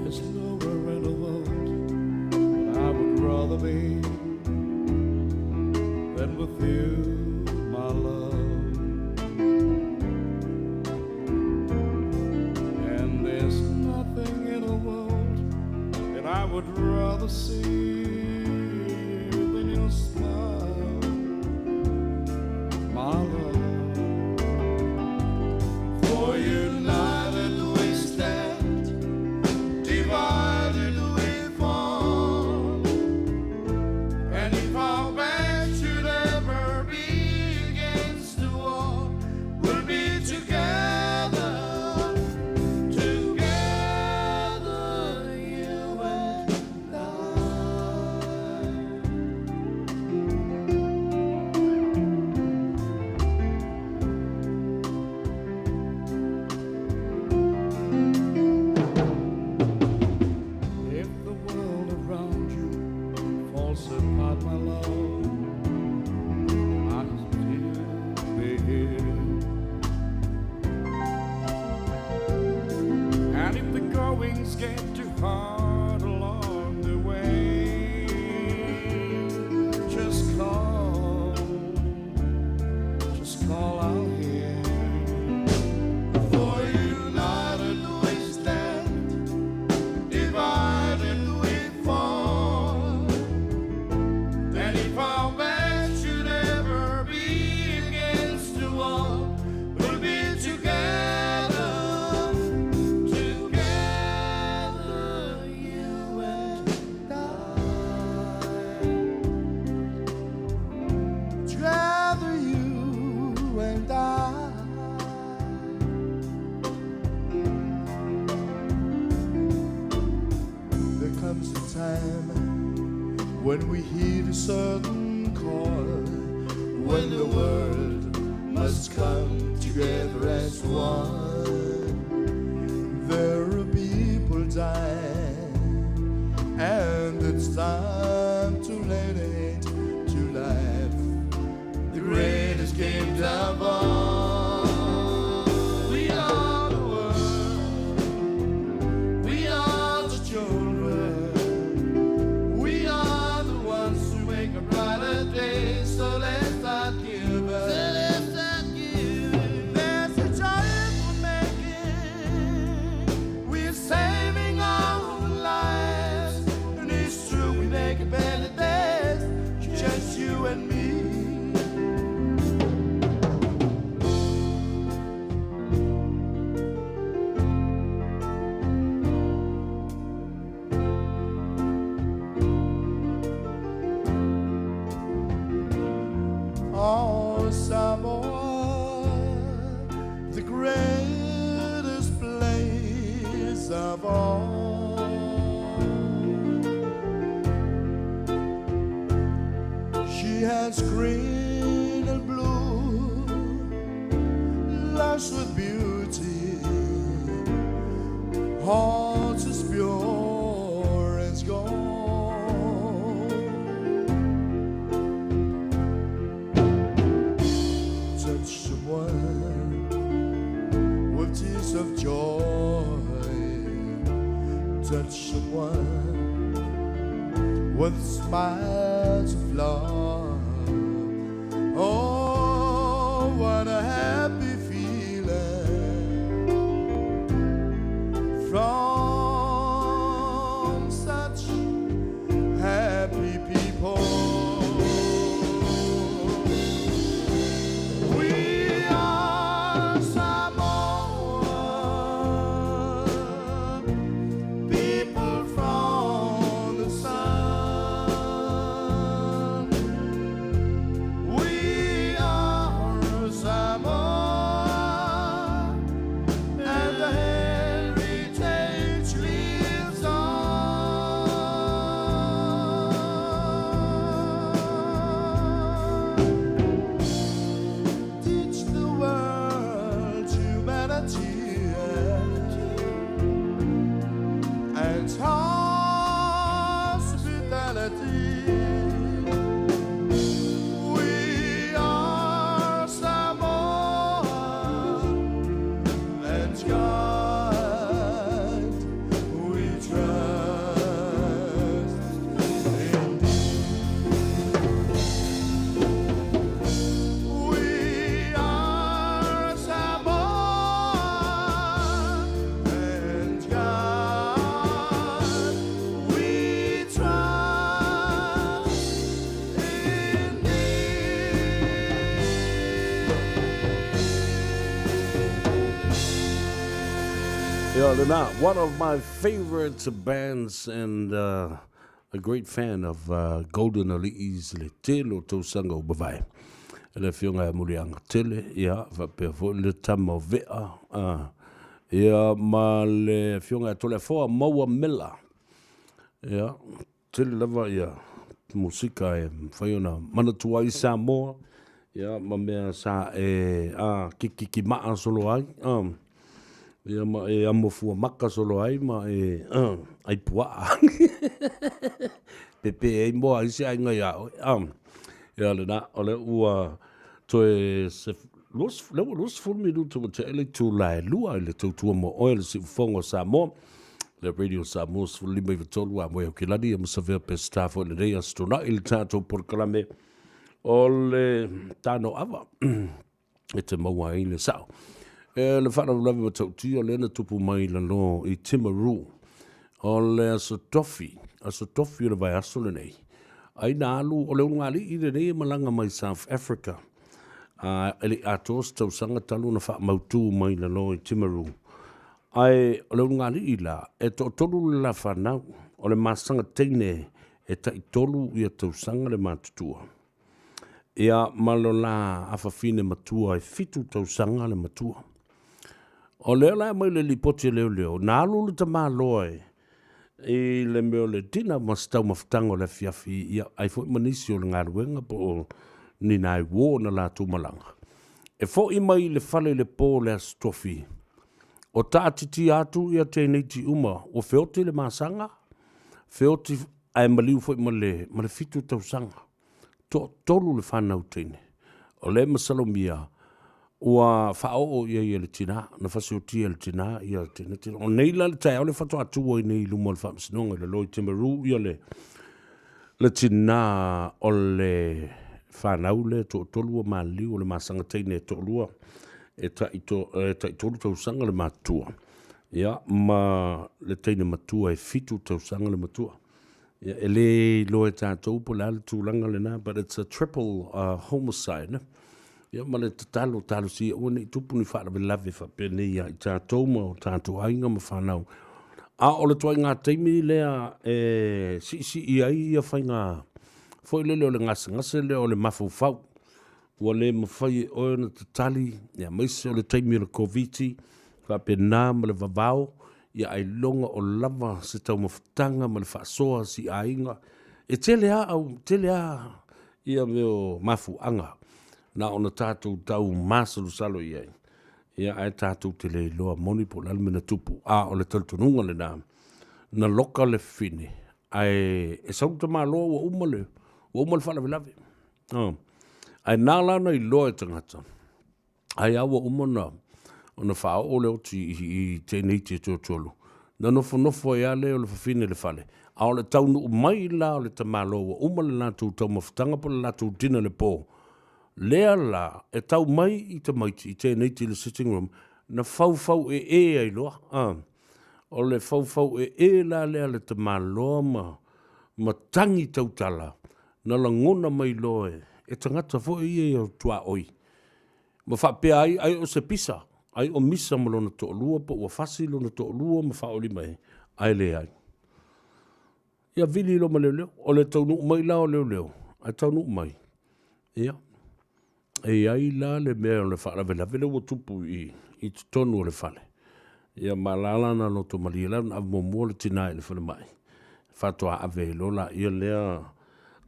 There's nowhere in the world that I would rather be than with you, my love. And there's nothing in the world that I would rather see than your smile, my love. For united we stand, divided we fall. And if our back should ever be against the wall, we'll be together, together, you and I. If the world around you falls apart, my love, I'll still be here. And if the goings get too hard along the way, just call, just call out here. For united we stand, divided we fall. And if our backs should ever be against the wall, we'll be together, together, you and I. Together, you and I. There comes a time when we hear a certain call, when the world must come together as one. There are people dying, and it's time to let it to life. The greatest gift of all. We are the world. We are the children. We are the ones who make a brighter day. So let's start giving. So let's start giving. There's a choice we're making. We're saving our own lives. And it's true, we make a better days. Just you and me. Oh, Samoa, the greatest place of all. She has green and blue, lush with beauty, hearts as pure as gold. Touch someone with tears of joy. Touch someone with smiles of love. Oh, what a happy feeling from such happy people. We are Samoa, people from the sun. Ia lena, one of my favorite bands and uh, a great fan of uh, Golden Ali'is le tele o tausaga ua mavae. Le afioga ia Muliaga Tele, ia, faapea foi le tama o Vea, uh, ia, ma le afioga ia Toleafoa Maua Miller. Ia, tele lava ia musika e mafai ona manatua ai Samoa, ia, ma mea sa e a, kikikimaa solo ai, a, ia, ma e amo fuamaka solo ai, ma e a, ai puaa. Pepe ai moa ai se aiga iā oe, a, ia lena, o lea ua toe se, lea ua 20 minuta ua tea le itula e 2 i le tautua mo oe le siufofoga o Samoa. Le Radio Samoa 15 93 a moe Aukilani ia ma Savea Peseta foi lenei aso Toonai i le tatou polokalame o le Tanoava e te maua ai le sao. E le faalavelave matautia lea na tupu mai lalo i Timaru o le aso Tofi, aso Tofi o le vaiaso lenei. Ai na alu o le ulugalii lenei e malaga mai South Africa. A e le i atoa se tausaga talu ona faamautu mai lalo i Timaru. Ae o le ulugalii la, e toatolu le la fanau, o le masaga teine e taitolu ia tausaga le matutua. Ia ma lo la afafine matua e 7 tausaga le matua. O lea la e aumai le lipoti a leoleo, na alu le tamaloa e i le mea o le dinner ma se taumafataga o le afiafi, ia ai foi ma nisi o le galuega po o ni nai uo na latou malaga. E foi mai i le fale i le po o le Aso Tofi, o taatitia atu ia teineiti uma, ua feoti le masaga, feoti ae maliu foi ma le, ma le 7 tausaga. Toatolu le fanau teine. O lea e masalomia ua faaoo i ai e le tina, na fasiotia e le tina ia teineiti. O nei la le taeao le faatoa tu ai nei i luma o le faamasinoga i lalo i Timaru ia le, le tina o le fanau lea toatolu ua maliliu o le masaga teine e toalua e tai, to, e tai tolu tausaga le matutua. Ia, ma le teine matua e 7 tausaga le matua. Ia, e le iloa e tatou po o le a le tulaga lena, but it's a triple uh, homicide. Ia, ma le tatalo, talosia aua ne i tupu ni faalavelave faapenei ia i tatou ma o tatou aiga ma fanau. A o le ituaiga taimi lea e siisii ai ia faiga foi lele o le gasegase lea o le mafaufau. Ua le mafai e oe ona tatali, aemaise o le taimi o le Koviti, faapena ma le vavao, ia ailoga o lava se taumafataga ma le faasoa a si aiga. E tele lava au, tele lava ia mea o mafuaaga na ona tatou tau masalosalo i ai, ia ae tatou te le iloa moni po o le a le mea na tupu. A o le talitonuga lena, na loka le fine, ae e sau le tamaloa ua uma le, ua uma le faalavelave. Oh. Ae na la ona iloa e tagata, ai a ua uma ona, ona faaoo le oti i, i teineiti e toatolu. Na nofonofo ai lava lea o le fafine i le fale. A o le taunuu mai la o le tamaloa ua uma le latou taumafataga po o le latou dinner i le po, lea la e tau mai i tamaiti i teineiti i le sitting room, na faufau ee ai loa. Ah. O le faufau ee la lea a le tamaloa ma, ma tagi tautala, na lagona mai loa e, e tagata foi ia i tuaoi. Ma faapea ai, ai o se pisa, ai o misa ma lona toalua, po ua fasi lona toalua ma faaoli mai, ae leai. Ia vili loa ma leoleo. O le taunuu mai la o leoleo, ae taunuu mai, ia, e i ai la le mea o le faalavelave lea ua tupu i, i totonu o le fale. Ia ma la la na loto malie la na ave muamua le tina i le falemai. Faatoa ave ai loa laia lea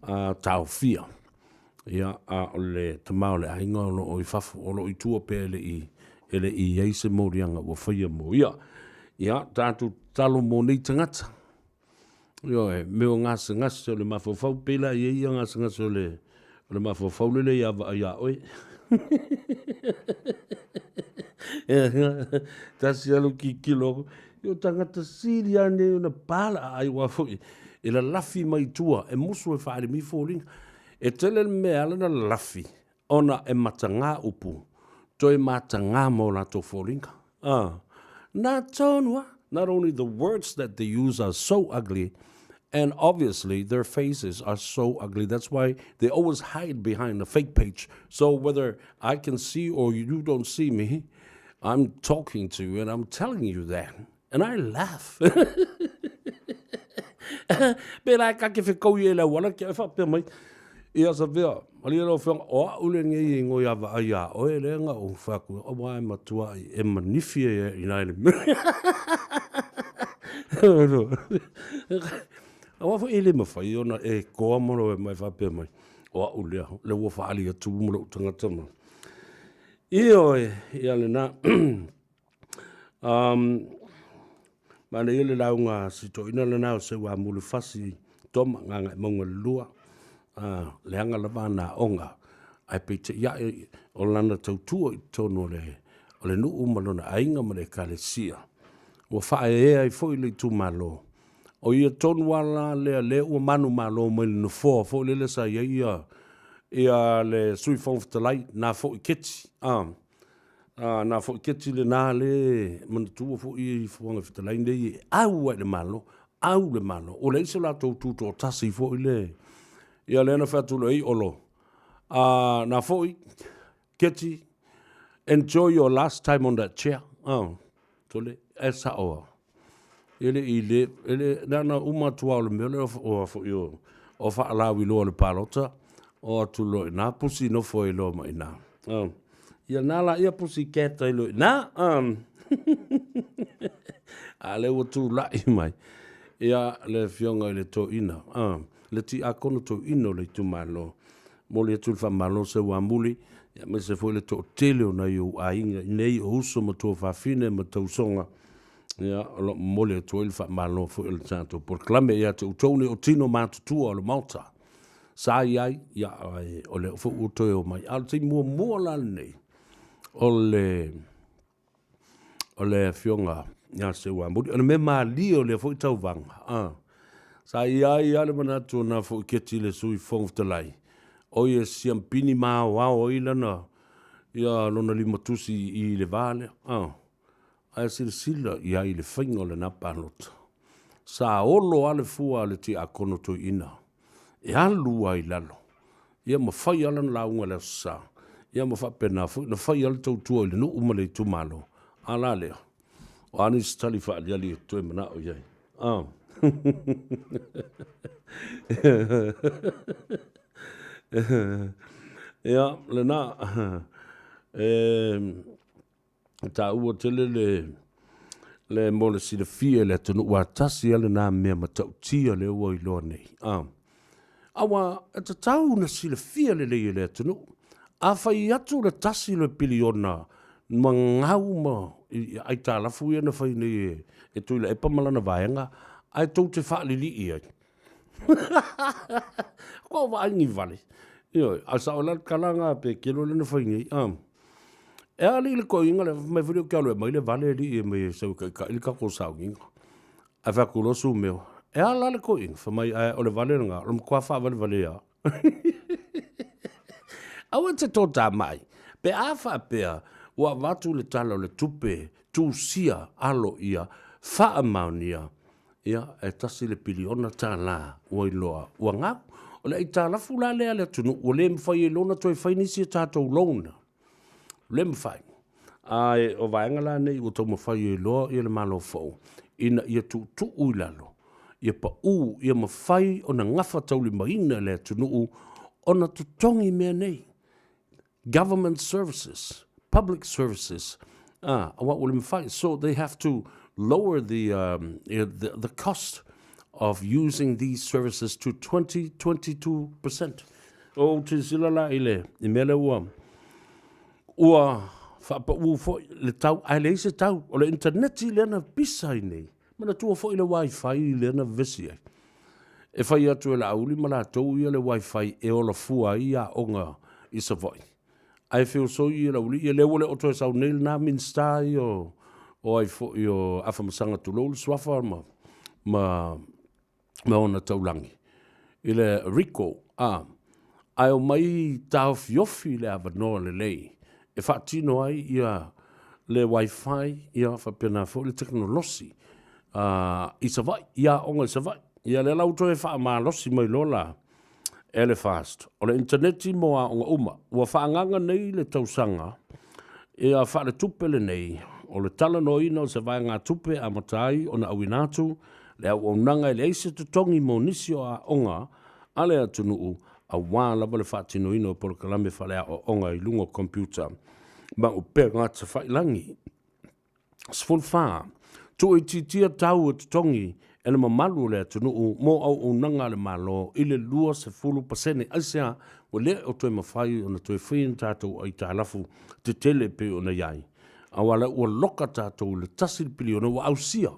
a taofia. Ia, a o le tama o le aiga o lo o i fafo, o lo o i tua pea e le i, e le i i ai se moliaga ua faia mo ia. Ia, tatou tatalo mo nei tagata. Ioe, mea o gasegase o le mafaufau, pei la i ai ia gasegase o le, o le mafaufau lele ia vaai ia oe. Tasi alu kikilo aku, o tagata sili lava nei ona pala ai ua foi e lalafi mai tua, e musu e faalimi foliga. E tele le mea e ala ona lalafi, ona e matagā upu, toe matagā ma o latou foliga. Ah, nā tonu a! Not only the words that they use are so ugly, and obviously their faces are so ugly. That's why they always hide behind a fake page. So whether I can see or you don't see me, I'm talking to you and I'm telling you that. And I laugh. Pēlā e kake whekau i e le auala kia e whaapea mai. Ia Savea, malie lau afioga, o a'u lenei e ingoi a vaai iā oe lea na ou fai atu, auā e matua'i e manifi ai ai ina i le mea. Aua foi e le mawhai ona e koa ma loe mai faapea mai, o a'u lea, le ua whaali atu ma lou tagata ma. Ioe, ia lena. Um, Manaia le lauga a si toeaina lena o Seuamulufasi Toma Gagaemauga 2, leaga lava ana aoga, ae peitai ae o lana tautua i totonu o le, o le nuu ma lona aiga ma le ekalesia, ua faaeaea ai foi le itumalo. O ia tonu lava la lea lea ua manumalo mai le nofoa foi lele sa i ai ia, ia le Sui Fofoga Fetalai, na foi Keti, a. A, na foi keti lena le manatua foi i Fofoga Fetalai nei e au ai le Malo, au le Malo. Ua leai se latou tutoatasi foi le, ia lea na fai atu loa i Olo, a, na foi keti, enjoy your last time on that chair. Oh, tole, e sao lava. E le i le, e le, na ona uma atu lava o le mea lea o, foi o, o faalauiloa o le palota, o atu loa i ina, pusi nofo ai loa ma i ina. Oh. Ia nā la ia pusi cat ai loa i ina. Um. A lea ua tula'i mai. Ia le afioga i le toeaina, le tiakono toeaina o le itumalo. Momoli atu le faamalo Seuamuli, aemaise foi le toatele o nai ou aiga i inei o uso ma tuafafine ma tausoga. Ia, o lo o momoli atu ai le faamalo foi o le tatou polokalame ia te outou nei o tino matutua o le Maota. Sa i ai, ia, ae o lea foi ua toe omai. A o le taimi muamua la lenei, o le o le afioga ia Seuamuli. O le mea malie o lea foi tauvaga, a, sa i ai lava le manatu o na foi keti le Sui Fofoga Fetalai, o ia siampini ma aoao ai lana, ia lona limatusi i le va lea, a. Ae silasila i ai i le faiga o lena palota. Sa olo lava le fua a le tiakono toeaina e alu lava i lalo, ia ma fai lava lana lauga i le Aso Sa, ia ma faapena foi ona fai lava le tautua i le nuu ma le itumalo. A la lea? O a nisi tali faaaliali e toe manao i ai? Ah. Ia, lena. E, E taua tele le le mo le silafia i le atunuu a tasi lava lena mea matautia lea ua iloa nei. A. Aua e tatau ona silafia lelei e le atunuu. A fai atu le tasi o le piliona ma gau ma aitalafu ia na fai nei e, e Tuilaepa ma lana vaega, ae tou te faalilii ai. Kua vaai ni vale. Ioe, a sao la le tala pe kelo lena fai nei. A. E a alii le toeaina lea, fai mai foi lea ou te alu e aumai le vale alii e mai e sau e taitai le tatou sauniga. Ae fai atu loa Sumeo, e a la le toeaina? Fai mai, ae o le vale lena, o le matua faavalevalea. Aua e te totamai, pe a faapea ua avatu le Tala o le Tupe tusia aloaia faamaonia, Ia, e tasi le piliona tālā ua iloa ua gau. O le aitalafu la lea a le atunuu, ua le mafai ai loa ona toe fai nisi a tatou loan. Le mafai. Ae o vaega la nei ua taumafai ai loa ia le Malo fou ina ia tuutuu i lalo, ia pau, ia mafai ona gafataulimaina e le atunuu ona totogi mea nei. Government services, public services, aua ua le mafai. So they have to lower the, um, the, the cost of using these services to 20, 22%. O ou silasila la i le i mea lea ua ua faapaū foi le tau, ae leai se tau. O le interneti lea na pisa ai nei, manatua foi le wifi lea na vevesi ai. E fai atu e Laauli ma latou ia le wifi e ola fua ai aoga i Savaii. Ae feosoi ia Laauli, ia lea ua le o toe sau nei lena Minisita ia o, o ai foi o Afamasaga tulou le suafa ma, ma, ma ona taulagi i le Rico, a, ae omai taofiofi le avanoa lelei e faatino ai ia le wifi ia faapena foi le tekonolosi i Savaii, i aoga i Savaii. Ia lea la ua toe faamalosi mai loa la e le FAST. O le initaneti mo aoga uma. Ua faaagaaga nei le tausaga ia faaletupe lenei O le talanoaina o se vaegatupe e amata ai ona auina atu le auaunaga e leai se totogi mo nisi o aoga a le atunuu aua lava le faatinoina o polokalame faaleaoaoga i luga o computer ma upega tafailagi. 14. Tuuitiitia tau e totogi e le mamalu o le atunuu mo auaunaga a le Malo i le 20%. Aisea? Ua le o toe mafai ona toe fai ni tatou aitalafu tetele e pei ona i ai, aua la ua loka tatou i le 1 piliona ua ausia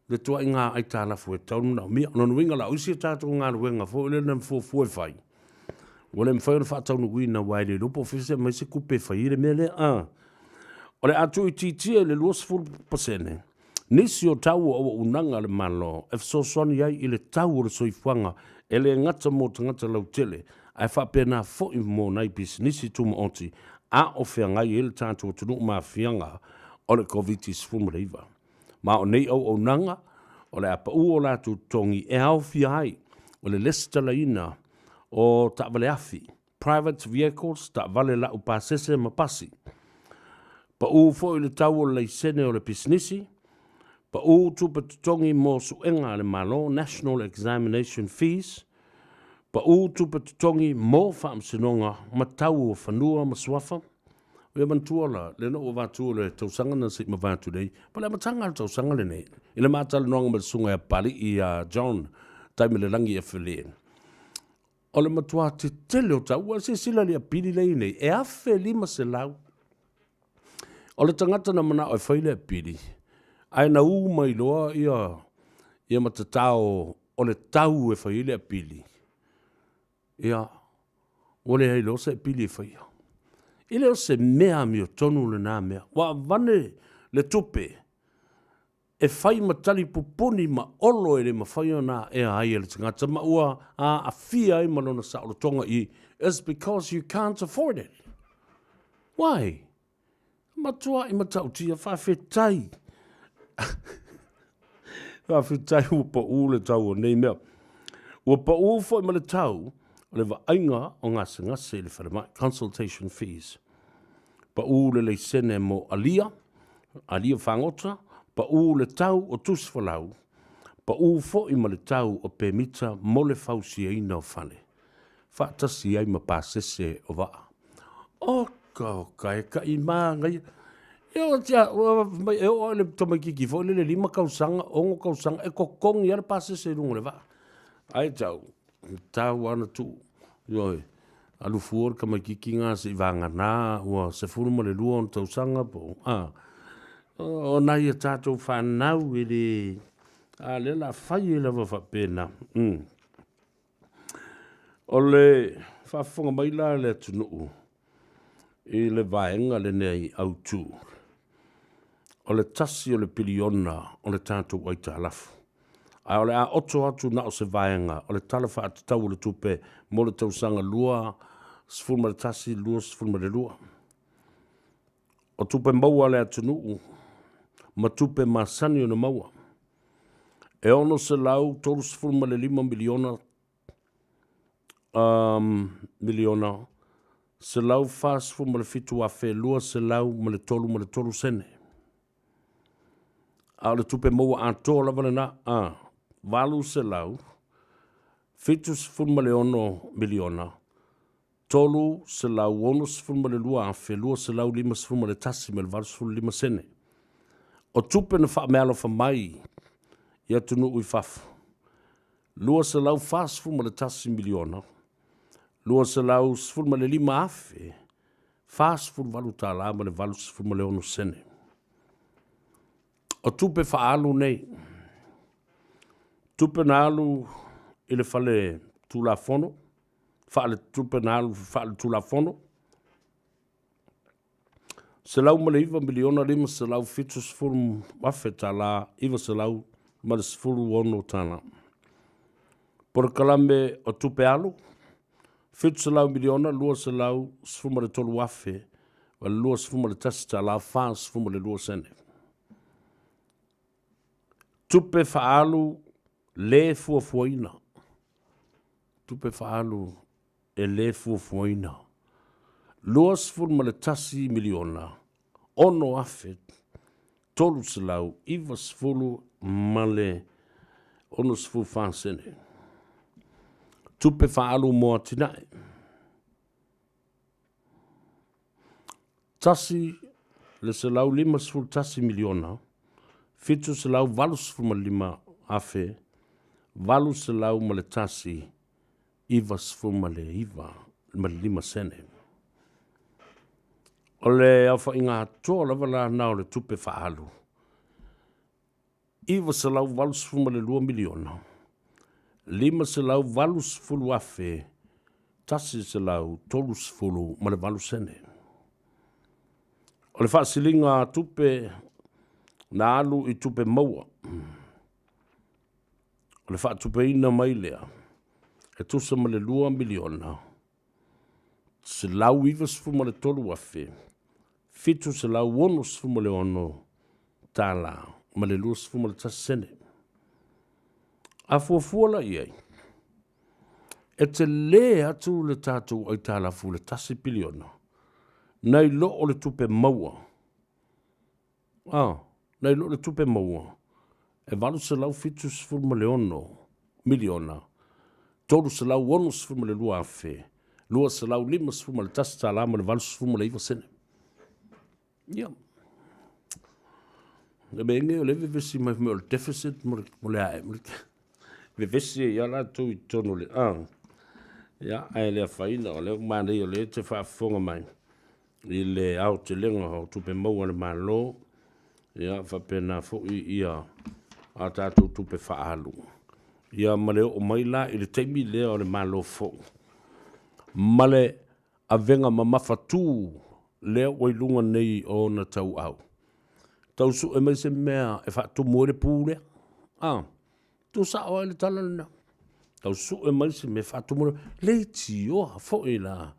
le tuaiga aitalafu e tatau ona manaomia. O lona uiga la, o isi a tatou galuega foi lea na fuafua e fai, ua le mafai ona faataunuuina aua e le iloa po o fea se aumai se tupe e fai ai le mea lea. A. O le a tuuitiitia i le 20% nisi o tau o auaunaga a le Malo e fesoasoani ai i le tau o le soifuaga e le gata mo tagata lautele ae faapena foi mo nai pisinisi tumaoti a o feagai ai le tatou atunuu ma aafiaga o le Koviti-19. Ma o nei auaunaga, o le a pau o latou totogi e aofia ai o le lesitalaina o taavale afi, private vehicles, taavale lau pasese ma pasi. Pau foi le tau o le laisene o le pisinisi, pau tupe totogi mo suega a le Malo, national examination fees, pau tupe totogi mo faamasinoga ma tau o fanua ma suafa. Ia manatua la, lea na ou avatu le tausaga na se i mavae atu nei, po o le amataga o le tausaga lenei, i le maatalanoaga ma le susuga ia Papalii ia John Taimalelagi Efelie, o le matua tetele o tau, ua silasila i le apili lea e i ai nei, e $1,500. O le tagata na manao e fai le apili, ae na u mai loa ia, ia matatao o le tau e fai ai le apili, Ia, ua leai loa se pili e faia. E le o se mea amiotonu lena mea. Ua avane le tupe e fai ma tali pupuni ma olo e le mafai ona aea ai e le tagata ma ua aafia ai ma lona saolotoga i It's because you can't afford it. Why? Matuai matautia, faafetai. Faafetai ua pau le tau o nei mea. Ua pau foi ma le tau o le vaaiga o gasegase i le falemai, consultation fees. Pau le leisene mo alia, alia fagota, pau le tau o tusi folau, pau foi ma le tau o pemita mo le fausiaina o fale. Faatasi ai ma pasese o vaa. Oka oka e kaʻi māngaia. E o tia, mai e oo le tamaititi foi lele 5 tausaga, 6 tausaga, e totogi lava le pasese i luga o le vaa. Ae tau, tau lava na tuu. Ioe, alu fua le tamaititi na se i vagana ua 12 ona tausaga po o, a. O nai a tatou fanau e le, a lea o le a fai ai lava faapena. O le faafofoga mai la a le atunuu i le vaega lenei autu, o le tasi o le piliona o le tatou aitalafu, ae o le a oto atu na o se vaega o le Tala Faatatau o le Tupe mo le tausaga 2021/2022. O tupe maua a le atunuu ma tupe masani ona maua, e $635 miliona, miliona 147,233 sene. A o le tupe maua atoa lava lena, a $876 miliona $362,251.85 sene. O tupe na faameaalofa mai i atunuu i fafo, $241 miliona, $215,000 48 tala ma le 86 sene. O tupe faaalu nei, tupe na alu i le fale Tulafono, faaletupe na alu faaletulafono, $109,570,000 tala 916 tala. Polokalame o tupe alu, $700,213,000 21 tala 42 sene. Tupe faaalu le fuafuaina. Tupe faaalu e le fuafuaina. 21 miliona 6 afe 390 ma le 64 sene. Tupe faaalu mo atinae. 151 miliona, 785 afe, 801 99 ma le 5 sene. O le aofaiga atoa lava lana o le tupe faaalu, $982 miliona, 580 afe, 130 ma le 8 sene. O le faasiliga tupe na alu i tupe maua, o le faatupeina mai lea e tusa ma le 2 miliona, 193 afe, 766 tala ma le 21 sene. A fuafua la i ai, e telē atu le tatou aitalafu i le $1 piliona nai lo o le tupe maua, a, nai lo le tupe maua e $876 miliona, 362 afe, 251 tala ma le 89 sene. Ia. Le mea nei o le vevesi mai o le deficit mo le ae. Vevesi ai lava latou i totonu o le a. Ia, ae le afaina, o lea ua manaia o lea e te faafofoga mai i le aotelega o tupe maua a le Malo, ia faapena foi ia a tatou tupe faaalu. Ia ma le oo mai la i le taimi lea o le Malo fou ma le avega mamafatū lea ua i luga nei o ona tauau. Tau sue mai se mea e faatumu ai le pu lea. A, tuusao ai le tala lena. Tau sue mai se mea e faatumu ai leitioa foi la.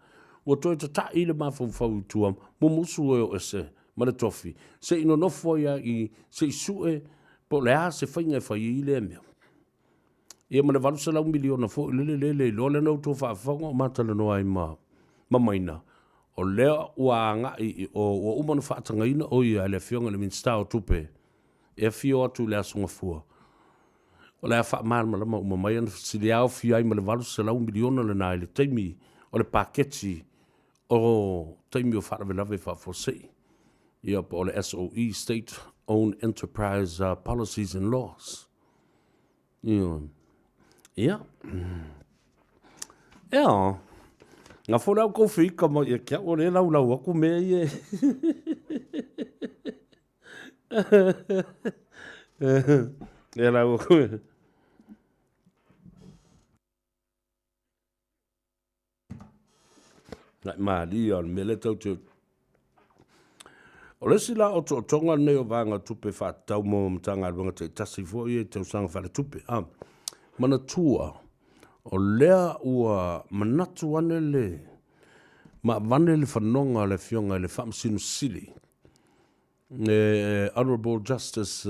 Ua toe tata'i le mafaufau i tua, mumusu e o ese ma le tofi, se i nonofo ai lava i, se i sue po o le a se faiga e fai ai lea mea. Ia ma le 800 miliona foi lele lea le iloa lea na outou faafofoga o matalanoa ai ma ma Maina, o lea ua agai i o, ua uma ona faatagaina o ia e le Afioga i le Minisita o Tupe e afio atu i le Aso Gafua. O le a faamalamalama uma mai ana fesili e aofia ai ma le 800 miliona lena i le taimi o le paketi o taimi o faalavelave faafuasei, ia po o le SOE, State Owned Enterprise Policies and Laws. Ioe. Ia. Ea, nga fo le au kou whika mai e kia o le lau lau aku mea ia. E lau aku. Nai malia o le mea lea tau te O le isi la otootoga lenei o vaega tupe faatatau mo Matagaluega taitasi foi ia i tausaga faaletupe. A, manatua, o lea ua manatu ane le ma avane le fanoga a le Afioga i le Faamasino Sili, e Honourable Justice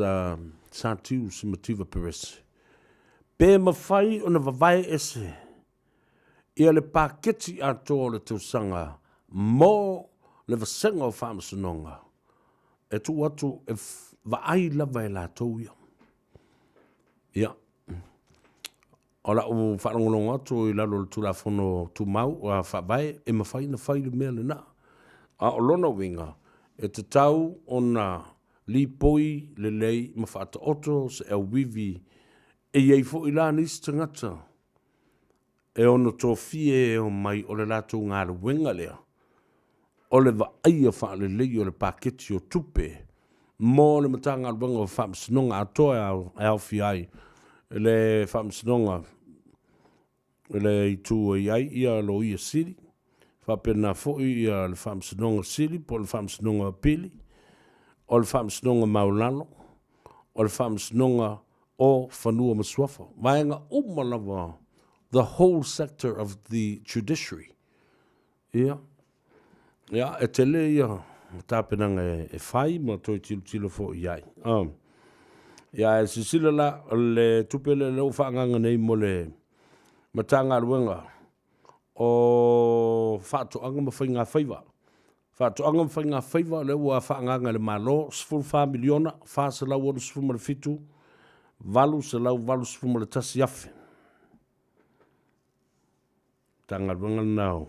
Satiu Simativa Perese, pe mafai ona vavae ese ia le paketi atoa o le tausaga mo le vasega o faamasinoga e tuu atu e vaai lava e latou ia. Ia, o lau faalogologo atu i lalo o le Tulafono Tumau a Faavae e mafai ona fai le mea lena. A o lona uiga, e tatau ona lipoi lelei ma faataoto se auivi e i ai foi la nisi tagata e ono tofia e omai o le latou galuega lea o le vaaia faalelei o le paketi o tupe mo le Matagaluega o Faamasinoga atoa e aofia ai le Faamasinoga i le itu e i ai ia Loia Sili, faapena foi ia le Faamasinoga Sili po o le Faamasinoga Apili, o le Faamasinoga Maualalo, o le Faamasinoga o Fanua ma Suafa. Vaega uma lava, the whole sector of the judiciary. Ia, ia e tele ia tapenaga e fai ma toe tilotilo foi i ai. Ia, e silasila la, o le tupe lea lea ua faaagaaga nei mo le Matagaluega o Faatoaga ma Faigafaiva. Faatoaga ma Faigafaiva, lea ua faaagaaga e le Malo, $14 miliona, 467, 881 afe. Matagaluega lena o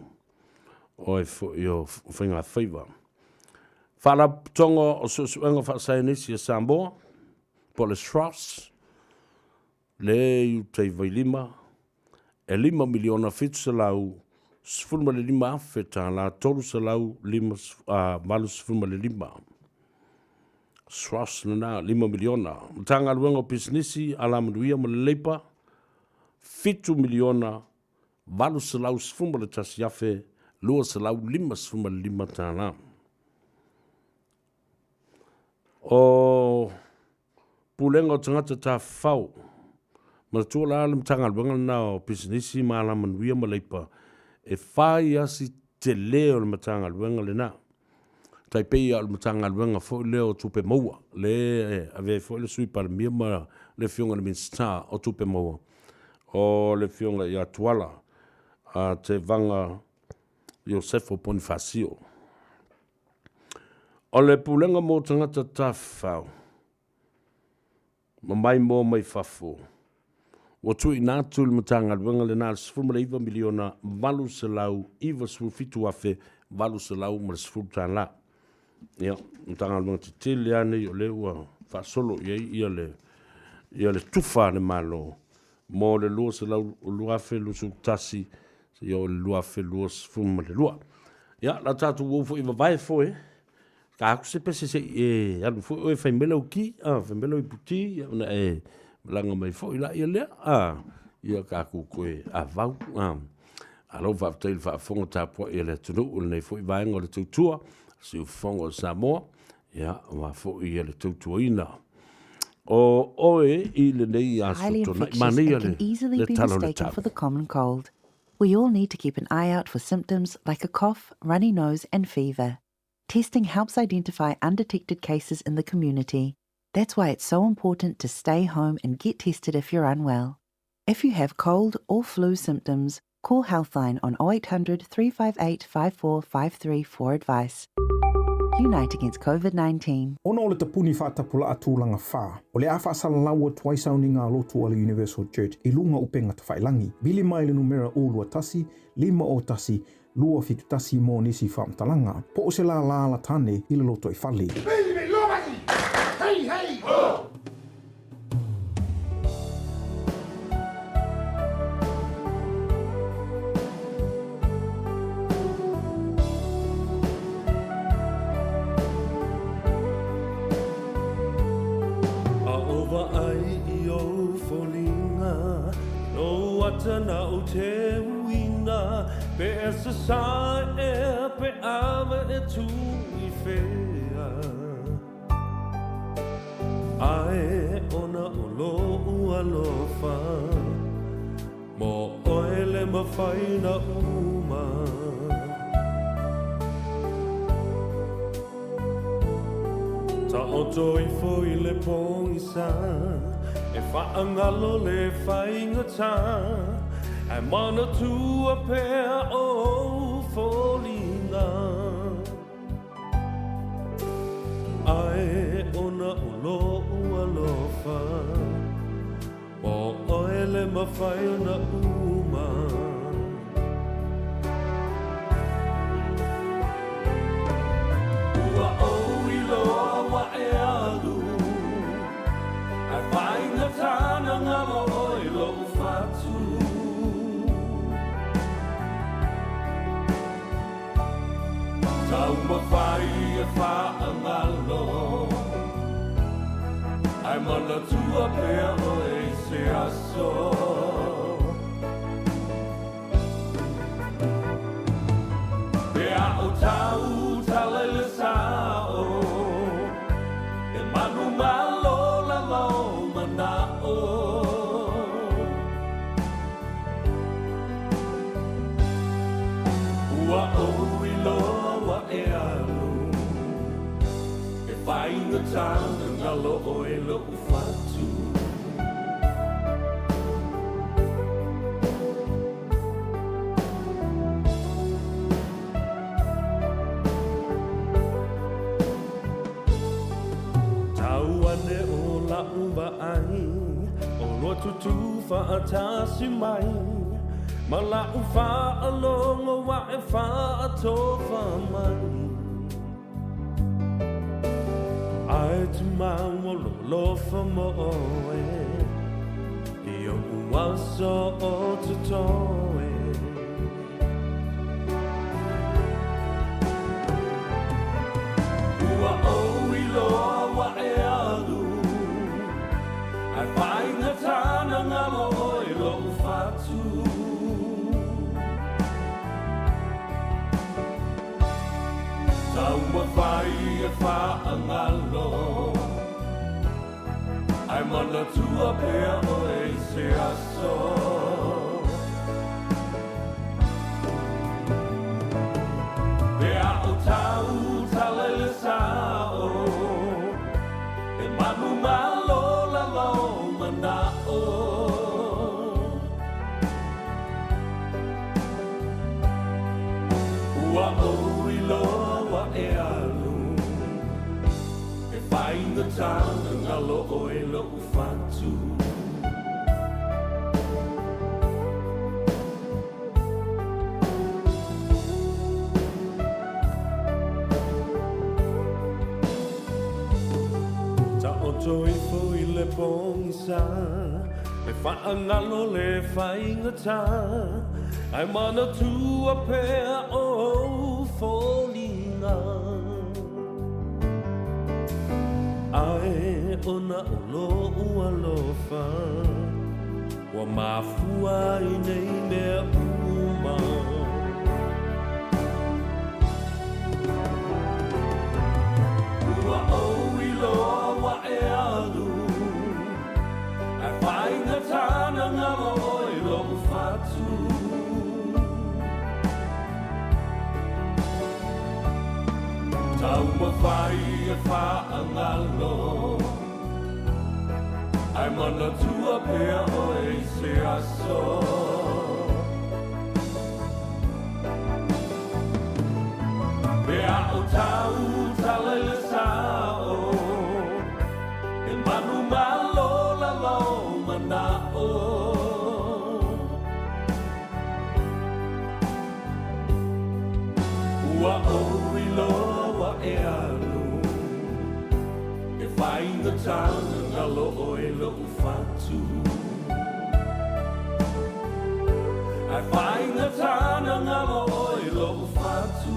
o e foi o Faigafaiva. Faalapotopotoga o Suesuega Faasaienisi a Samoa, po o le SROS, le i uta i Vailima, e $5 miliona 715 afe tālā 385. SROS lena, $5 miliona. Matagaluega o Pisinisi, Alamanuia ma le Leipa, $7 miliona 811 afe 255 tālā. O Pulega o Tagata Tafafao, manatua la le Matagaluega lena o Pisinisi ma Alamanuia ma Leipa e fai asi tele o le Matagaluega lena. Tai pei o le Matagaluega foi lea o Tupe Maua, le e avea ai foi le Sui Palemia ma le Afioga i le Minisita o Tupe Maua, o le Afioga ia Tuala Tevaga Iosefo Ponifasio. O le Pulega mo Tagata Tafafao ma Maimoa mai Fafo, ua tuuina atu i le Matagaluega lena le $19 miliona $897,810. Ia, Matagaluega tetele lava nei o lea ua faasolo i ai ia le, ia le tufa a le Malo mo le 2021 seia oo i le 2022. Ia, la tatou uou foi vavae foe, ka aku se pese se i e alu foi oe fai mai lau ki, a, fai mai lau iputi, ia, ona e malaga mai foi la ia lea, a, ia ka aku koe avau, a. Alo faafetai i le faafofoga tapuai a le atunuu i lenei foi vaega o le tautua, siufofoga o Samoa, ia, aua foi ia le tautuaina o oe i lenei aso Highly tonai. infectious Manaia and le, can easily le be tala o le mistaken tau. for the common cold. We all need to keep an eye out for symptoms like a cough, runny nose, and fever. Testing helps identify undetected cases in the community. That's why it's so important to stay home and get tested if you're unwell. If you have cold or flu symptoms, call Healthline on 0800 358 5453 for advice. Unite against COVID 19. Ona o le tapuni whaatapula'a tulaga whā, o le a faasalalau atu ai sauniga a lotu a le Universal Church i luga upega tafailangi. Vili mai le numera 021 501 271 mo nisi faamatalaga, po o se lālā ala tane i le lotoifale. Hey, hey, ho! A o vaai i ou foliga, Nou ata na ou te uina, Pe e sasae ea, pe ava e tu i whea. Ae ona o lo'u alofa, Mo oe le mawhai na uma. Taoto ifo i le pogisa, E whaangalo le whaingata, Ae manatua pea ou foliga. Ae ona o lo'u alofa, Mo oe le mawhai ona uma. Ua ou iloa ua e alu, Ae faigata na ngalo oe lo'u fatu. Taumafai e whaangalo, Ae manatua pea oe i se aso. Pe a o tau tala i le sao, E manu malo lava o manao. Ua ou iloa ua e alu, E faigata na ngalo oe lo'u fatu. Tutufaatasi mai ma la'u faalogo ua e faatofa mai. Ae tumau o lou alofa mo oe i oʻu aso o totoe. Ua ou iloa ua e alu, ae faigata na galo ʻoe loʻu fatu. Taumafai e faagalo, ae manatua pea ʻoe i se aso. Pe a o tau tala i le sao, e manumalo lava ou mana'o. Ua ou iloa ua e alu, e faigata na galo ʻoe loʻu fatu. Taoto ifo i le pogisa, e faagalo le faigata, ae manatua pea ou foliga. Ae ona o loʻu alofa, ua mafua ai nei mea uma. Ua ou iloa ua e alu, ae faigata na galo ʻoe loʻu fatu. Taumafai e faagalo, ae manatua pea ʻoe i se aso. Pe a o tau tala i le sao, e manumalo lava ou mana'o. Ua ou iloa ua e alu, e faigata na galo ʻoe loʻu fatu. Ae faigata na galo ʻoe loʻu fatu.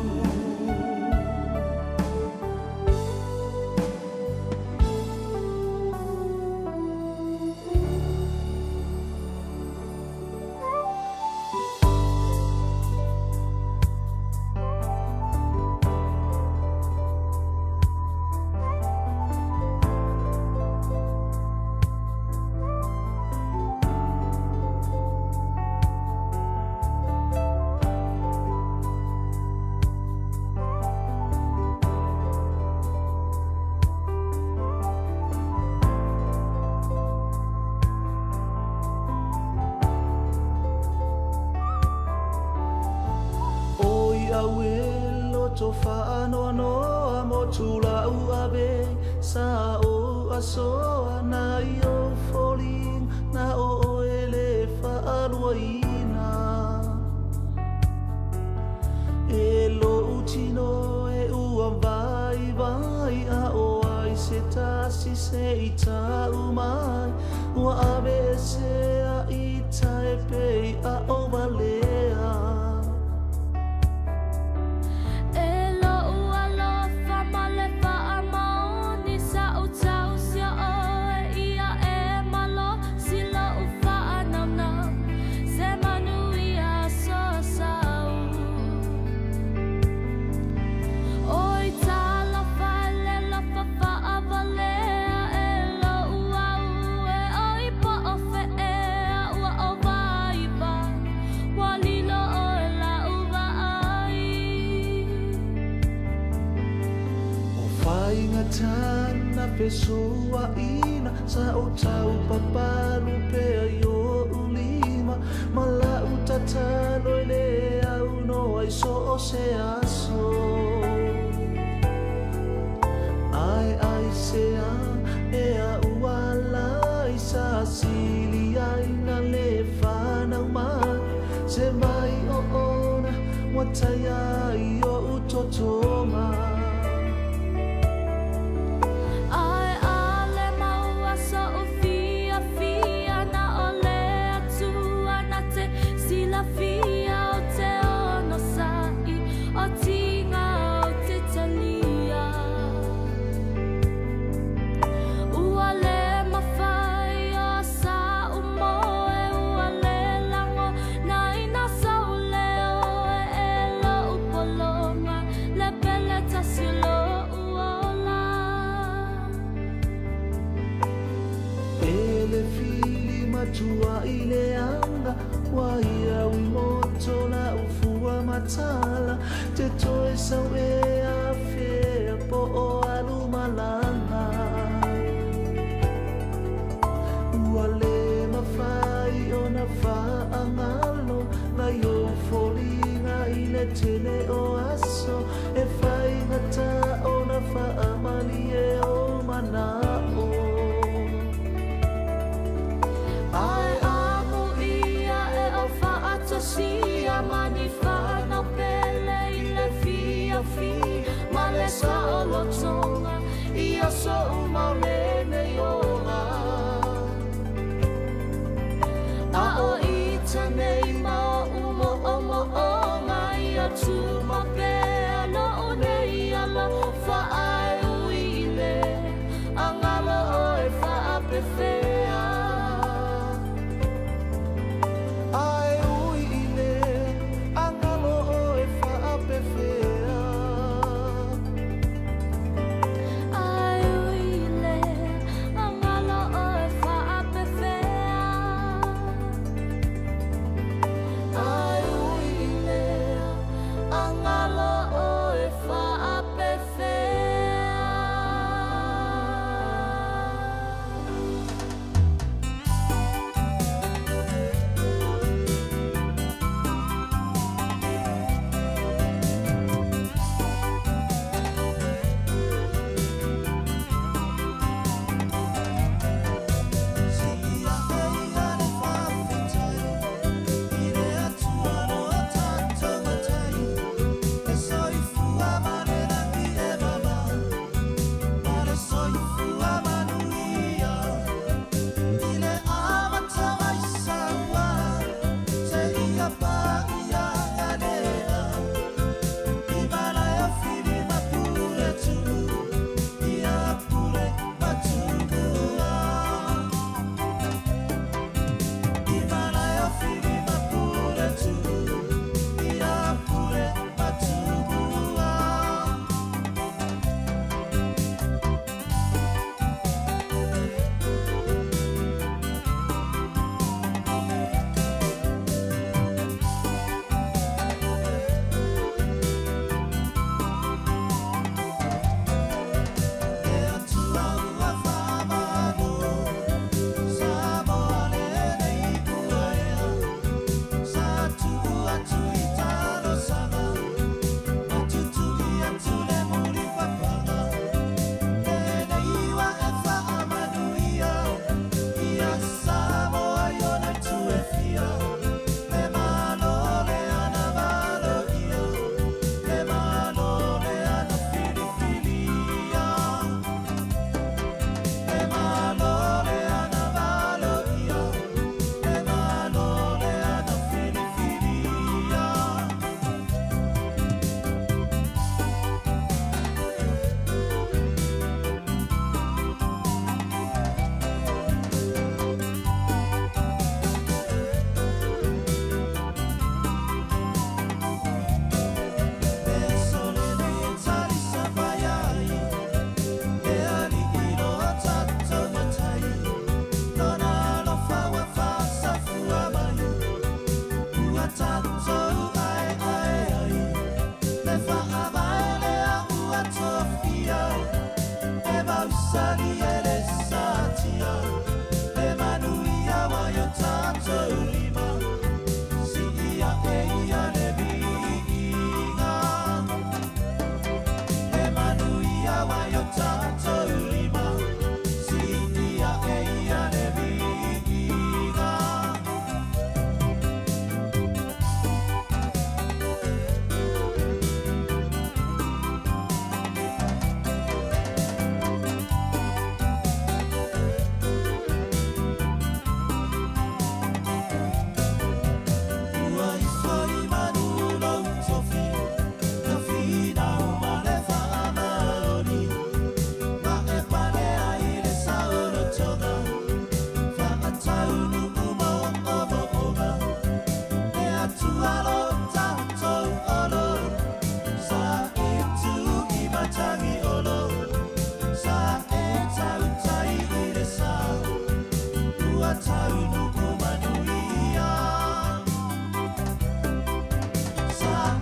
Oi auē loto faanoanoa motu la'u ave sa ou asoa na i ou foliga na o oe le faaluaina. E lo'u tino e ua vaivai a o ai se tasi se i ta'u mai ua aveesea i tai pei a o valea. E loʻu alofa ma le faamaoni sa ou tausia ʻoe ia e malosi loʻu faanaunau se manuia aso sau. Oi talofa e le alofa faawalea e loʻu au e oi poʻo feʻea ua o waiwai ua lilo ʻoe laʻu vaai. O faigata na fesoaina sa o tau papalu pea i oʻu lima ma la'u tatalo i le aunoa i so o se aso. Ae aisea ea ua ala ai sa sili ai Ua taia i o'u totoga. Ae ʻaʻole maua soʻu fiafia na o le Atua na te silafia o te onosai o tiga o te talia. Ua le mafai o sa'u moe ua le lagonaina sou leo e lo'u pologa le pele tasi o lo'u ola. E le fili matua i le anga Ua ia ui moto la'u fua matala Te toe sau e afea po o alu malaga Ua le mafai ona faagalo Nai ou foliga i le tele o aso E faigata ona faamalie ou mana'o. Ae amuia e o faatasia ma ni fanau pele i le fiafia ma le saolotoga ia so'u mau lenei ola. A o ita nei ma oʻu moʻomoʻoga ia tuma pea lo'u nei alofa ae ui i lea a galo ʻoe faapefea. Ae ui i lea a galo ʻoe faapefea. Ae ui i lea a galo ʻoe faapefea. Ae ui i lea a galo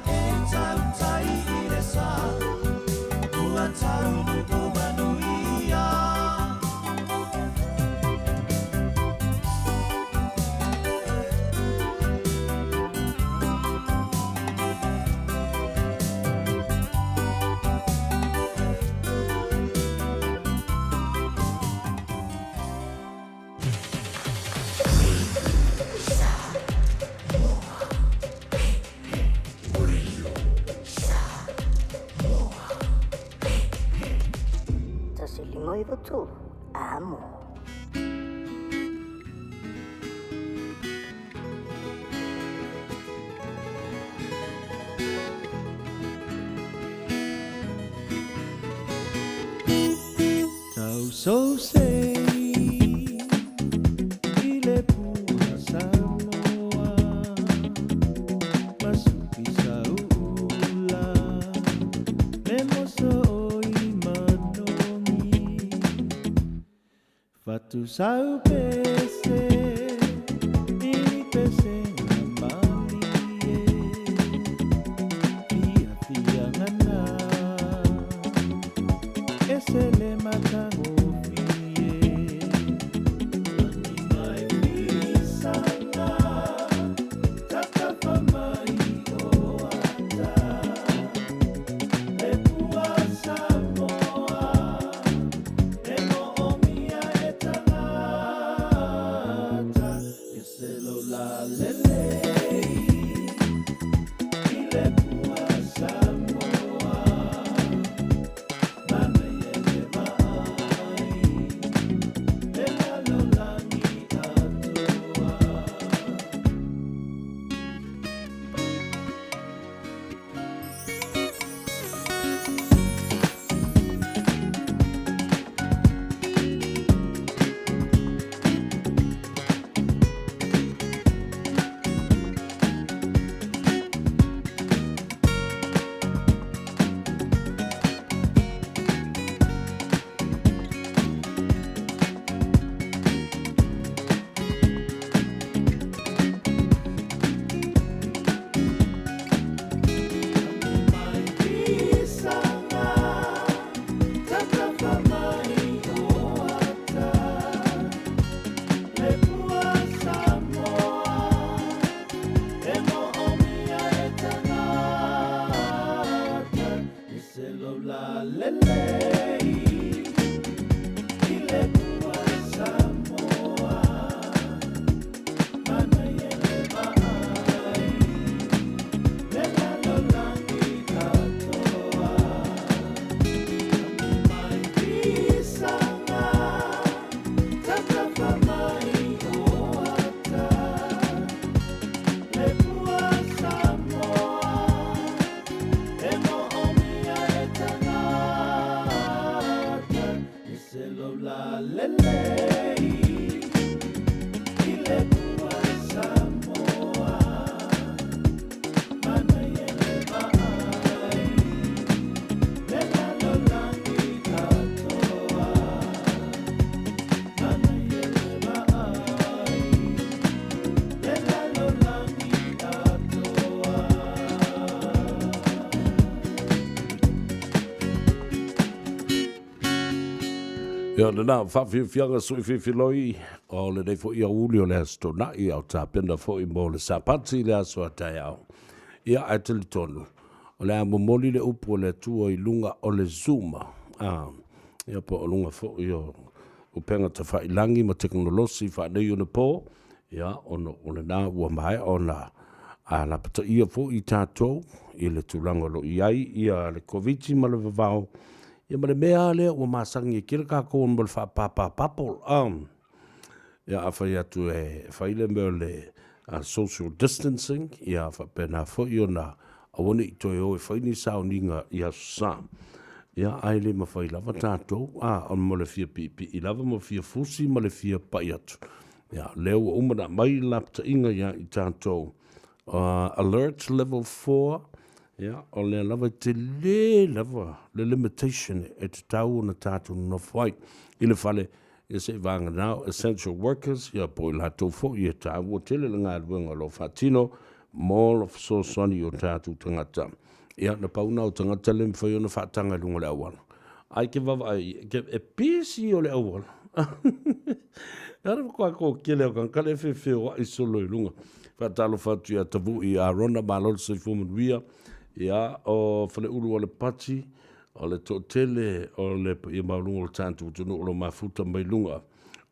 E tautai i le sa Ua taunuu manuia. 1593, amo. Tau so sei i le pua Samoa Masuki sauula Me moso o i manogi Fatu sau pese I ni pesenga malie Fia fia ngana E se le matagofie Lagi mai fisanga Tatafa mai o ata Le pua Samoa E moomia e tagata E se lo la lelei I le pua Samoa Manaia le vaai Le lalolagi atoa. Ia, lena faafiafiaga sui filifiloi o lenei foi aoauli o le Aso Toonai, a o tapena foi mo le Sapati i le aso a taeao. Ia, ae talitonu, o le a momoli le upu a le Atua i luga o le Zoom, a, ia po o luga foi o upega tafailagi ma tekonolosi faaneionapo, ia, ona o lena ua maea ona a lapataia foi i tatou i le tulaga o lo o i ai ia le Koviti ma le vavao, ia ma le mea lava lea ua masani ai tele tatou mo le faapapa bubble. Ia afai atu e fai le mea o le social distancing, ia faapena foi ona aua ne i toe o e fai ni sauniga i Aso Sa. Ia, ae le mafai lava tatou, a, mo le fia piipii lava ma fia fusi ma le fia pai atu. Ia, o lea ua uma ona aumai le lapataiga ia i tatou alert level 4, ia, o lea lava e tele lava le limitation e tatau ona tatou nonofo ai i le fale, ia se i vagana o essential workers, ia po o i latou foi e taua tele le galuega o lo o faatino. mo le fesoasoani i o tatou tagata. Ia, na pau na o tagata le mafai ona faataga i luga o le auala. Ae ke vaavaai, ke, e pisi o le auala. Ara kwa ko kele o kan kale fe fe o ai solo i lunga. Faatalofa atu ia Tavu'i Arona, malo le soifua manuia. Ia, o Faleulu o le Pati, o le toatele o le paia maualuga o le tatou atunuu o lo o mafuta mai luga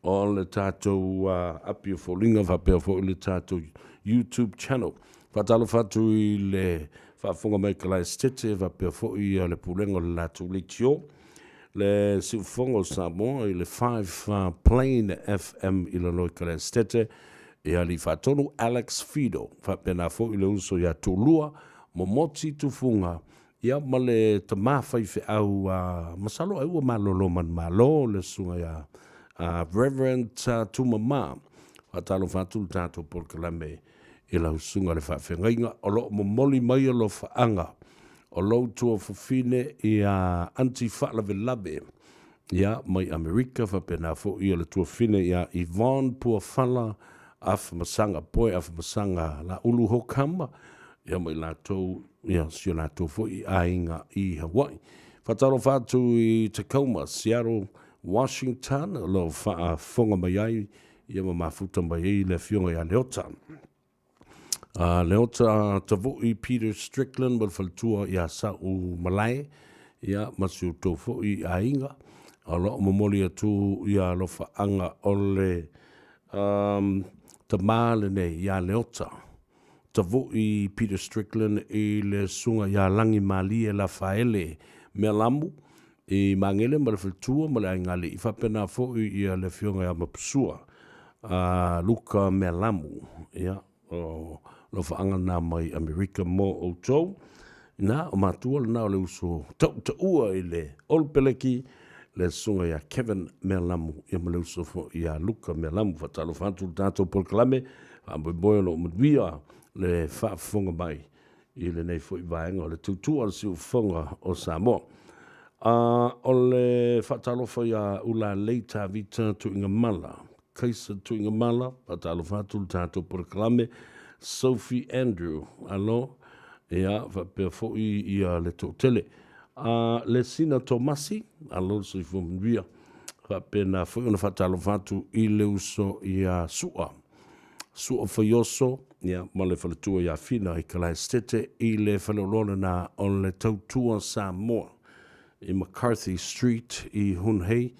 o le tatou api o foliga faapea foi le tatou YouTube channel. Faatalofa atu i le faafofoga mai Kalaesetete faapea foi le pulega o le latou leitio, le Siufofoga o Samoa i le 5 Plain FM i lalo i Kalaesetete, i Alii Faatonu Alex Fido, faapena foi le uso ia Toolua Momoti Tufuga, ia ma le tama faifeau a masalo ai ua malolo manumalo le susuga ia Reverend Tumama. Faatalofa atu le tatou polokalame i lau susuga i le faafeagaiga o lo o momoli mai alofaaga o lou tuafafine ia Aunty Faalavelave ia mai Amerika faapena foi ia le tuafafine ia Yvonne Puafala Afamasaga Poe Afamasaga Laulu Hokama ia ma i latou ia si o latou foi aiga i Hawaii. Faatalofa atu i Tacoma, Seattle, Washington o lo o faafofoga mai ai ia ma mafuta mai ai le afioga ia Leota. Leota Tavui Peter Strickland ma le faletua ia Sa'u Malae, ia ma si outou foi aiga. O lo o momoli atu ia alofaaga o le um, tama lenei ia Leota Tavui Peter Strickland i le susuga ia Langimalie Lafaele Mealamu i Magele ma le faletua ma le aiga alii, faapena foi ia le afioga ia Mapusua a Luka Mealamu. Ia, o alofaaga na mai Amerika mo outou. Na, o matua lena o le uso tautaua i le Olopeleki, le susuga ia Kevin Mealamu, ia ma le uso foi ia Luka Mealamu. Faatalofa atu le tatou polokalame, faamoemoe o lo o manuia le faafofoga mai i lenei foi vaega o le tautua a le Siufofoga o Samoa. O le faatalofa ia Ulalei Tavita Tuigamala, Kaisa Tuigamala, faatalofa atu le tatou polokalame, Sophie Andrew, alo, ia, faapea foi ia le toatele. Lesina Tomasi, alo le soifua manuia, faapena foi ona faatalofa atu i le uso ia Sua. Sua Faioso, ia, ma le faletua ia Fina i Kalaesetete i le faleoloa lena o le Tautua Samoa i McCarthy Street i Hunhei.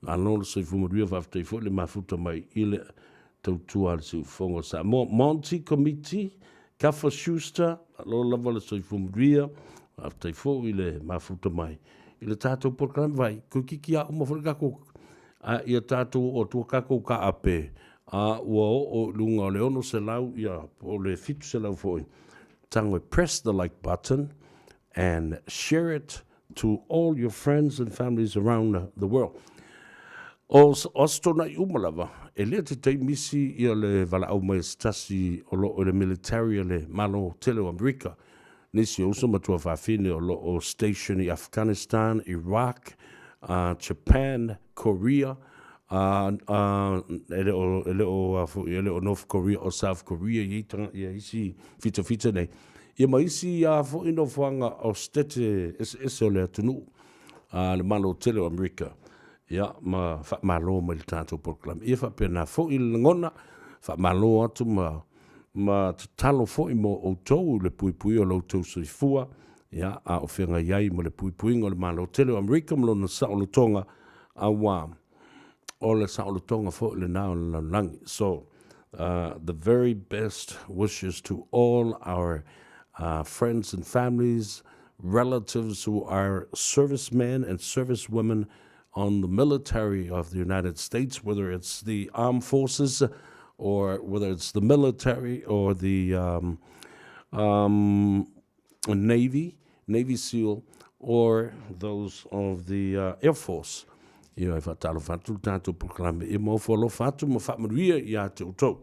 Malo le soifua manuia, faafetai foi le mafuta mai i le tautua a le Siufofoga o Samoa. Monty Komiti, Kafa Schuster, malo lava le soifua manuia, faafetai foi le mafuta mai i le tatou polokalame vai. Toeitiiti lava uma foi le tatou a ia tatou oo atu tatou taape a ua oo i luga o le 600 ia po o le 700 foi, tago e press the like button and share it to all your friends and families around the world. O aso tona'i uma lava, e le te taimisi ia le valaau mai a se tasi o lo o i le military a le Malo tele o Amerika. Nisi o uso ma tuafafine o lo o station i Afghanistan, Iraq, Japan, Korea, e le o, e le o, a foi, e le o North Korea o South Korea i tanga, ia isi fitafita nei. Ia ma isi a foi nofoaga o setete eseese o le atunuu, a le Malo tele o Amerika. Ia, ma faamalo mai le tatou polokalame. Ia faapena foi le lagona, faamalo atu ma ma tatalo foi mo outou i le puipuia o lo outou soifua, ia, a o feagai ai ma le puipuiga o le Malo tele o Amerika ma lona saolotoga, auā o le saolotoga foi lena o le lalolagi. So, the very best wishes to all our friends and families, relatives who are servicemen and servicewomen on the military of the United States, whether it's the armed forces or whether it's the military or the Navy, Navy SEAL, or those of the Air Force. Ia e faatalofa atu le tatou polokalame e maofo alofa atu ma faamanuia ia te outou.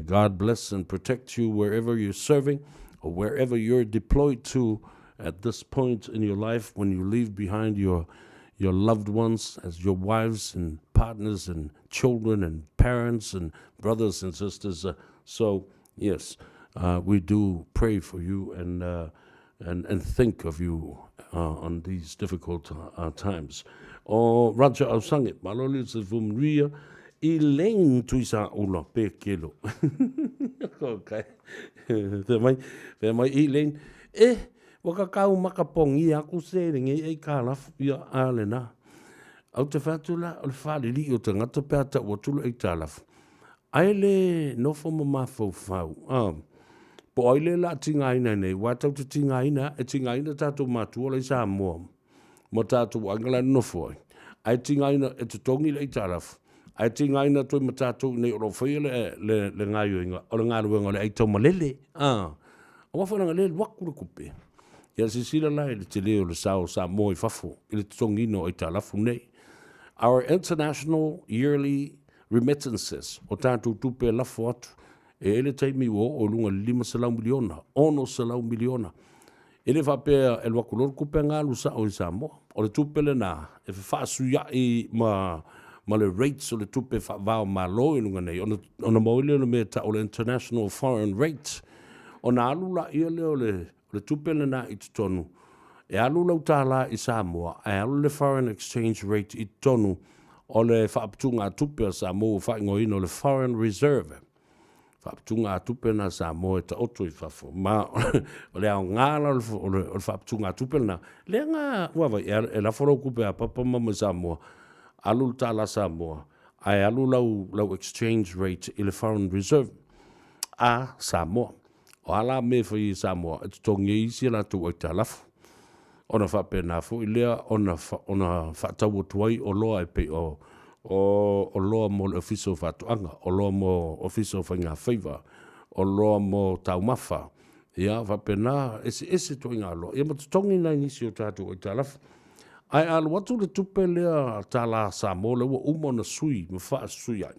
God bless and protect you wherever you're serving or wherever you're deployed to at this point in your life when you leave behind your your loved ones as your wives and partners and children and parents and brothers and sisters. So, yes. We do pray for you and and and think of you on these difficult times. O Roger Ausangi, malo le se fumanuia, Elaine Tuisaula pe kelo. Okay. Te mai, te mai Elaine, e, wakakau makapongi aku se le nge e ka lafu ia a le na. Au te whatu la, o le whalili o te ngata pe ata ua tulu e tā lafu. Ai le nofo ma mafaufau, a, po o ai lea o le a tigaina nei, aua tatou te tigaina, e tigaina tatou matua la i Samoa ma tatou aiga la e nonofo ai, ae tigaina e totogi le aitalafu, ae tigaina atu ai ma tatou i inei o lo o faia le, le, le gaoioiga o le galuega o le aitaumalele, a, aua foi leaga o lea e alu atu le tupe. Ia silasila la i le tele o le sao o Samoa i fafo i le totogiina o aitalafu nei. Our international yearly remittances, o tatou tupe e lafo atu, e i ai le taimi ua oo i luga i le $500 miliona, $600 miliona. E le faapea e alu atu loa le tupe na alu sao i Samoa. O le tupe lena e fefaasuiai ma ma le rates o le tupe faava-o-Malo i luga nei, ona, ona maua ai lea o le mea e tau o le international foreign rate. Ona alu laia lea o le, o le tupe lena i totonu, e alu lau tālā i Samoa, ae alu le foreign exchange rate i totonu o le faaputugatupe a Samoa ua faaigoaina o le Foreign Reserve. Faaputugatupe lena a Samoa e taoto i fafo. Ma o le aoga la o le faaputugatupe lena, lea na ua vaai, e lafo lau tupe a papa ma mama i Samoa, alu le tālā Samoa, ae alu lau, lau exchange rate i le Foreign Reserve a Samoa. O a la mea e fai e Samoa e totogi ai isi a latou aitalafu, ona faapena foi lea ona, ona faatau atu ai oloa e pei o, o oloa mo le Ofisa o Faatoaga, oloa mo Ofisa o Faigafaiva, oloa mo taumafa, ia faapena, eseese ituaiga oloa, ia ma totogi nai nisi o tatou aitalafu. Ae a alu atu le tupe lea tālā Samoa lea ua uma ona sui ma faasui ai,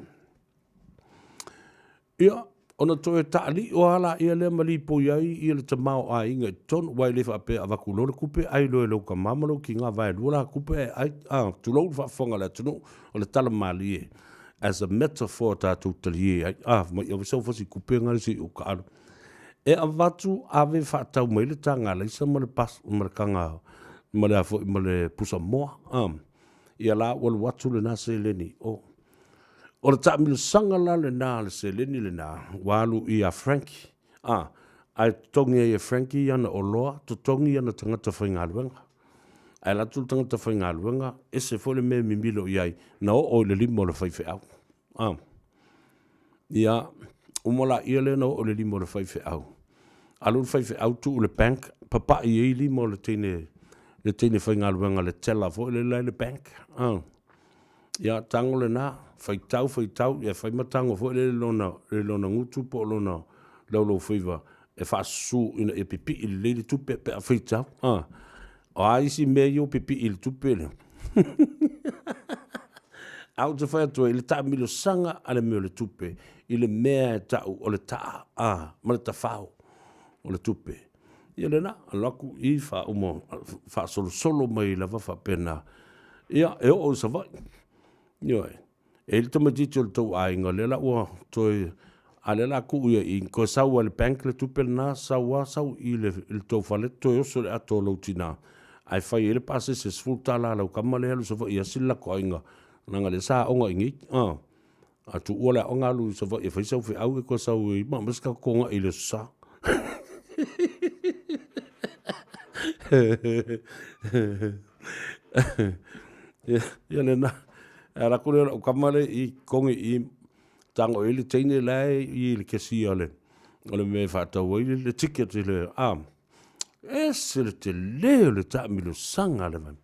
Ia, ona toe taaliʻo lava laia lea ma lipoi ai ia le tamaoaiga i totonu, aua e le faapea e avatu loa le tupe ai loa e lou tama ma lou tina vaelua la tupe ae ai, a, tulou le faafofoga a le atunuu, o le tala malie as a metaphor tatou talie ai, a, fai mai ave sau fasi tupe na se i ou taalo. E avatu ave faatau mai le taga alaisa ma le pas, ma le taga, ma le a foi, ma le pusamoa, a, ia la ua alu atu lena seleni i o. O le taamilosaga la lena a le seleni lena ua alu ia Frankie, a, ae totogi ai e Frankie ana oloa, totogi ana tagata faigaluega. Ae alu atu le tagata faigaluega, ese foi le mea e mimilo i ai, na oo i le lima o le faifeau. A. Ia, uma laia lea na oo i le lima o le faifeau. Alu le faifeau tuu i le bank, papai ai lima o le teine, le teine faigaluega le teller foi lea la i le bank. A. Ia, tago lena, faitau, faitau, ia fai ma tago foi lele lona, i lona gutu po o lona laulaufaiva e faasusu ina ia pipii lelei le tupe pe a faitau. A, o a isi mea ia ua pipii i le tupe lea? A ou te fai atu ai, i le taamilosaga a le mea o le tupe, i le mea e tau o le taa, a, ma le tafao o le tupe. Ia lena, alu atu i faauma, faasolosolo mai lava faapena. Ia, e oo i Savaii. Ioe. E i ai le tamaitiiti o le tou aiga, lea la ua toe, a lea la tuu ia i, toe sau lava i le bank le tupe lena, sau lava sau i le, i le tou fale, toe oso i le ato o lou tina, ae fai ai le pasese $10 a lau tama lea e alu i Savaii e asi le latou aiga, leaga lea sa aoga i inei. A, a tuua le aoga alu i Savaii e fai sau feau e toe sau ai ma aumai se tatou togai i le Aso Sa. Ia lena, e ala atu lea o lau tama lea i totogi i i, tago i ai le teine la e i le kesia o le, o le mea e faatau ai le ticket i le, a, ese le tele o le taamilosaga le vai.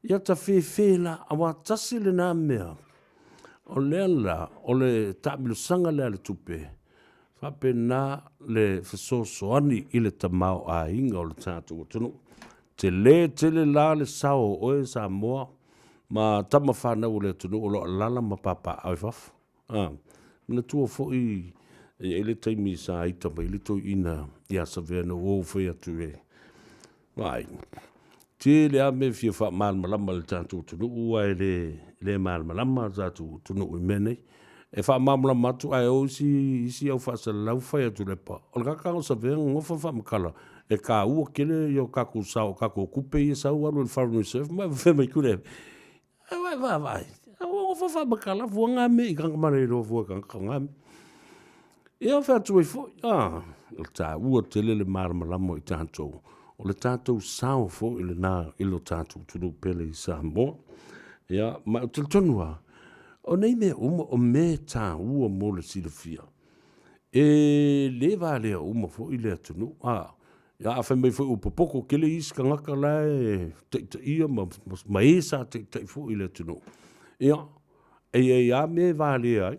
Ia ta fefe la, aua tasi lena mea, o lea la, o le taamilosaga lea a le tupe, Faapena le fesoasoani i le tamaoaiga o le tatou atunuu. Tele tele la le sao o oe Samoa ma tama fanau o le atunuu o lo o alaala ma papaaao i fafo. A, manatua foi e i ai le taimi sa ita mai ai le toeaina ia Savea na ou fai atu e Vaai, tele lava mea e fia faamalamalama i le tatou atunuu ae le, le malamalama le tatou atunuu i mea nei. E faamalamalama atu ae o isi isi au faasalalau fai atu le pa. O le kaka o savea gofa faamatala e kāua kele i o kakou sao o kakou kupe ia sau alu e le Foreign Reserve ma e mai kule. E vai vai vai. O gofa faamatala fua ngā me i kanga mare i fua kanga ngā me. Ia fai atu ai foi, a, o le tāua tele le malamalama i tātou. O le tātou sao foi lenā i lo tātou atunuu pele i Samoa. Ia, ma o talitonu lava, o nei mea uma o mea tāua mo le silafia. E lē valea uma foi le atunuu, a, ia a fai mai foi ua popoko tele isi tagata la e taitaia ma, ma e sa taitai foi i le atunuu. Ia, E i ai a mea e valea ai.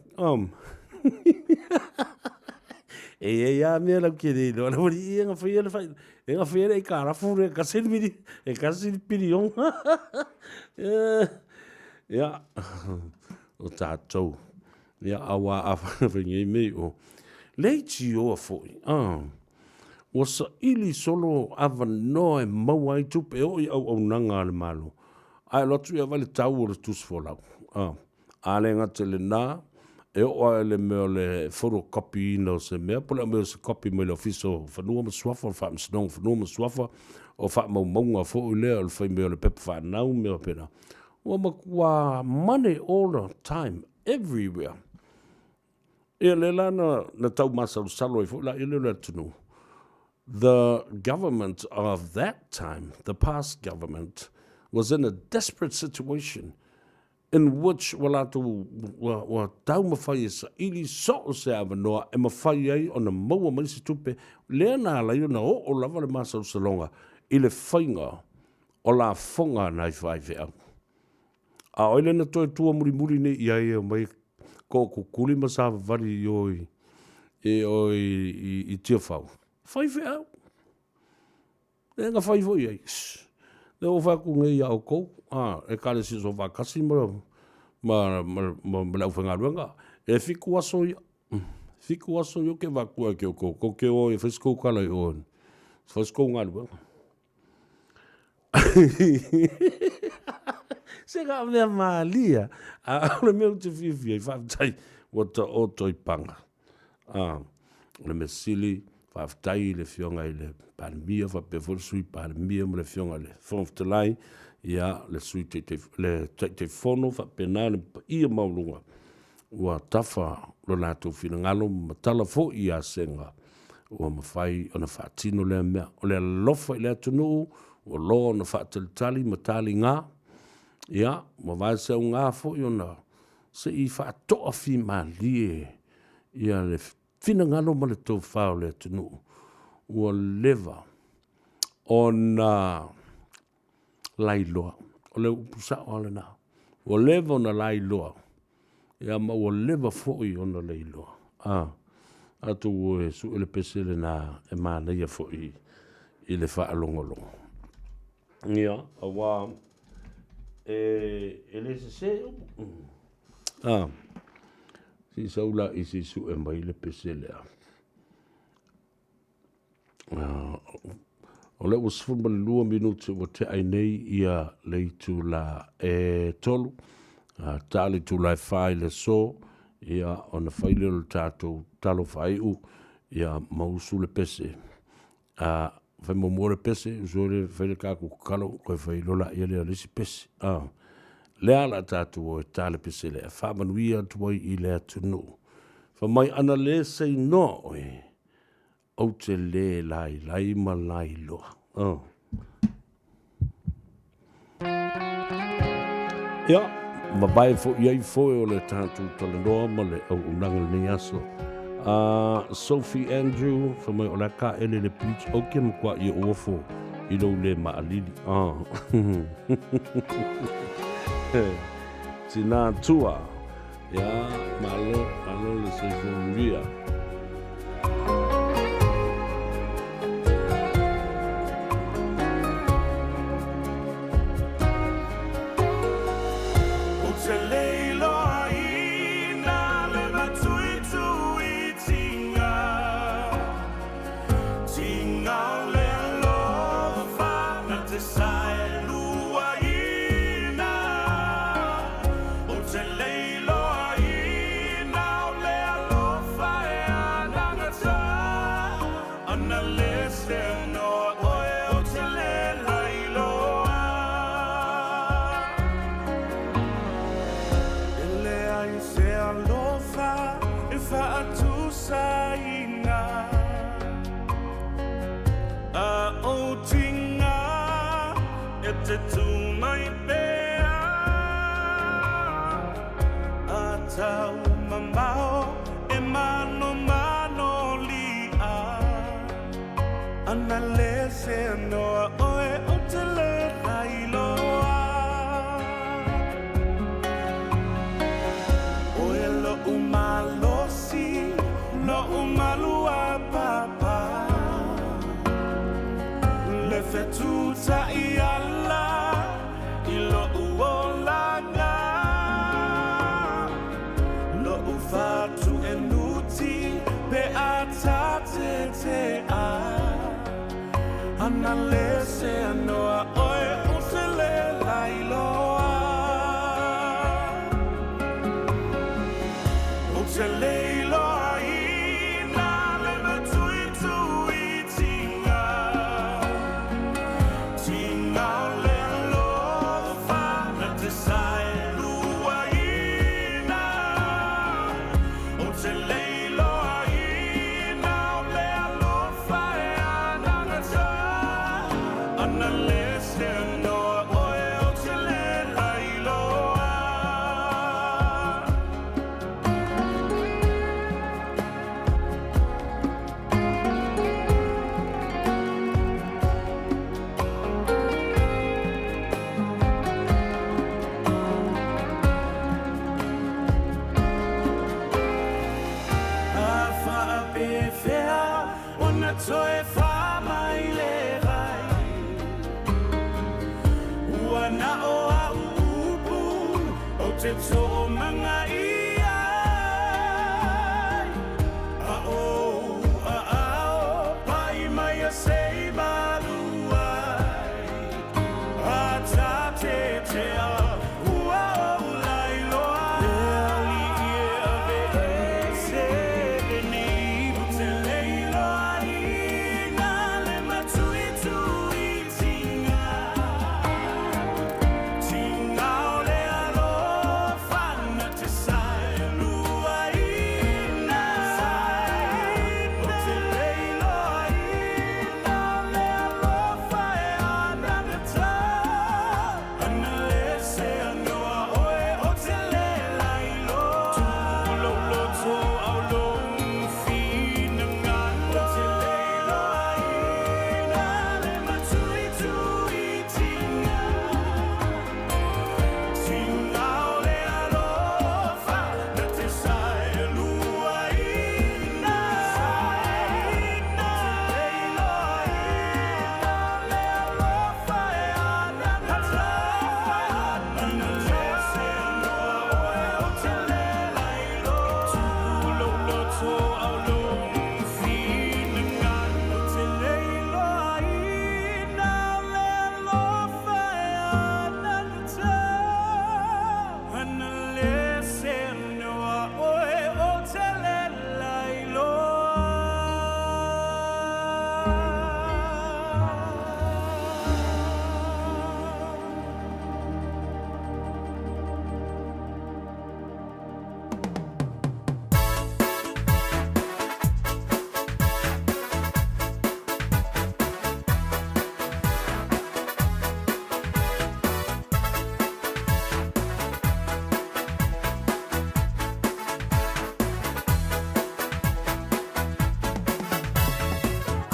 E i ai a mea lau ke le iloa. Lau alii e ngawhia le whai, e ngawhia le aikarafu le kasi le miri, e kasi le pirionga. Ia, o tātou. Ia, a wā a whai ngei mei o. Le tioa foi. Ua saili solo avanoa e maua ai tupe e oo i auaunaga a le Malo, ae alu atu ia vai le tau o le tusi folau. A, a le gata i lenā, e oo lava i le mea o le photocopy-ina o se mea, po o le aumai o se copy mai le Ofisa o Fanua ma Suafa, o le Faamasinoga o Fanua ma Suafa, o faamaumauga foi lea o le fai mai o le pepa fanau ma mea faapena. Ua matua money all the time, everywhere. Ia lea la na, na tau masalosalo ai foi la ia lea o le atunuu. The government of that time, the past government, was in a desperate situation in which ua latou, ua, ua taumafai e saili so o se avanoa e mafai ai ona maua mai se tupe, lea na ala ai ona oo lava le masalosaloga i le faiga o lafoga a nai faifeau. A o ai lea na toe tua mulimuli nei i ai e omai tookukuli ma savavali i o i, i o i, i, i Tiafau? Faifeau. Lea na fai foi ai. Lea ua fai atu nei ia outou, a, Ekalesia Soofaatasi ma, ma, ma, ma, ma le aufaigaluega, e fitu aso ia. Fitu aso ia ou te avatu ai ki outou, tou te o e fai se tou tala i o, fai se tou galuega. Se ka mea malia. A o le mea ou te fiafia ai, faafetai ua taoto i paga. A, o le mea sili, faafetai i le Afioga i le Palemia faapea foi le Sui Palemia ma le Afioga i le Fofoga Fetalai, ia, le Sui Taitai, le Taitaifono faapena le paia maualuga ua tafa lo latou finagalo ma matala foi i asega ua mafai ona faatino lea mea. O le alofa i le atunuu ua loa ona faatalitali ma taliga, ia, ua vaeseauga foi ona se i faatoafimalie ia le finagalo ma le tofa o le atunuu ua leva ona lailoa. O le upu sao lava lena. Ua leva ona lailoa, ia ma ua leva foi ona leiloa. A, atonu e sue le pese lena e manaia foi i le faalogologo. Ia, auā e, e le sesē upu. A, se i sau la i se i sue mai le pese lea. O lea ua 12 minute ua tea ai nei ia le itula e tolu, ta le itula e fa i le aso, ia ona fai lea o le tatou talo faaiu, ia ma usu le pese. A fai muamua le pese, usu ai le fai le tatou tatalo, toe fai loa laia lea o le isi pese. A, lea o le a tatou o e ta le pese lea, faamanuia atu ai i le atunuu. Fai mai ana le seinoa oe, Ou te lē lailai ma lailoa. Oh. Ia, mavae foi ai foe o le tatou talanoa ma le auaunaga lenei aso. Sophie Andrew, fai mai o le a kaele le bleach oke matua i ou ofo i lou le maalili. Tina tua. Ia, malo, malo le soifua manuia. Ou te le iloaina le matuituitiga, Tiga o le alofa na te saeluaina. Ou te le iloaina te tū mai pea. A tau mamao e mano mano li'a. Ana le se noa oe o te le lailoa. Oe lo'u malosi, lo'u malua papa. Le fetuta i ala i lo'u olaga. Lo'u fatu e nuti pe a tate a. Ana le se anoa oe o te le lailoa. O te le iloa ina le matui tui tinga. Tinga o le alofa na te sae lua ina. O te le iloa ina o le alofa e anagata. Ana le se anoa oe o te le lailoa. A whaapewhea o na toe whamai le rai. Ua na o au upu o te tō manga i ai. A o a ao pai mai a sei malu ai. A tā te te a ua o lai loa. Le ali i e ave e se le nei. O te leiloa i nā le matui tui tinga. Tinga o le alofa na te sae lua ina. O te leiloa ina le alofa e anagata. Ana le se anoa oe o te le lailoa. Tūlolo tō au lou whina ngalo. O te leiloa ina le matui tui tinga. Tinga o le alofa na te sae lua ina. O te leiloa ina le alofa e anagata. Ana le se anoa oe o te le lailoa. Tūlolo tō au lou whina ngalo. O te leiloa ina le alofa e anagata. Ana le se anoa oe o te le lailoa.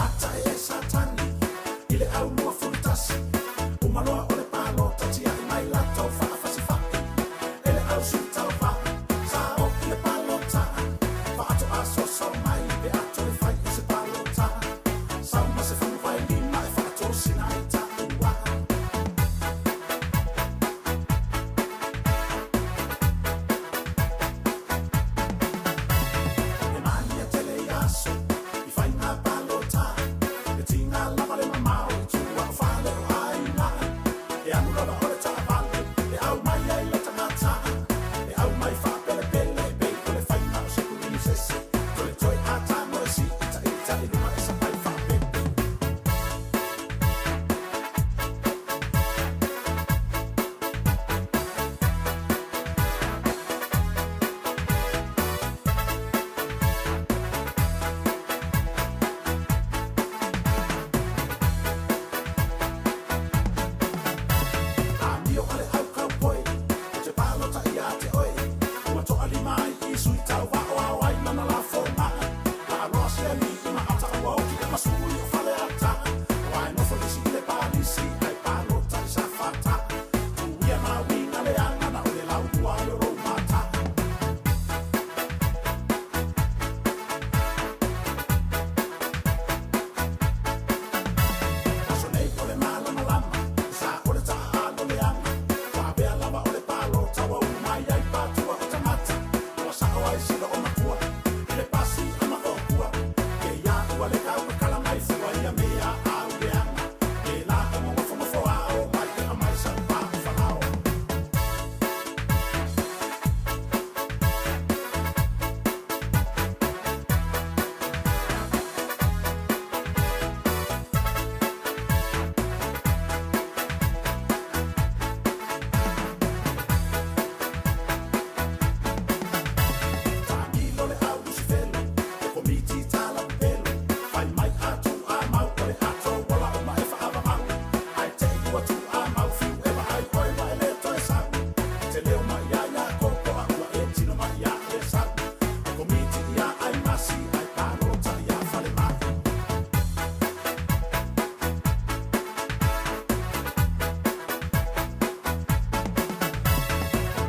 Ata e satani i le au lua fulutasi. O maloa o le palota tiai mai latou faafasifai. E le au sui tauva sa o i le palota. Faato asoaso mai pe ato e fai i se palota. Sau ma se fulu vai lima e faatosina ai taua. E mania tele i aso i faiga palota. E tiga lava le mamao i tua o fale o matua Tuamau Fiu e vaai oe ma e le toe sau E te leo mai ia Iakopo a ua e tino mai iā Esau E komiti iā Aimasi ae palota iā Falemai.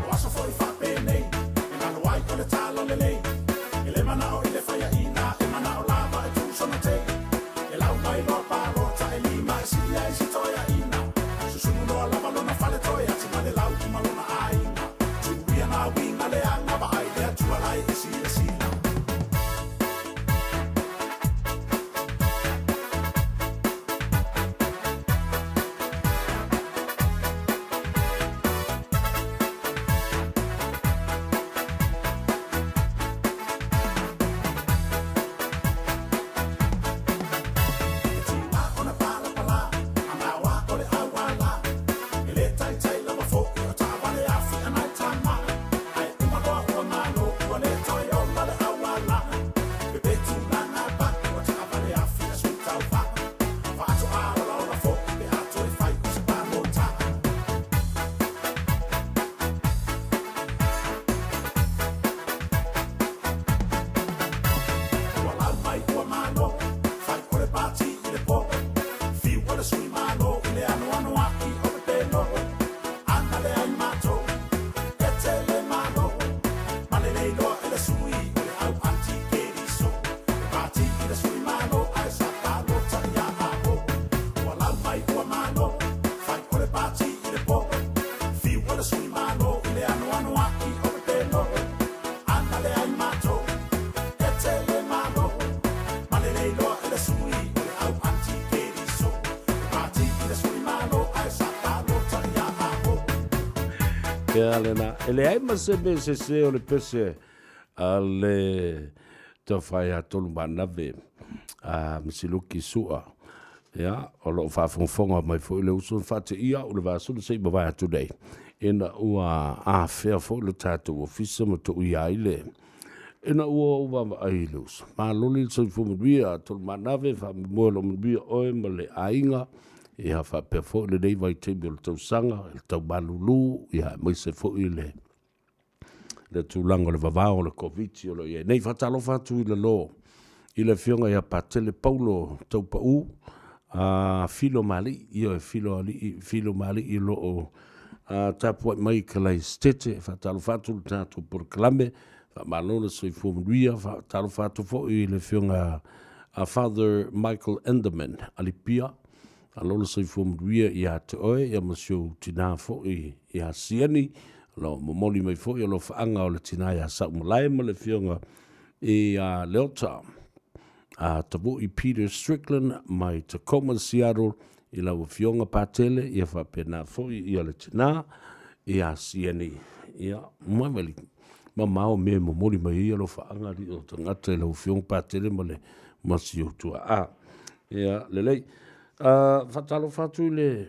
O aso foi faapenei e galo ai o le talalelei e le manao i le faiaina e manao lava e tuusona tei e lau mai loa palota e lima e sili ai si toeaina susunu loa lava lona faletoe atimale lau ma lona aiga tuuia na uiga leaga vaai le Atua la e silasila. E tiga ona palapala a maoa o le auala e le taitai lava fo'i o taavale afi a nai tama ae uma loa ua malo ua le toe ola le auala pepe tulaga pa'u o taavale afi a sui tauva'a faatoa olaola fo'i pe a toe fai o se palota. Ua lau mai ua malo fai o le pati i le po fiu o le sui malo i le anoanoa'i o pepelo ana leai matou e tele malo ma lelei loa e le sui o le au antikeriso e pati i le sui malo ae sa palota ia Apo. Ua lau mai ua malo fai o le pati i le po fiu o le sui malo i le anoanoa'i o pepelo ana leai matou e tele malo ma lelei loa e le sui o le au antikeriso e pati i le sui malo ae sa palota ia Apo. Ia lena, e leai ma se mea sese o le pese a le tofa ia Tolumanave a Masiluki Su'a. Ia, o lo o faafogafoga mai foi le uso na faateia au i le vasulu se i mavae atu nei, ina ua afea foi le tatou ofisa ma tuuia ai le ina ua ou vaavaai i le uso. Maloli le soifua manuia, Tolumanave, faamoemoe o lo o manuia oe ma le aiga, ia faapea foi lenei vaitaimi o le tausaga, le tau malulu, ia aemaise foi le le tulaga o le vavao o le Koviti o lo o i ai nei. Faatalofa atu i lalo i le Afioga ia Patele Paulo Taupau, a Filo Malii, ioe, Filo Alii, Filo Malii o lo o tapuai mai i Kalaisitete. Faatalofa atu i le tatou polokalame, faamalo le soifua manuia. Faatalofa atu foi i le Afioga a Father Michael Enderman Alipia, Malo le soifua manuia ia te oe ia ma si ou tinā foi ia Sieni, o lo o momoli mai foi alofaaga o le tinā ia Saumalae ma le afioga ia Leota a Tavui Peter Strickland mai Tacoma, Seattle i lau afioga Patele ia faapena foi ia le tinā ia Sieni. Ia, mai mai mamao mea e momoli mai ai alofaaga alii o tagata i lau afioga Patele ma le ma si ou tuaa. Ia, lelei. Faatalofa atu i le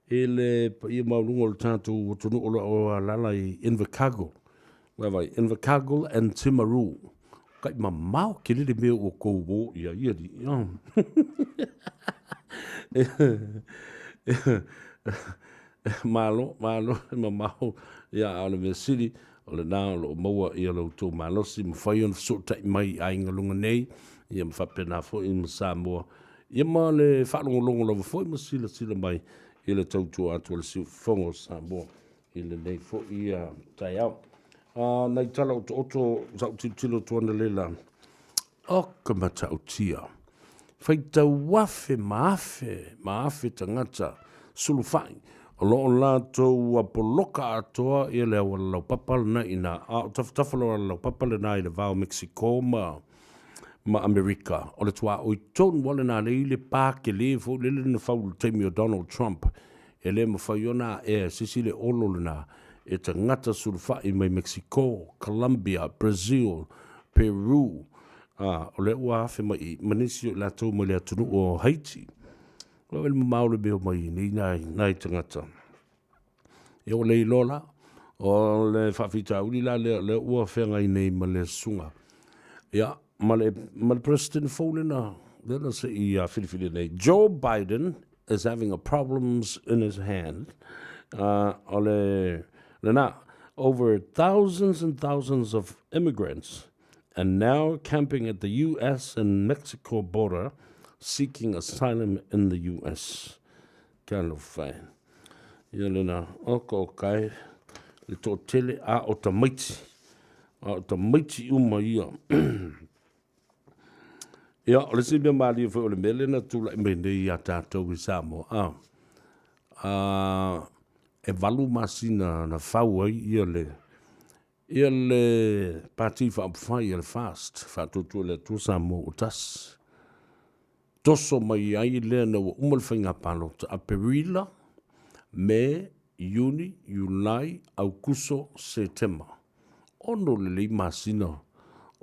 i le paia maualuga o le tatou atunuu o lo o alaala i Invercargill. Vaai, Invercargill and Timaru. Kai mamao ke lele mea ua kou o ia ia li. Malo, malo, mamao, ia a o le mea sili, o lena o lo o maua ia lo outou malosi, mafai ona fesootai mai i aiga luga nei, ia ma faapena foi ma Samoa, ia ma le faalogologo lava foi ma silasila mai i le tautua atu a le Siufofoga o Samoa i lenei foi taeao. Nai tala otooto sa ou tilotilo atu analeila, O ka matautia! Faitau afe ma afe ma afe tagata sulufai o lo o latou poloka atoa ia le auala laupapa lena i ina, a o tafatafa o le auala laupapa lena i le va o Mexico ma ma Amerika. O le tuaoi tonu lava lena lea i le pa tele foi lele na fau i le taimi o Donald Trump, e le mafai ona aea e se isi le olo lena e tagata sulufai mai Mexico, Colombia, Brazil, Peru, a, o lea ua afe mai i, ma nisi o i latou mai le atunuu o Haiti. Ua le mamao le mea o mai nei nai, nai tagata. Ia ua le iloa la, o le faafitauli la lea, lea ua feagai nei ma le susuga. Ia, ma le, ma le President fou lena, lena se i filifili nei, Joe Biden. is having a problems in his hand. O le lena, over thousands and thousands of immigrants are now camping at the US and Mexico border seeking asylum in the US. Talofa e. Ia lena, oka o kai, le toatele a o tamaiti. A o tamaiti uma ia. Ia, o le isi mea malie foi o le mea lea na tulai mai nei ia tatou i Samoa, a, a, e valu masina na fau ai ia le, ia le Pati Faaupufai a le FAST, Faatuatua i le Atua Samoa ua Tasi. Toso mai ai lea na ua uma le faiga palota, Aperila, Me, Iuni, Iulai, Aukuso, Setema. Ono lelei masina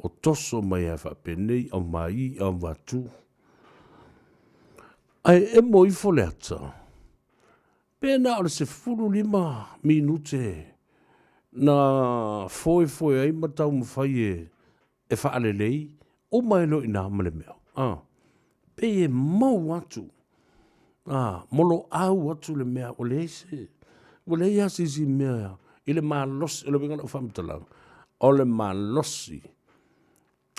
o toso mai ai faapenei aumai auvatu. Ae emo ifo le ata, pe na o le 15 minute na foefoe ai ma taumafai e e faalelei, uma ai loa i ina ma le mea. A, pei e mau atu, a, moloau atu le mea, ua leai se, ua leai lava se isi mea i le malosi, o le uiga o lau faamatalaga, o le malosi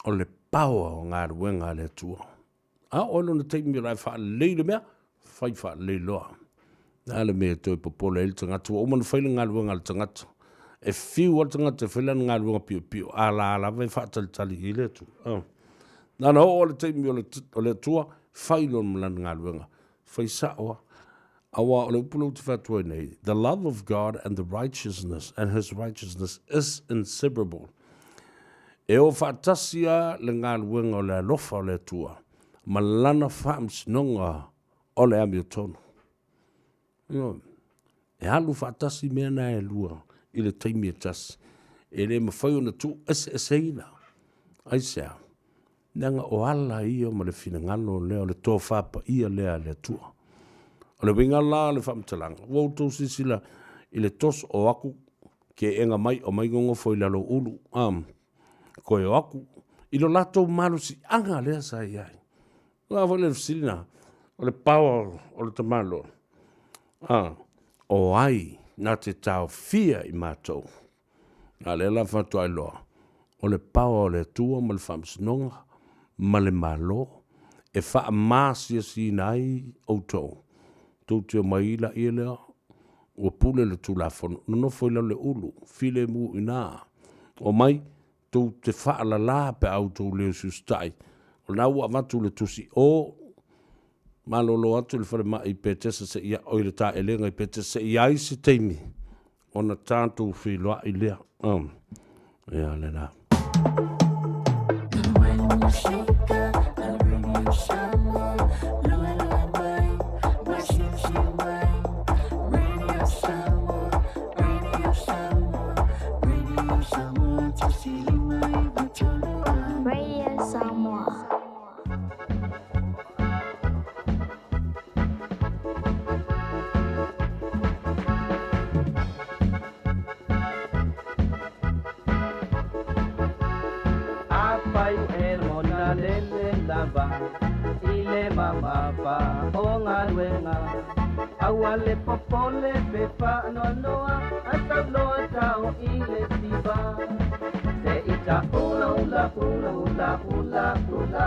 o le power o galuega a le Atua. A oo i lona taimi o le a faalelei le mea, fai faalelei loa. Le a le mea e toe popole ai le tagata, ua uma ona fai le galuega a le tagata. E fiu lava le tagata e fai lana galuega piopio, a la lava e faatalitali i le Atua. Oh. Na ona oo lava le taimi o le Atua, fai loa ma lana galuega. Fai sao lava. Aua o le upu lea ou te fai atu ai nei, the love of God and the righteousness and his righteousness is inseparable. E o faatasi lava le galuega o le alofa o le Atua ma lana faamasinoga o le amiotonu. Ioe. E alu faatasi mea na e lua i le taimi e tasi. E le mafai ona tuueseeseina. Aisea? Leaga o ala ia ma le finagalo lea o le tofa paia lea a le Atua. O le uiga la o le faamatalaga, ua outou silasila i le toso o aku keega mai o mai gogofo i lalo ulu, a, koe o aku i lo latou malosiaga lea sa i ai. O a foi le fesili na, o le power o le tamaloa, a, o ai na te taofia i matou? A lea la faatoa iloa, o le power o le Atua ma le faamasinoga ma le Malo e faamasiasiina ai outou. Tou te omai laia lea, ua pule le Tulafono, nonofo i lalo le ulu, filemu i ina. Omai, tou te faalala pe a outou le usiusitai. O lena ua avatu le tusi o, malolo atu i le falemai i Petesa seia, oi le taelega i Petesa seia i ai se taimi ona tatou feiloai lea. Ia lena. Radio Samoa. Afai e lagona le le lava i le mamafa o galuega, aua le popole pe faanoanoa, a saunoa tao i le siva. Se i ta hula hula hula hula hula hula,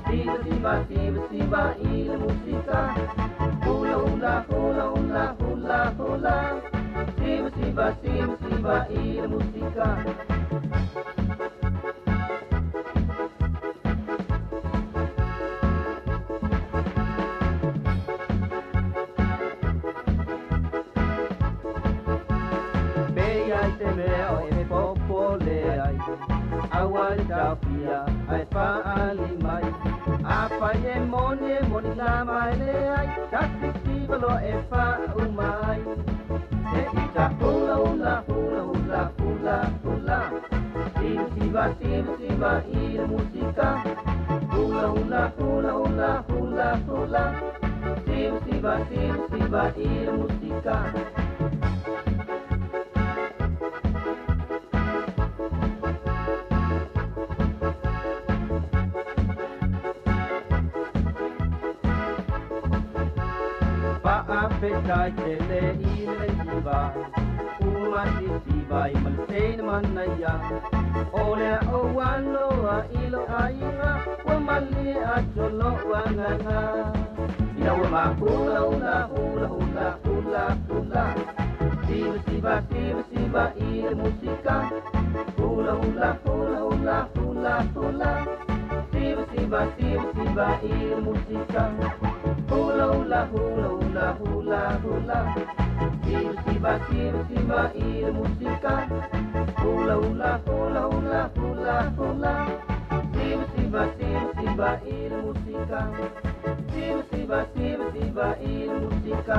siva siva siva siva i le musika. Hula hula hula hula hula hula, siva siva siva siva i le musika. Pe i ai se mea o e popole ai, aua le taofia ae faaali mai. Afai e moni e moni lava e leai, tasi siva loa e faauma ai. Se i ta hula hula hula hula hula hula, siva siva siva siva i le musika. Hula hula hula hula hula hula, siva siva siva siva i le musika. Faafetai tele i le siva Uma sisiva i ma le seina manaia O lea ou aloa i lo aiga Ua malie atu lo'u agaga Ina ua mahula hula hula hula hula hula Siva siva siva siva i le musika Hula hula hula hula hula hula Siva siva siva siva i le musika Hula hula hula hula hula hula Siva siva siva siva i le musika Hula hula hula hula hula hula Siva siva siva siva i le musika Siva siva siva siva i le musika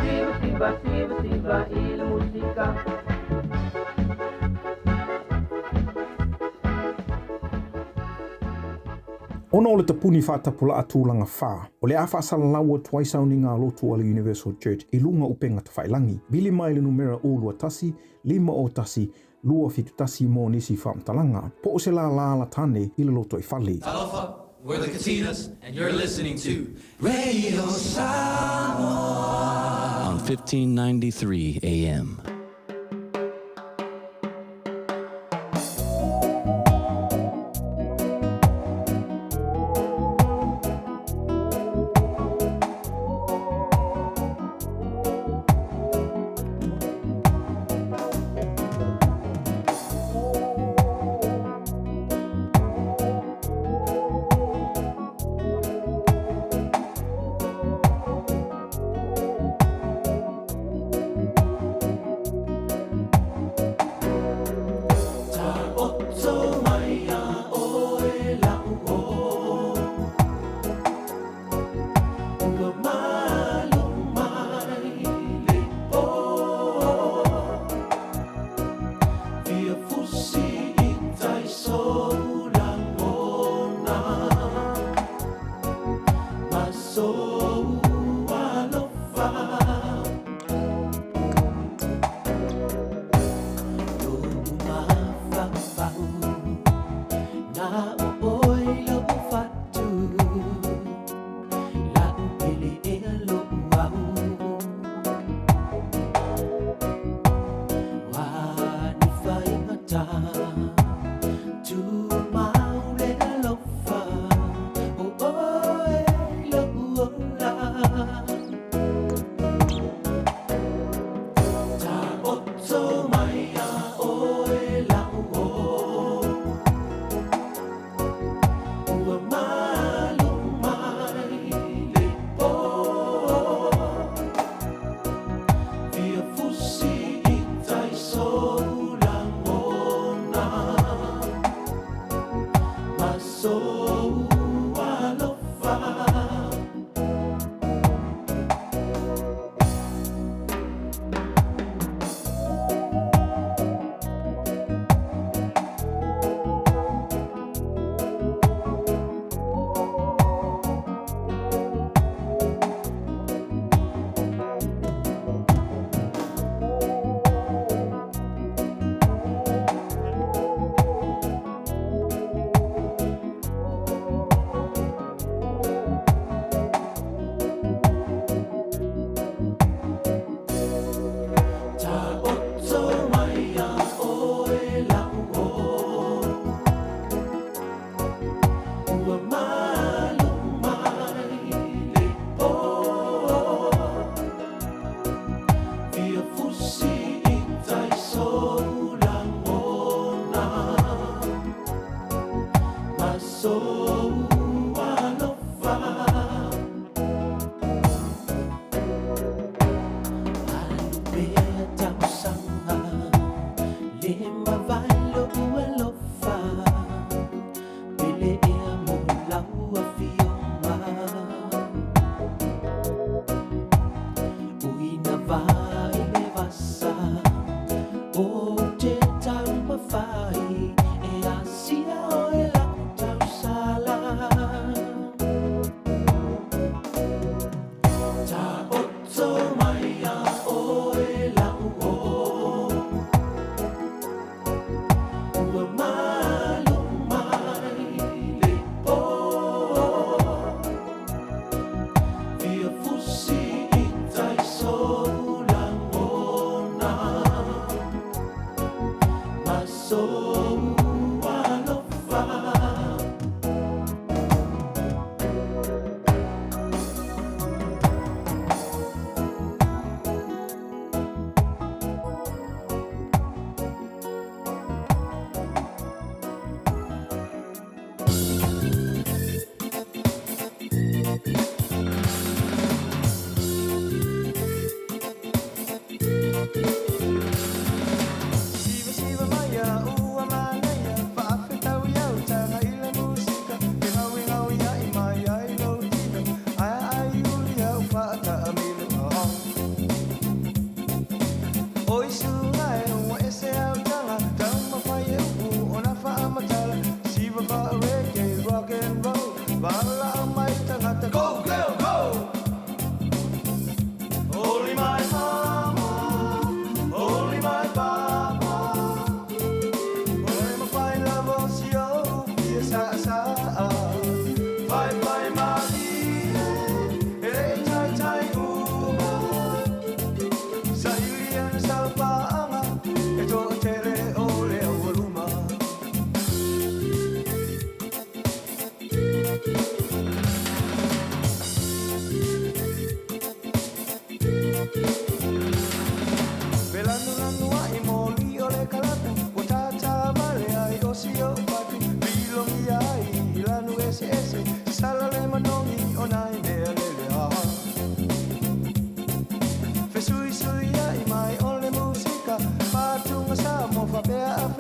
Siva siva siva siva i le musika Ona o le tapuni whaatapula'a tulaga whā, o le a faasalalau atu ai sauniga a lotu a le Universal Church i luga upega tafailangi. Vili mai le numera 021 501 271 mo nisi faamatalaga, po o se lālā la tane i le lotoifale. Talofa, we're the Katinas, and you're listening to Radio Samoa on 1593 AM.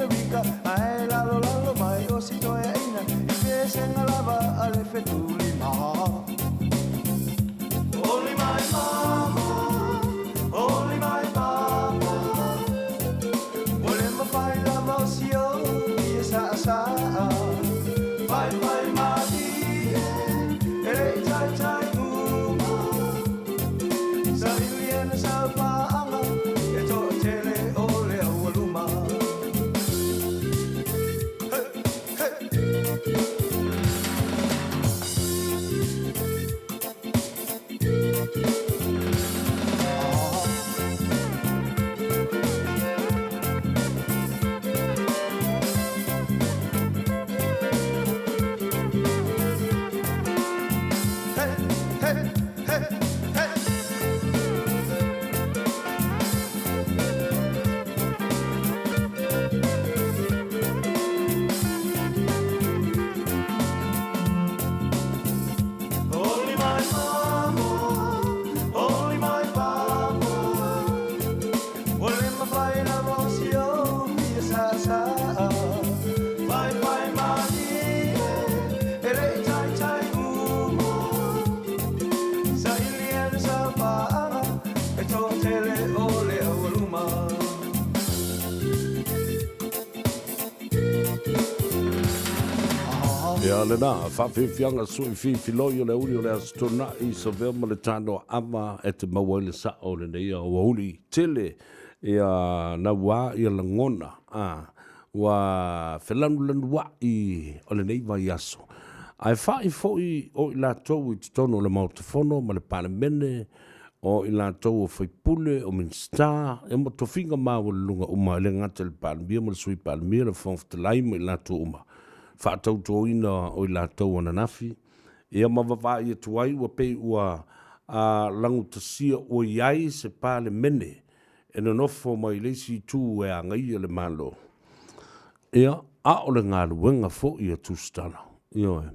Aferika, ae lalolalo mai o si toeaina i pesega lava a le fetulima. Only my mama, only my papa, ua le mafai lava o si ou fia saasaa. Faifai malie e le i taitai uma, saili ana saupaaga e toatele o le aualuma. Hey, hey, hey. Only my mama, only my papa, ua le mafai lava o si ou fia saasaa. Faifai malie e le i taitai uma, saili ana saupaaga e toatele o le aualuma. Ia lena, faafiafiaga sui fifiloi o le auli o le Aso Toonai, Savea ma le Tanoa Ava e te maua ai le sao o lenei aoauli tele ia nauā ia lagona a ua felanulanua'i o lenei vaiaso. Ae fa'i foi o i latou i totonu o le Maota Fono ma le Palemene, o i latou o faipule, o Minisita, ia ma tofiga maualuluga uma, e le gata i le Palemia ma le Sui Palemia, le Fofoga Fetalai ma i latou uma. Faatautoina o i latou ananafi, ia ma vavaai atu ai ua pei ua lagutasia ua i ai se Palemene e nonofo mai le isi itu e agaia le Malo. Ia, a o le galuega foi a Tusitala, ioe,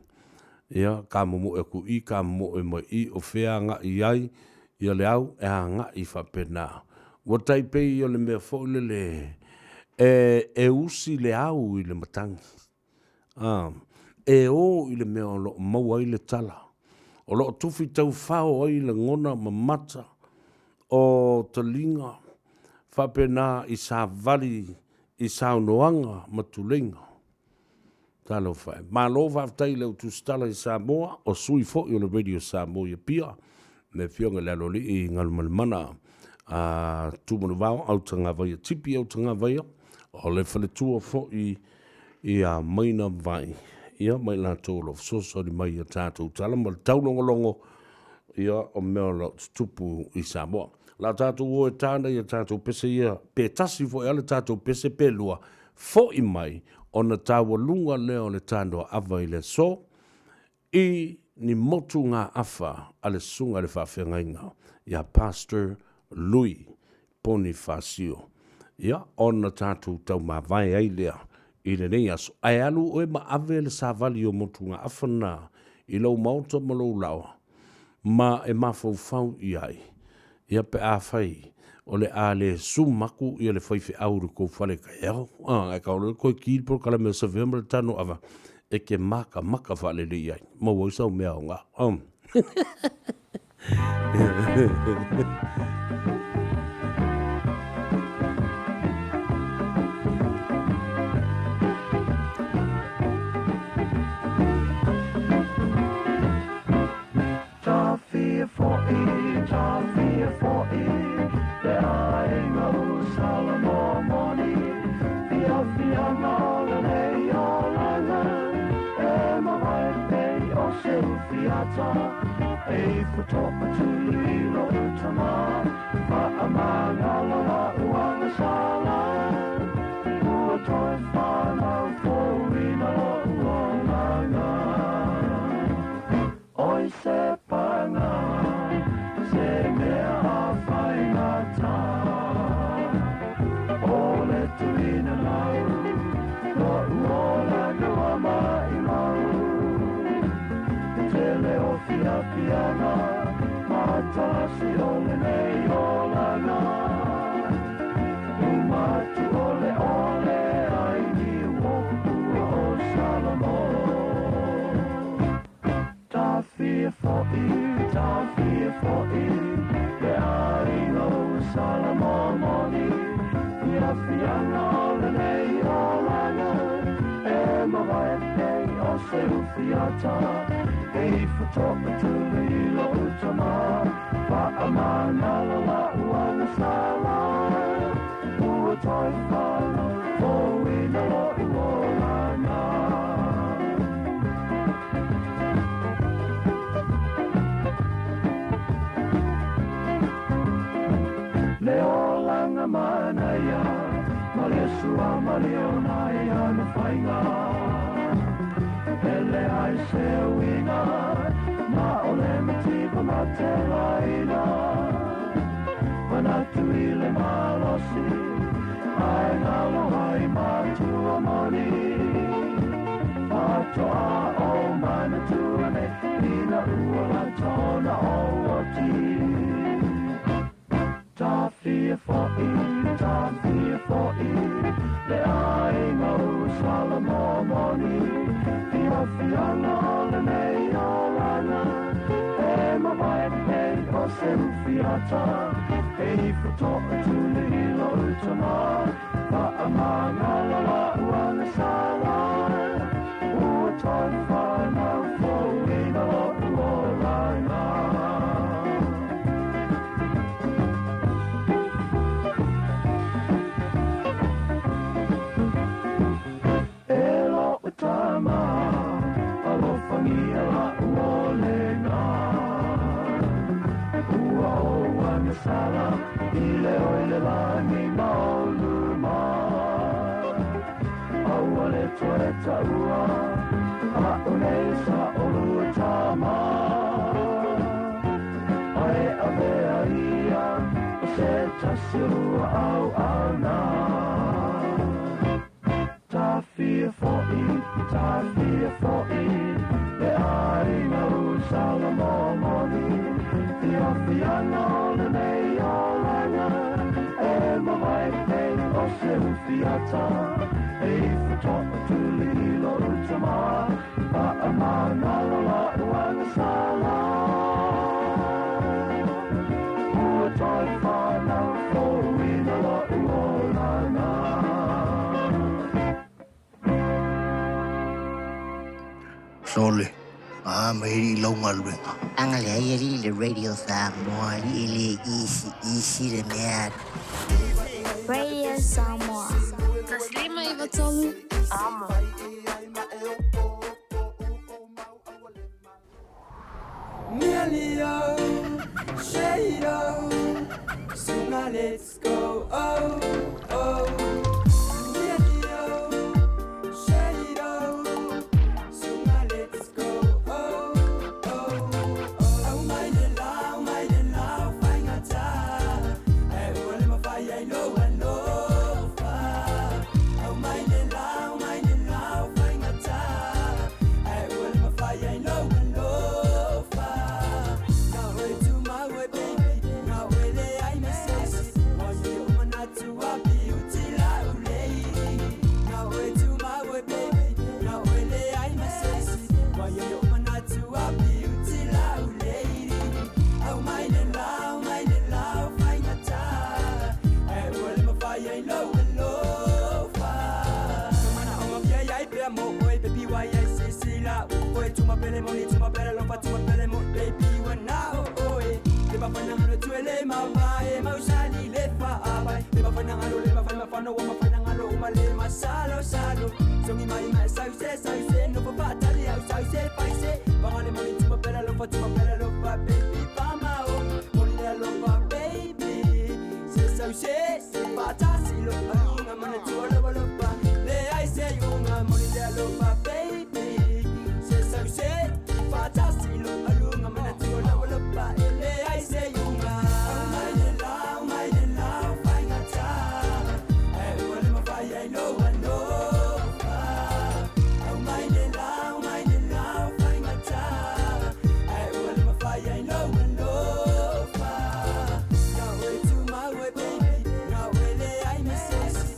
ia, ka momoe aku i i, ka momoe mai i, o fea agai i ai ia le au e agai faapena. Ua tai pei o le mea foi lele e usi le au i le matagi, a, e o i le mea o lo o maua ai le tala, o lo o tufi taufao ai lagona ma mata o taliga faapena i savali i saunoaga ma tuleiga. Talofa e. Malo faafetai i le au tusitala i Samoa, o sui foi o le Radio Samoa i Apia, le Afioga i le Aloalii Galumalemana a Tumanuvao Autagavaia, Tipi Autagavaia, o le faletua foi ia Maina Vai, ia ma i latou o lo o fesoasoani mai i a tatou tala ma le taulogologo ia o mea o lo o tutupu i Samoa. La tatou o e tāna i a tatou pese ia, pe tasi foi a le tatou pese pe lua, foi mai ona taualuga lea o le tanoa ava i le aso, i ni motugaafa a le susuga i le faafeagaiga ia Pastor Lui Ponifasio. Ia, ona tatou taumavae ai lea i lenei aso. Ae alu oe ma ave le savali o motugaafa na i lou maota ma lou laoa, ma e mafaufau i ai, ia pe afai o le a le sum aku ia le faifeau i le tou fale taeao, a, ae tau loa toe ki le polokalame o Savea ma le Tano Ava e te makamaka faalelei ai, maua ai sau mea aoga. Tafia foi, tafia foi, le aiga o Salomoa moni, fiafiaga o lenei olaga, e mavae pei o se ufiata, e fotoa i lou tama, faamagalo la'u agasala, ua toe faamau-fouina lo'u olaga. Oi se paga, se mea a faigata, o le tuuina lau, lo'u olaga ua maʻimau. Tele o fiafiaga, matalasi o lenei olaga, uma atu o le ole ai Fiafiaga o lenei olaga e mavae nei o se ufiata e ifo toʻatuli i loʻu tamā faamagalo laʻu agasala ua toe faafouina loʻu olaga. Le olaga manaia ma le sua ma le ona ia na faiga e leai se uiga na o le mativa matelaina manatu i le malosi ae galo ai matua moni faatoa o manatua nei ina ua lata ona ou oti. Tafia fo'i, tafia fo'i, le aiga o Salamo moni, fiafiaga o lenei olaga, e mavae nei o se ufiata, e ifo toʻatuli i loʻu tamā, faamagalo laʻu agasala, ua toe faanaufouina loʻu olaga. E loʻu tamā, alofagia laʻu olega, ua ou agasala i le oi le lagi ma o luma. Aua le toe taʻua, aʻu nei sa olua tamā. Ae avea ia, o se tasi o lua auauna. Tafia fo'i, tafia fo'i, le aiga o Salamo moni, fiafiaga o lenei olaga, e mavae nei o se ufiata, e ifo toʻatuli i loʻu tamā, faamagalo laʻu agasala. Ua toe faanaufouina loʻu olaga. Sole, a mai i lau galuega. Aga le ai ali le Radio Samoa ali e le easy easy le mea. Radio Samoa. Taslima Ivatolu. Amo. Sunga, let's go, oh, oh. Milio, Shado, Sunga, let's go, oh, oh, oh. Au mai le lau, mai le lau, faingata. E ua le mawhai ai lo alofa. Au mai le lau, mai le lau, faingata. E ua le mawhai ai lo alofa. Ngā oe tu mau e baby, ngā oe le ai me sesi. Wa i o manatu a beauty la ulei. Ngā oe tu mau e baby, ngā oe le ai me sesi. Wa i o manatu a beauty la ulei. Au mai le lau, mai le lau, faingata. E ua le mawhai ai lo alofa. Mana o ngā pia ai pea mo oe, baby wai ai sisi la u oe. Tuma pele moni, tuma pele lofa, tuma pele mo, baby wa na o oe. Le mawhai ngalo tuele mavae, mausali le faapai. Le mawhai ngalo, le mawhai mawhano, wa mawhai ngalo, uma le masalo salo. Songi mai mai sau se, sau se, no pa pa tali au sau se, pai se. Panga le moni, tuma pele lofa, tuma pele lofa, baby pa mao. Moni le lofa, baby. Se sau se, se pa ta si lo, alunga mana tua lofa lofa. Le ai se yunga, moni le lofa, baby. Se sau se, pa ta si lo, alunga mana tua lofa lofa. Le ai se yunga. Au mai le lau, mai le lau, faingata. E ua le mawhai ai lo alofa. Au mai le lau, mai le lau, faingata. E ua le mawhai ai lo alofa. Ngā oe tu mau e baby, ngā oe le ai me sesi.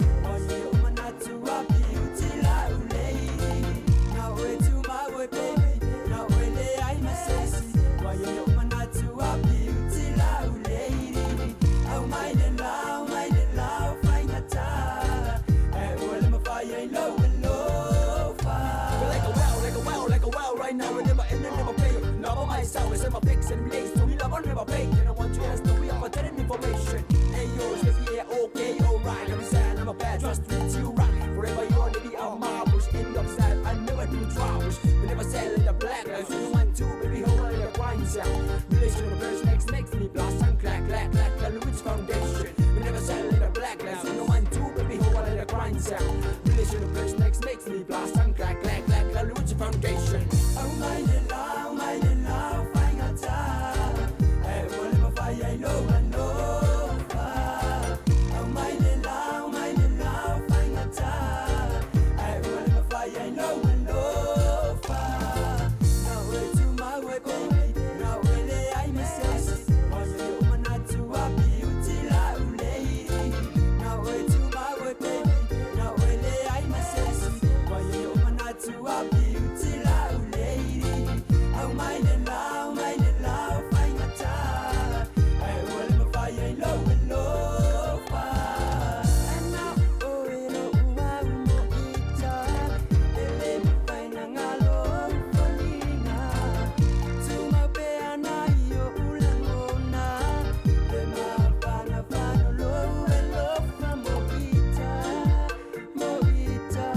never fix and relate. So we love on never fake. And I want you to know we are for information. Hey yo, it's yeah, okay, alright. I'm sad, I'm a bad, trust with you right. Forever you're lady of my bush. End up sad, I never do troubles. We never sell in the black. I see one, two, baby, hold on the grind sound. Relation to the verse next makes me blast and clack, clack, clack, clack, Louis Foundation. We never sell in the black. I see one, two, baby, hold on the grind sound. Relation to verse next makes me blast and clack, clack, clack, clack, Louis Foundation. Oh my love, my love, faigata. Eh, ua le mafai ai lou alofa. Aumai le la, aumai le la o faigata. Ae ua le mafai ai lou alofa. Na oe tumau e baby, na oe leai ma se isi. Oia lou manatu a piuti lau lady. Na oe tumau e baby, na oe leai ma se isi. Oia lou manatu a piuti lau lady. Aumai le la, aumai le la o faigata. Ae ua le mafai ai lou alofa. Ana oe lou au moita, e le mafai na galo ou foliga. Tumau pea nai oʻu lagona, le mafanafana o lou alofa moita, moita.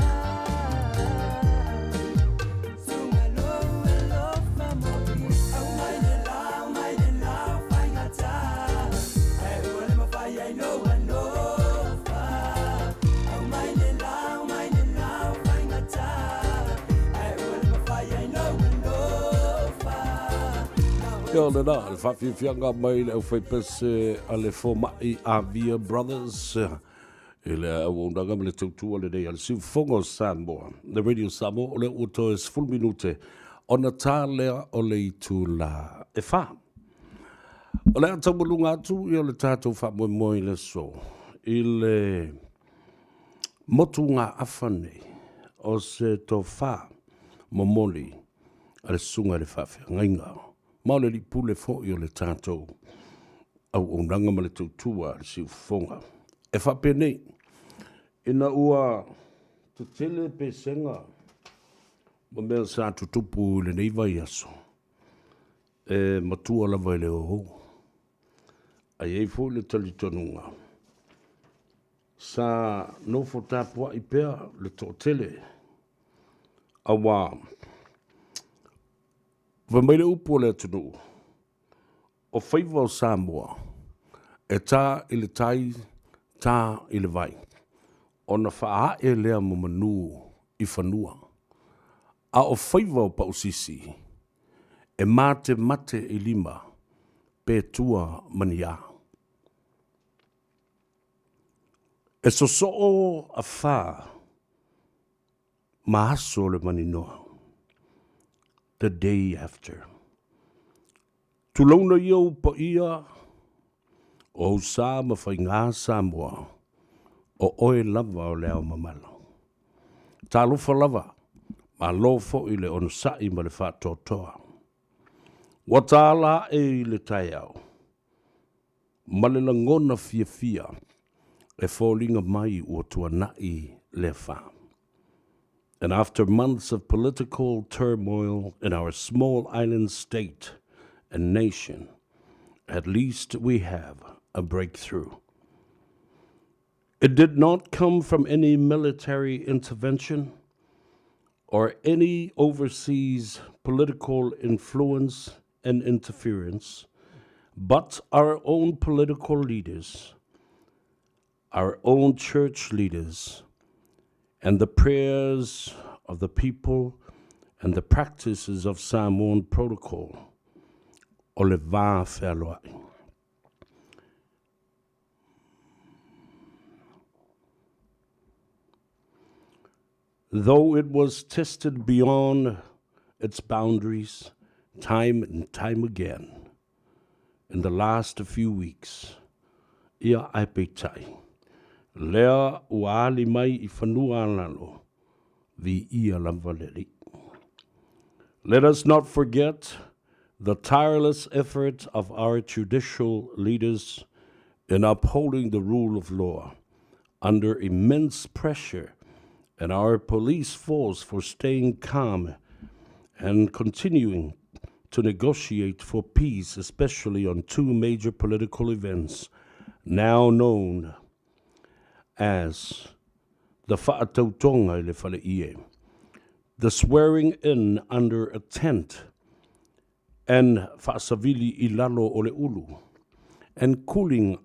Suga lou alofa moita. Aumai le la, aumai le la o faigata. Ae ua le mafai ai lou alofa. Aumai le la, aumai le la o faigata. Ae ua le mafai ai lou alofa. Ia o lena, le faafiafiaga mai le aufaipese a le Fomaʻi Avia Brothers i le auaunaga ma le tautua lenei a le Siufofoga o Samoa, le Radio Samoa, o lea ua toe 10 minute ona tā lea o le itula e 4. O le a taumaluga atu ia o le tatou faamoemoe i le aso i le motugaafa nei o se tofa momoli a le susuga i le faafeagaiga ma o le alii pule foi o le tatou auaunaga ma le tautua a le siufofoga. E faapenei, ina ua tetele pesega ma mea sa tutupu i lenei vaiaso, e matua lava i le ō. Ae i ai foi le talitonuga, sa nofo tapuai pea le toatele, auā fai mai le upu a le atunuu, o faiva o Samoa, e tā i le tai, tā i le vai, ona faaae lea ma manu i fanua. A o faiva o Pausisi, e matemate i lima, pe tua ma ni a. E sosoo afa ma aso o le maninoa, the day after. Tulouna ia ou paia, o ou sa ma faigā Samoa, o oe lava o le ao mamala. Talofa lava, malo foi le onosai ma le faatoatoa. Ua tāla aʻe i le taeao, ma le lagona fiafia e foliga mai ua tuanaʻi le afa. And after months of political turmoil in our small island state and nation, at least we have a breakthrough. It did not come from any military intervention or any overseas political influence and interference, but our own political leaders, our own church leaders, and the prayers of the people and the practices of Samoan protocol, o le va fealoaʻi. Though it was tested beyond its boundaries time and time again in the last few weeks, ia ae peitai, lea ua ali mai i fanua a lalo, viia lava le Alii. Let us not forget the tireless effort of our judicial leaders in upholding the rule of law under immense pressure and our police force for staying calm and continuing to negotiate for peace, especially on two major political events now known as the Fa'atautoga i le Fale'ie, the swearing in under a tent and fa'asavili i lalo o le ulu, and cooling,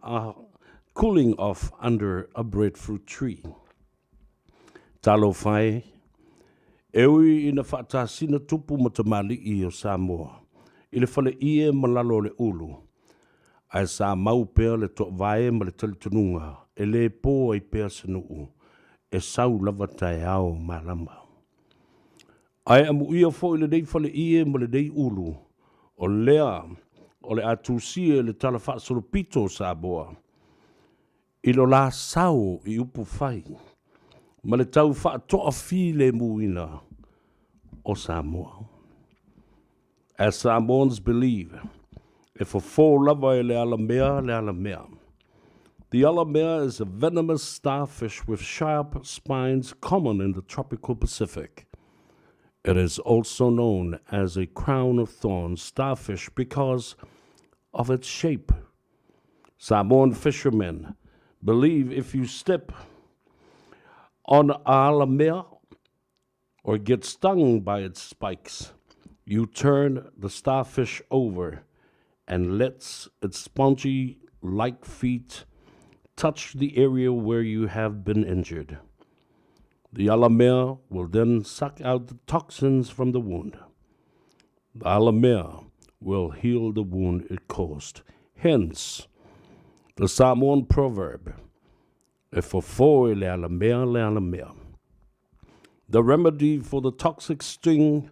cooling off under a breadfruit tree. Talofa e, e ui ina faatasina tupu ma tamalii o Samoa i le faleie ma lalo o le ulu, ae sa mau pea le toavae ma le talitonuga e le po ai pea se nuu e sau lava taeao malama. Ae amuia foi lenei faleie ma lenei ulu, o lea o le a tusia i le Tala Faasolopito o Samoa, i lo la sao i upu fai ma le tau faatoafilemuina o Samoa. As Samoans believe, e fofo lava e le alamea le alamea. The alamea is a venomous starfish with sharp spines common in the tropical Pacific. It is also known as a crown of thorns starfish because of its shape. Samoan fishermen believe if you step on alamea or get stung by its spikes, you turn the starfish over and lets its spongy like feet touch the area where you have been injured. The alamea will then suck out the toxins from the wound. The alamea will heal the wound it caused. Hence, the Samoan proverb, E fofo e le alamea le alamea. The remedy for the toxic sting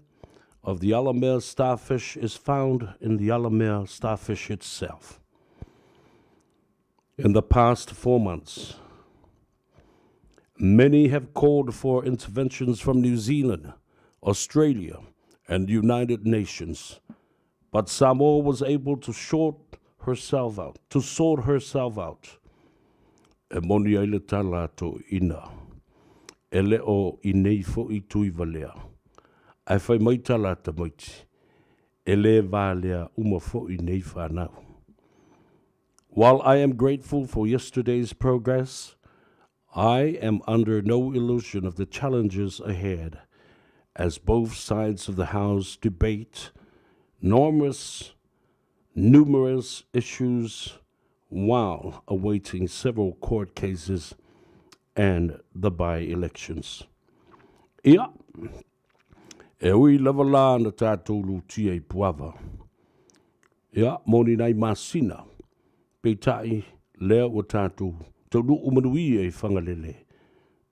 of the alamea starfish is found in the alamea starfish itself. In the past four months, many have called for interventions from New Zealand, Australia, and United Nations, but Samoa was able to short herself out, to sort herself out. E moni ai le tala a toeaiina, e le o i nei fo'i Tuivalea. Ae fai mai tala a tamaiti, e le valea uma fo'i nei whanau. While I am grateful for yesterday's progress, I am under no illusion of the challenges ahead as both sides of the House debate enormous, numerous issues while awaiting several court cases and the by-elections. Ia, e ui lava la na tātou lutia i Puava. Ia, moni nai masina, peitai lea ua tātou taunuu manuia i Fagalele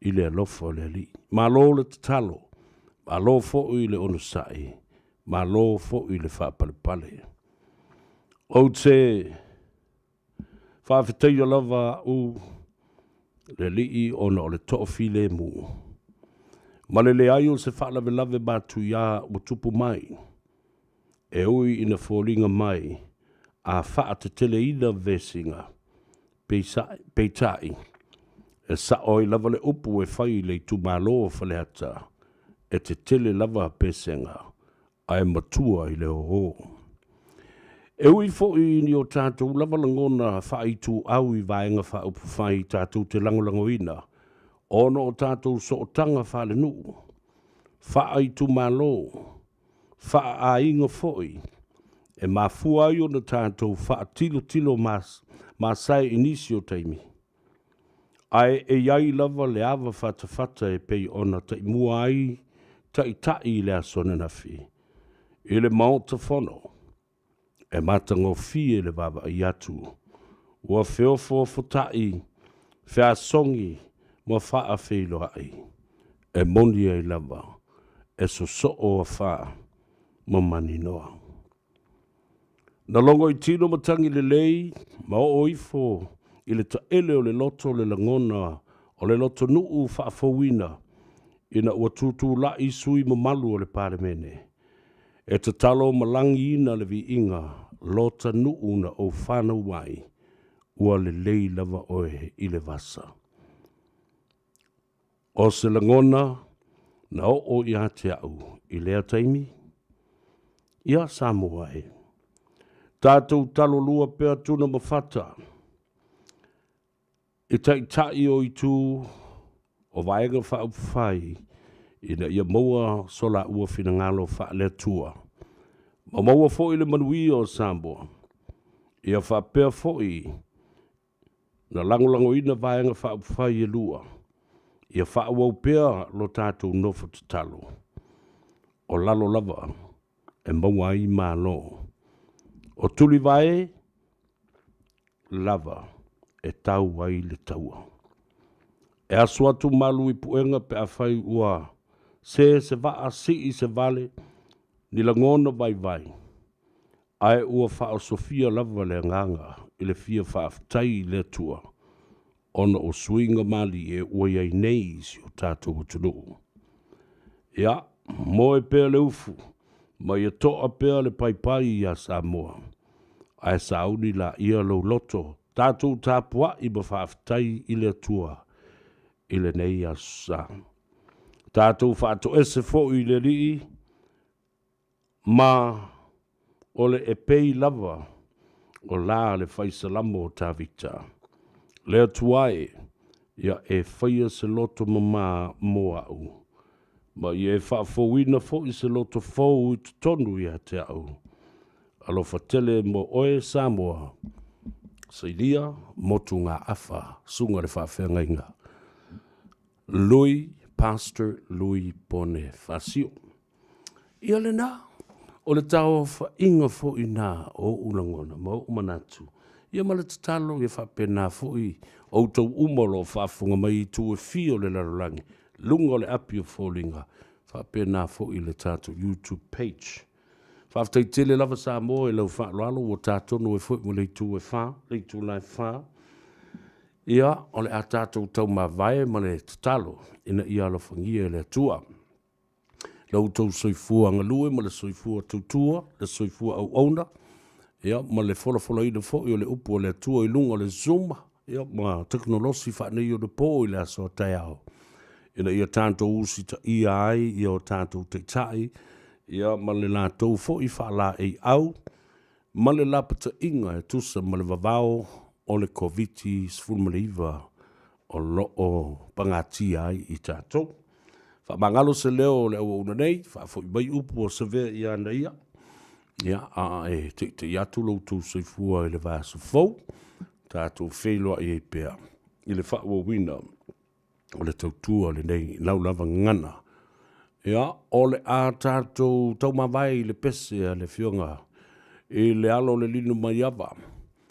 i le alofa o le Alii. Malo le tatalo, malo foi le onosai, malo foi le faapalepale. Ou te faafetaia lava a'u le Alii ona o le toafilemu ma le leai o se faalavelave matuia ua tupu mai, e ui ina foliga mai a faateteleina vesiga, peitai, e sa'o ai lava le upu e fai i le itumalo o Faleata, e tetele lava pesega, ae matua i le ōō. E ui foi i ni o tātou lava lagona faaituau i Vaega Faaupufai tatou te lagolagoina ona o tātou sootaga faalenuu, faaitumalo, faaaiga foi, e mafua ai ona tātou faatilotilo masae i nisi o taimi. Ae e i ai lava le ava fatafata e pei ona taimua ai Taitai i le aso ananafi, i le Maota Fono, e matagofie le vaavaai atu, ua feofoofotaʻi, feasogi ma faafeiloai, e moni ai lava e sosoo afā ma maninoa. Na logo i tino matagi lelei ma oo ifo i le taele o le loto le lagona o le lotonuu faafouina ina ua tutulaʻi sui mamalu o le Palemene e tatalo ma lagiina le viiga lota nuu na ou fanau ai ua lelei lava oe i le vasa. O se lagona na oo ia te au i lea taimi? Ia Samoa e. Tatou talolua pea tuna ma fata i taitai o itu o Vaega Faaupufai ina ia maua so laua finagalo faale-Atua ma maua foi le manuia o Samoa. Ia faapea foi na lagolagoina Vaega Faaupufai e lua, ia faaauau pea lo tatou nofo tatalo, o lalo lava e maua ai malo. O tulivae lava e tau ai le taua. E aso atu malu i puega pe afai ua se se vaa sii se vale ni lagona vaivai, ae ua faaosofia lava le agaga i le fia faafetai i le Atua ona o suiga malie ua i ai nei i si o tatou atunuu. Ia, moe pea le ufu ma ia toa pea le paipai iā Samoa, ae sauni laia lou loto, tatou tapuai ma faafetai i le Atua i lenei aso sa. Tatou faatoese foi i le Alii ma o le epei lava o la le Fai Salamo o Tavita. Le Atua e, ia e faia se loto mama mo a'u, ma ia e faafouina foi se loto fou i totonu ia te a'u. Alofa tele mo oe Samoa. Sailia Motugaafa, Susuga i le Faafeagaiga Lui, Pastor Lui Ponefasio. Ia lena, o le tauaofaiga foi na o ou lagona ma ou manatu, ia ma le tatalo ia faapena foi outou uma o lo o faafofoga mai i itu e fia o le lalolagi, luga o le api o foliga, faapena foi le tatou YouTube page. Faafetai tele lava Samoa i lau faaaloalo ua ta tonu ai foi ma le itu e fa, le itula e fa. Ia, o le a tatou taumavae ma le tatalo ina ia alofagia e le Atua lo outou soifua galue ma le soifua tautua, le soifua auauna, ia, ma le folafolaina foi o le upu a le Atua i luga o le Zoom, ia, ma tekonolosi faaneionapo i le aso a taeao, ina ia tatou usitaia ai ia o tatou taitai, ia, ma le latou foi faalaeiau, ma le lapataiga e tusa ma le vavao o le Koviti-19 o lo o pagatia ai i tatou. Faamagalo se leo o le auauna nei, faafoi mai upu ua savea ia ana ia, ia, a e teitei atu lo outou soifua i le vaiaso fou, tatou feiloai ai pea i le faaauauina o le tautua o lenei lau lava gagana. Ia, o le a tatou taumavae i le pese a le Afioga i le alo o le Lilomaiava,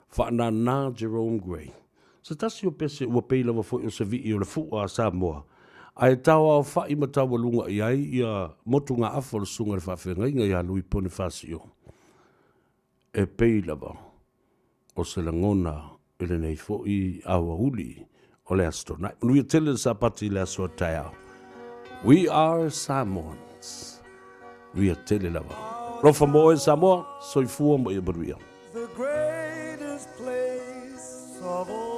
Faanana Jerome Gray. Se tasi o pese ua pei lava foi o se vii o le fua a Samoa, ae taoaofa'i ma taualuga i ai ia motugaafa o le Susuga i le Faafeagaiga ia Lui Ponefasio, e pei lava o se lagona i lenei foi aoauli o le Aso Toonai. Manuia tele le Sapati i le aso a taeao. We are Samoans. Manuia tele lava. Alofa mo oe Samoa, soifua ma ia manuia. The greatest place of all.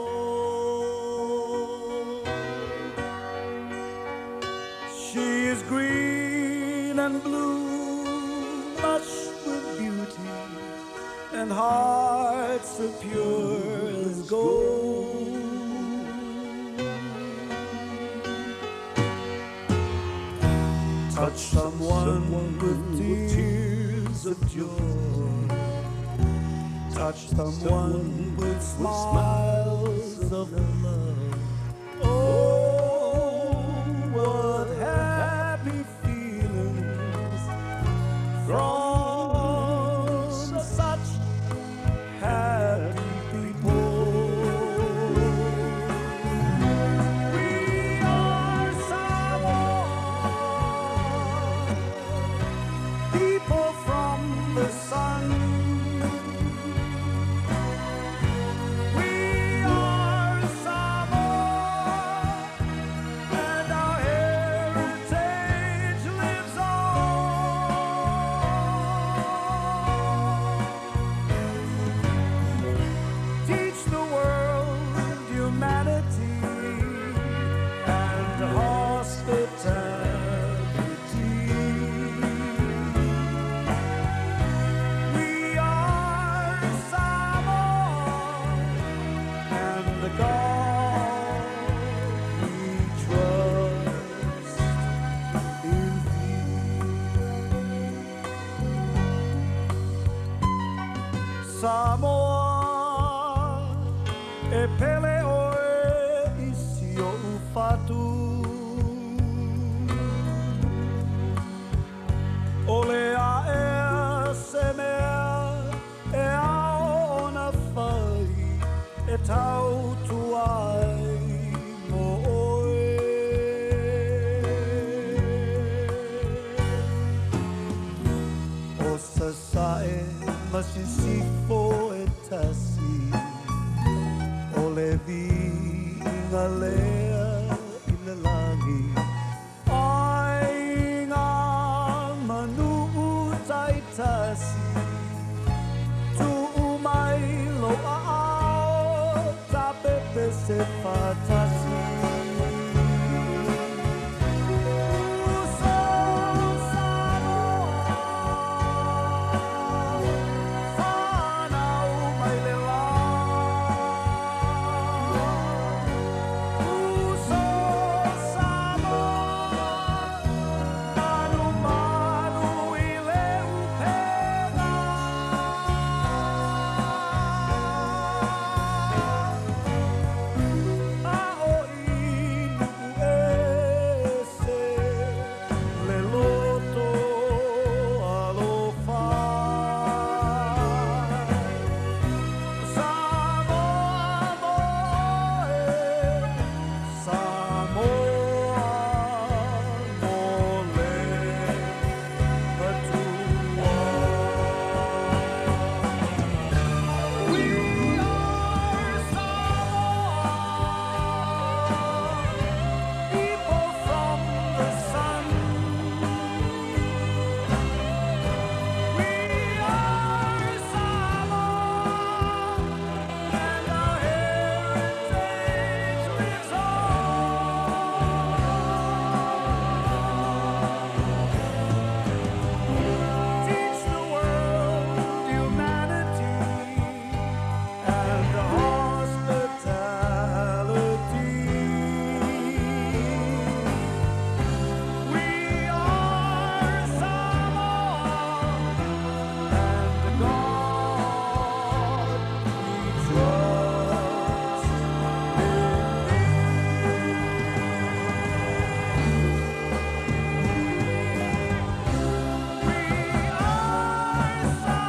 She is green and blue, lush with beauty, and hearts are pure as gold. Touch someone with tears of joy. Touch someone with smiles of love. Oh, what happy feelings from such happy people. We are Samoa, people from the sun. We are E pele ʻoe i si oʻu fatu. ʻOle aʻe se mea e ao ona fai e tautua ai mo ʻoe. ʻO Sasaʻe ma Sisifo e tasi, ʻO le viiga lea i le lagi. Ai ngā manu taitasi, Tuu mai lou aao, ta pepese faatasi. Uso Samoa, whanau mai le la. Uso Samoa, manumanu i le upega. A o i Nuuese le loto alofa. Samoa mo oe, Samoa mo le Atua. We are Samoa, people from the sun. We are Samoa, and our heritage lives on. Teach the world humanity and hospitality. We are Samoa, and God we trust. We are Samoa, and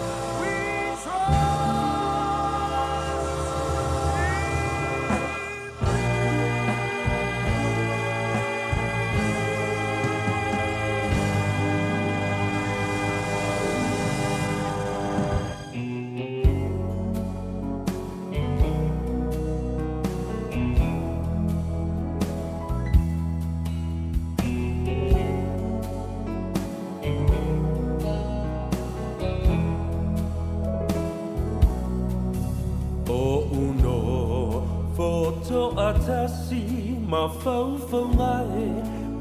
God we trust. O uno foto atasi mafaufauga e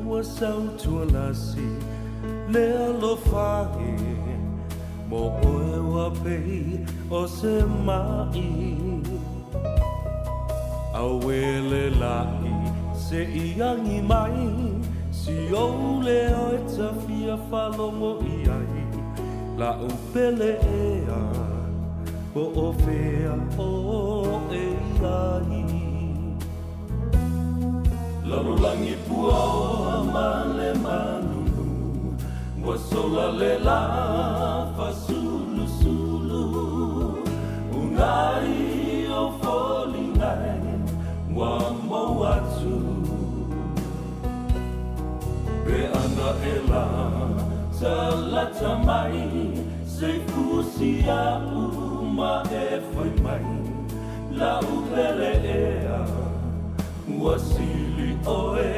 ua sautualasi le alofa e mo oe ua pei o se ma'i auele la'i se i agi mai si ou leo e tafia faalogo i ai la'u pele ea po o fea oe i ai. Lalolagi puaoa ma le manunu ua sola le la fasulusulu ugai o foliga e ua mou atu pe ana e la talata mai se fusi a'u ma e fai mai la'u pele ea ua sili oe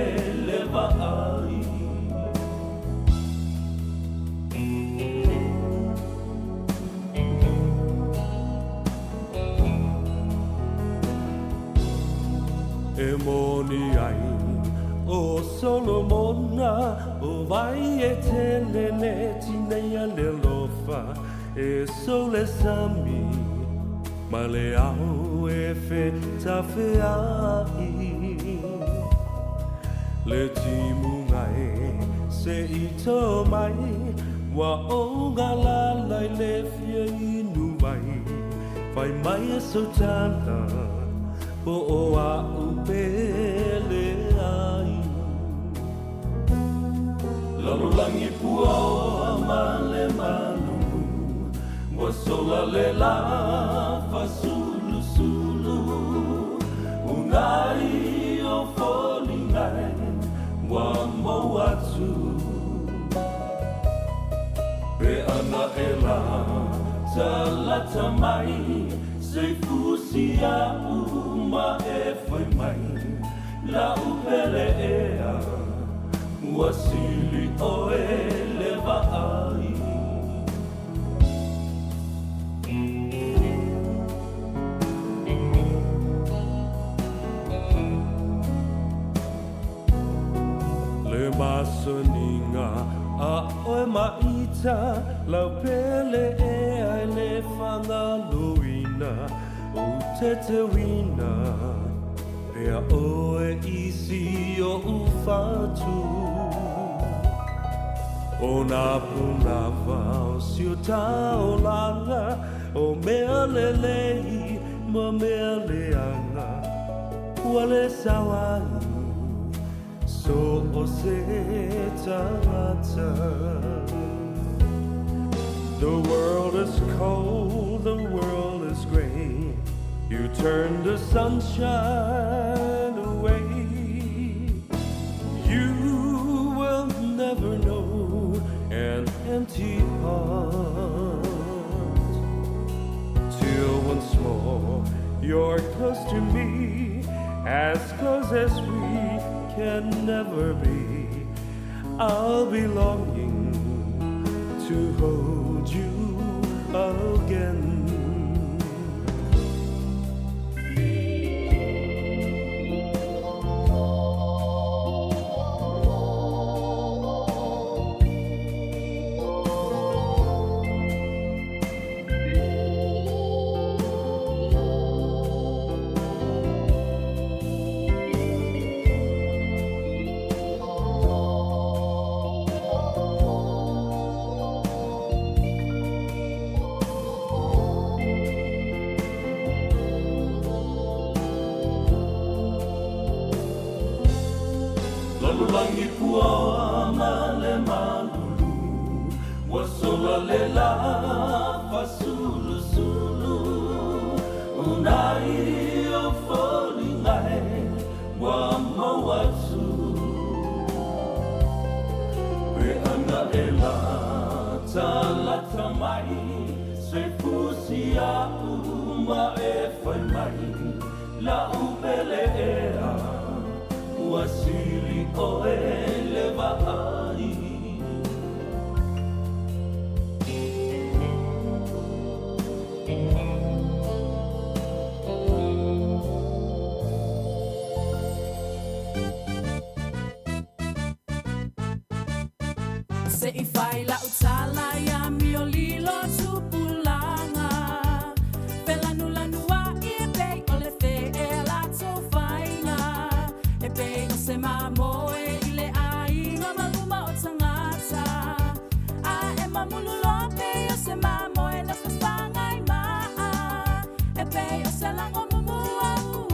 le vaai. E moni ai o Solomona o vai e tele le tineia le alofa e sole sami ma le ao e fetafea'i le timuga e se i to mai. Ua ou galala i le fia inu wai Fai mai e sau tala Po o a'u pele ai Lalolagi puaoa ma le malulu Ua sola le lā fasulusulu Unai o foliga e ua mou atu Pe ana e la talata mai Se i fusi a'u ma e fai mai La'u pele ea ua sili oe le vaai. Le masaniga a oe maita lau pele ea e le faagaloina Ou te teuina pea oe i si oʻu fatu O nā pūlava o si o ta olaga O mea lelei ma mea leaga Ua le sao ai so o se tagata The world is cold, the world is gray You turn the sunshine away You will never know an empty heart Till once more you're close to me As close as we can never be I'll be longing to hold you again. Lalolagi puaoa ma le malulu Ua sola le lā fasulusulu Unai o foliga e ua mau atu Pe ana e latalata mai Se fusi a'u ma e fai mai La'u pele ea ua sili oe le vaai. Se i fai la'u tala ia miolilo tupulaga, Felanulanua'i e pei o le fe'e a latou faiga, E pei o se mamoe i le aiga ma luma o tagata, A e mamulu loa pei o se mamoe na fafaga i ma'a, E pei o se lago mumu a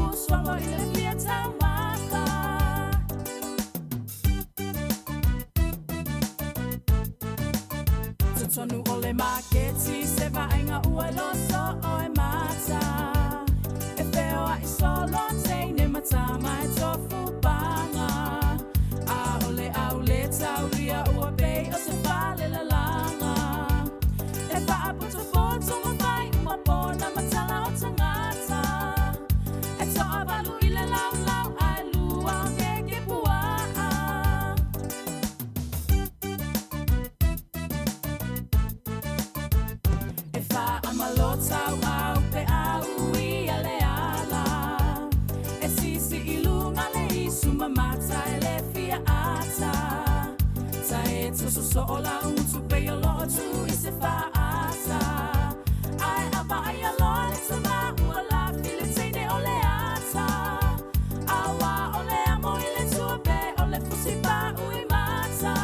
usuago i le fia taumafa. Totonu o le maketi se vaaiga ua loso o e mata E feoa'i solo teine ma tama e tofu paga A o le au le taulia ua pei o se fale lalaga E faapotopoto ma fai uma pona ma tala o tagata E toavalu i le laulau ae lua o keke puaa. E faamalotau au pe a uia le ala E sisi i luga le isu mamata e le fia ata Ta e toso soo lau gutu pei o loo tu i se faata Ae a vaaia loa le tama ua lafi le teine o le ata Auā o le amo i le tua pe o le fusi pau i mata.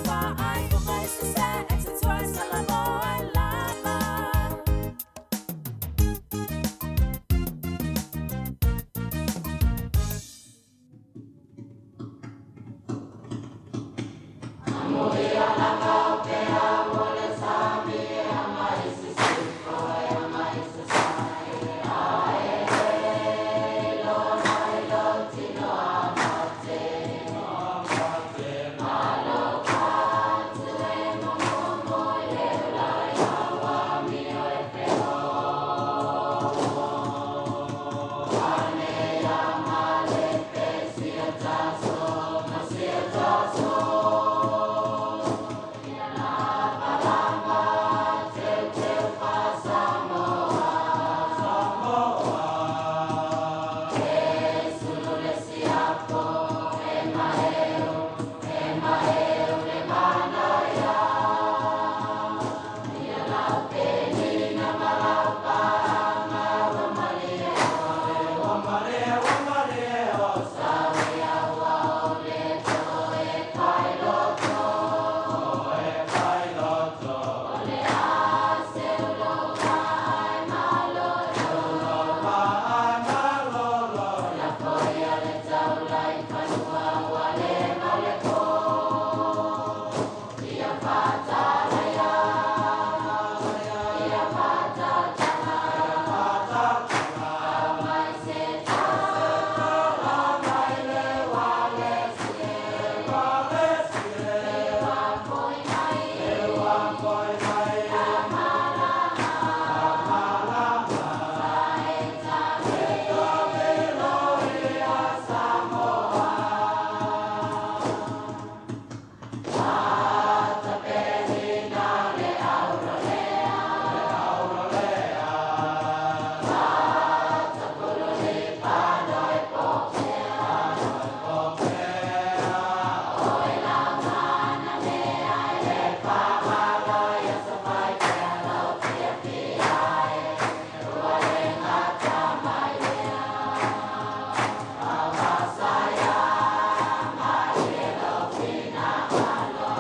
alofa.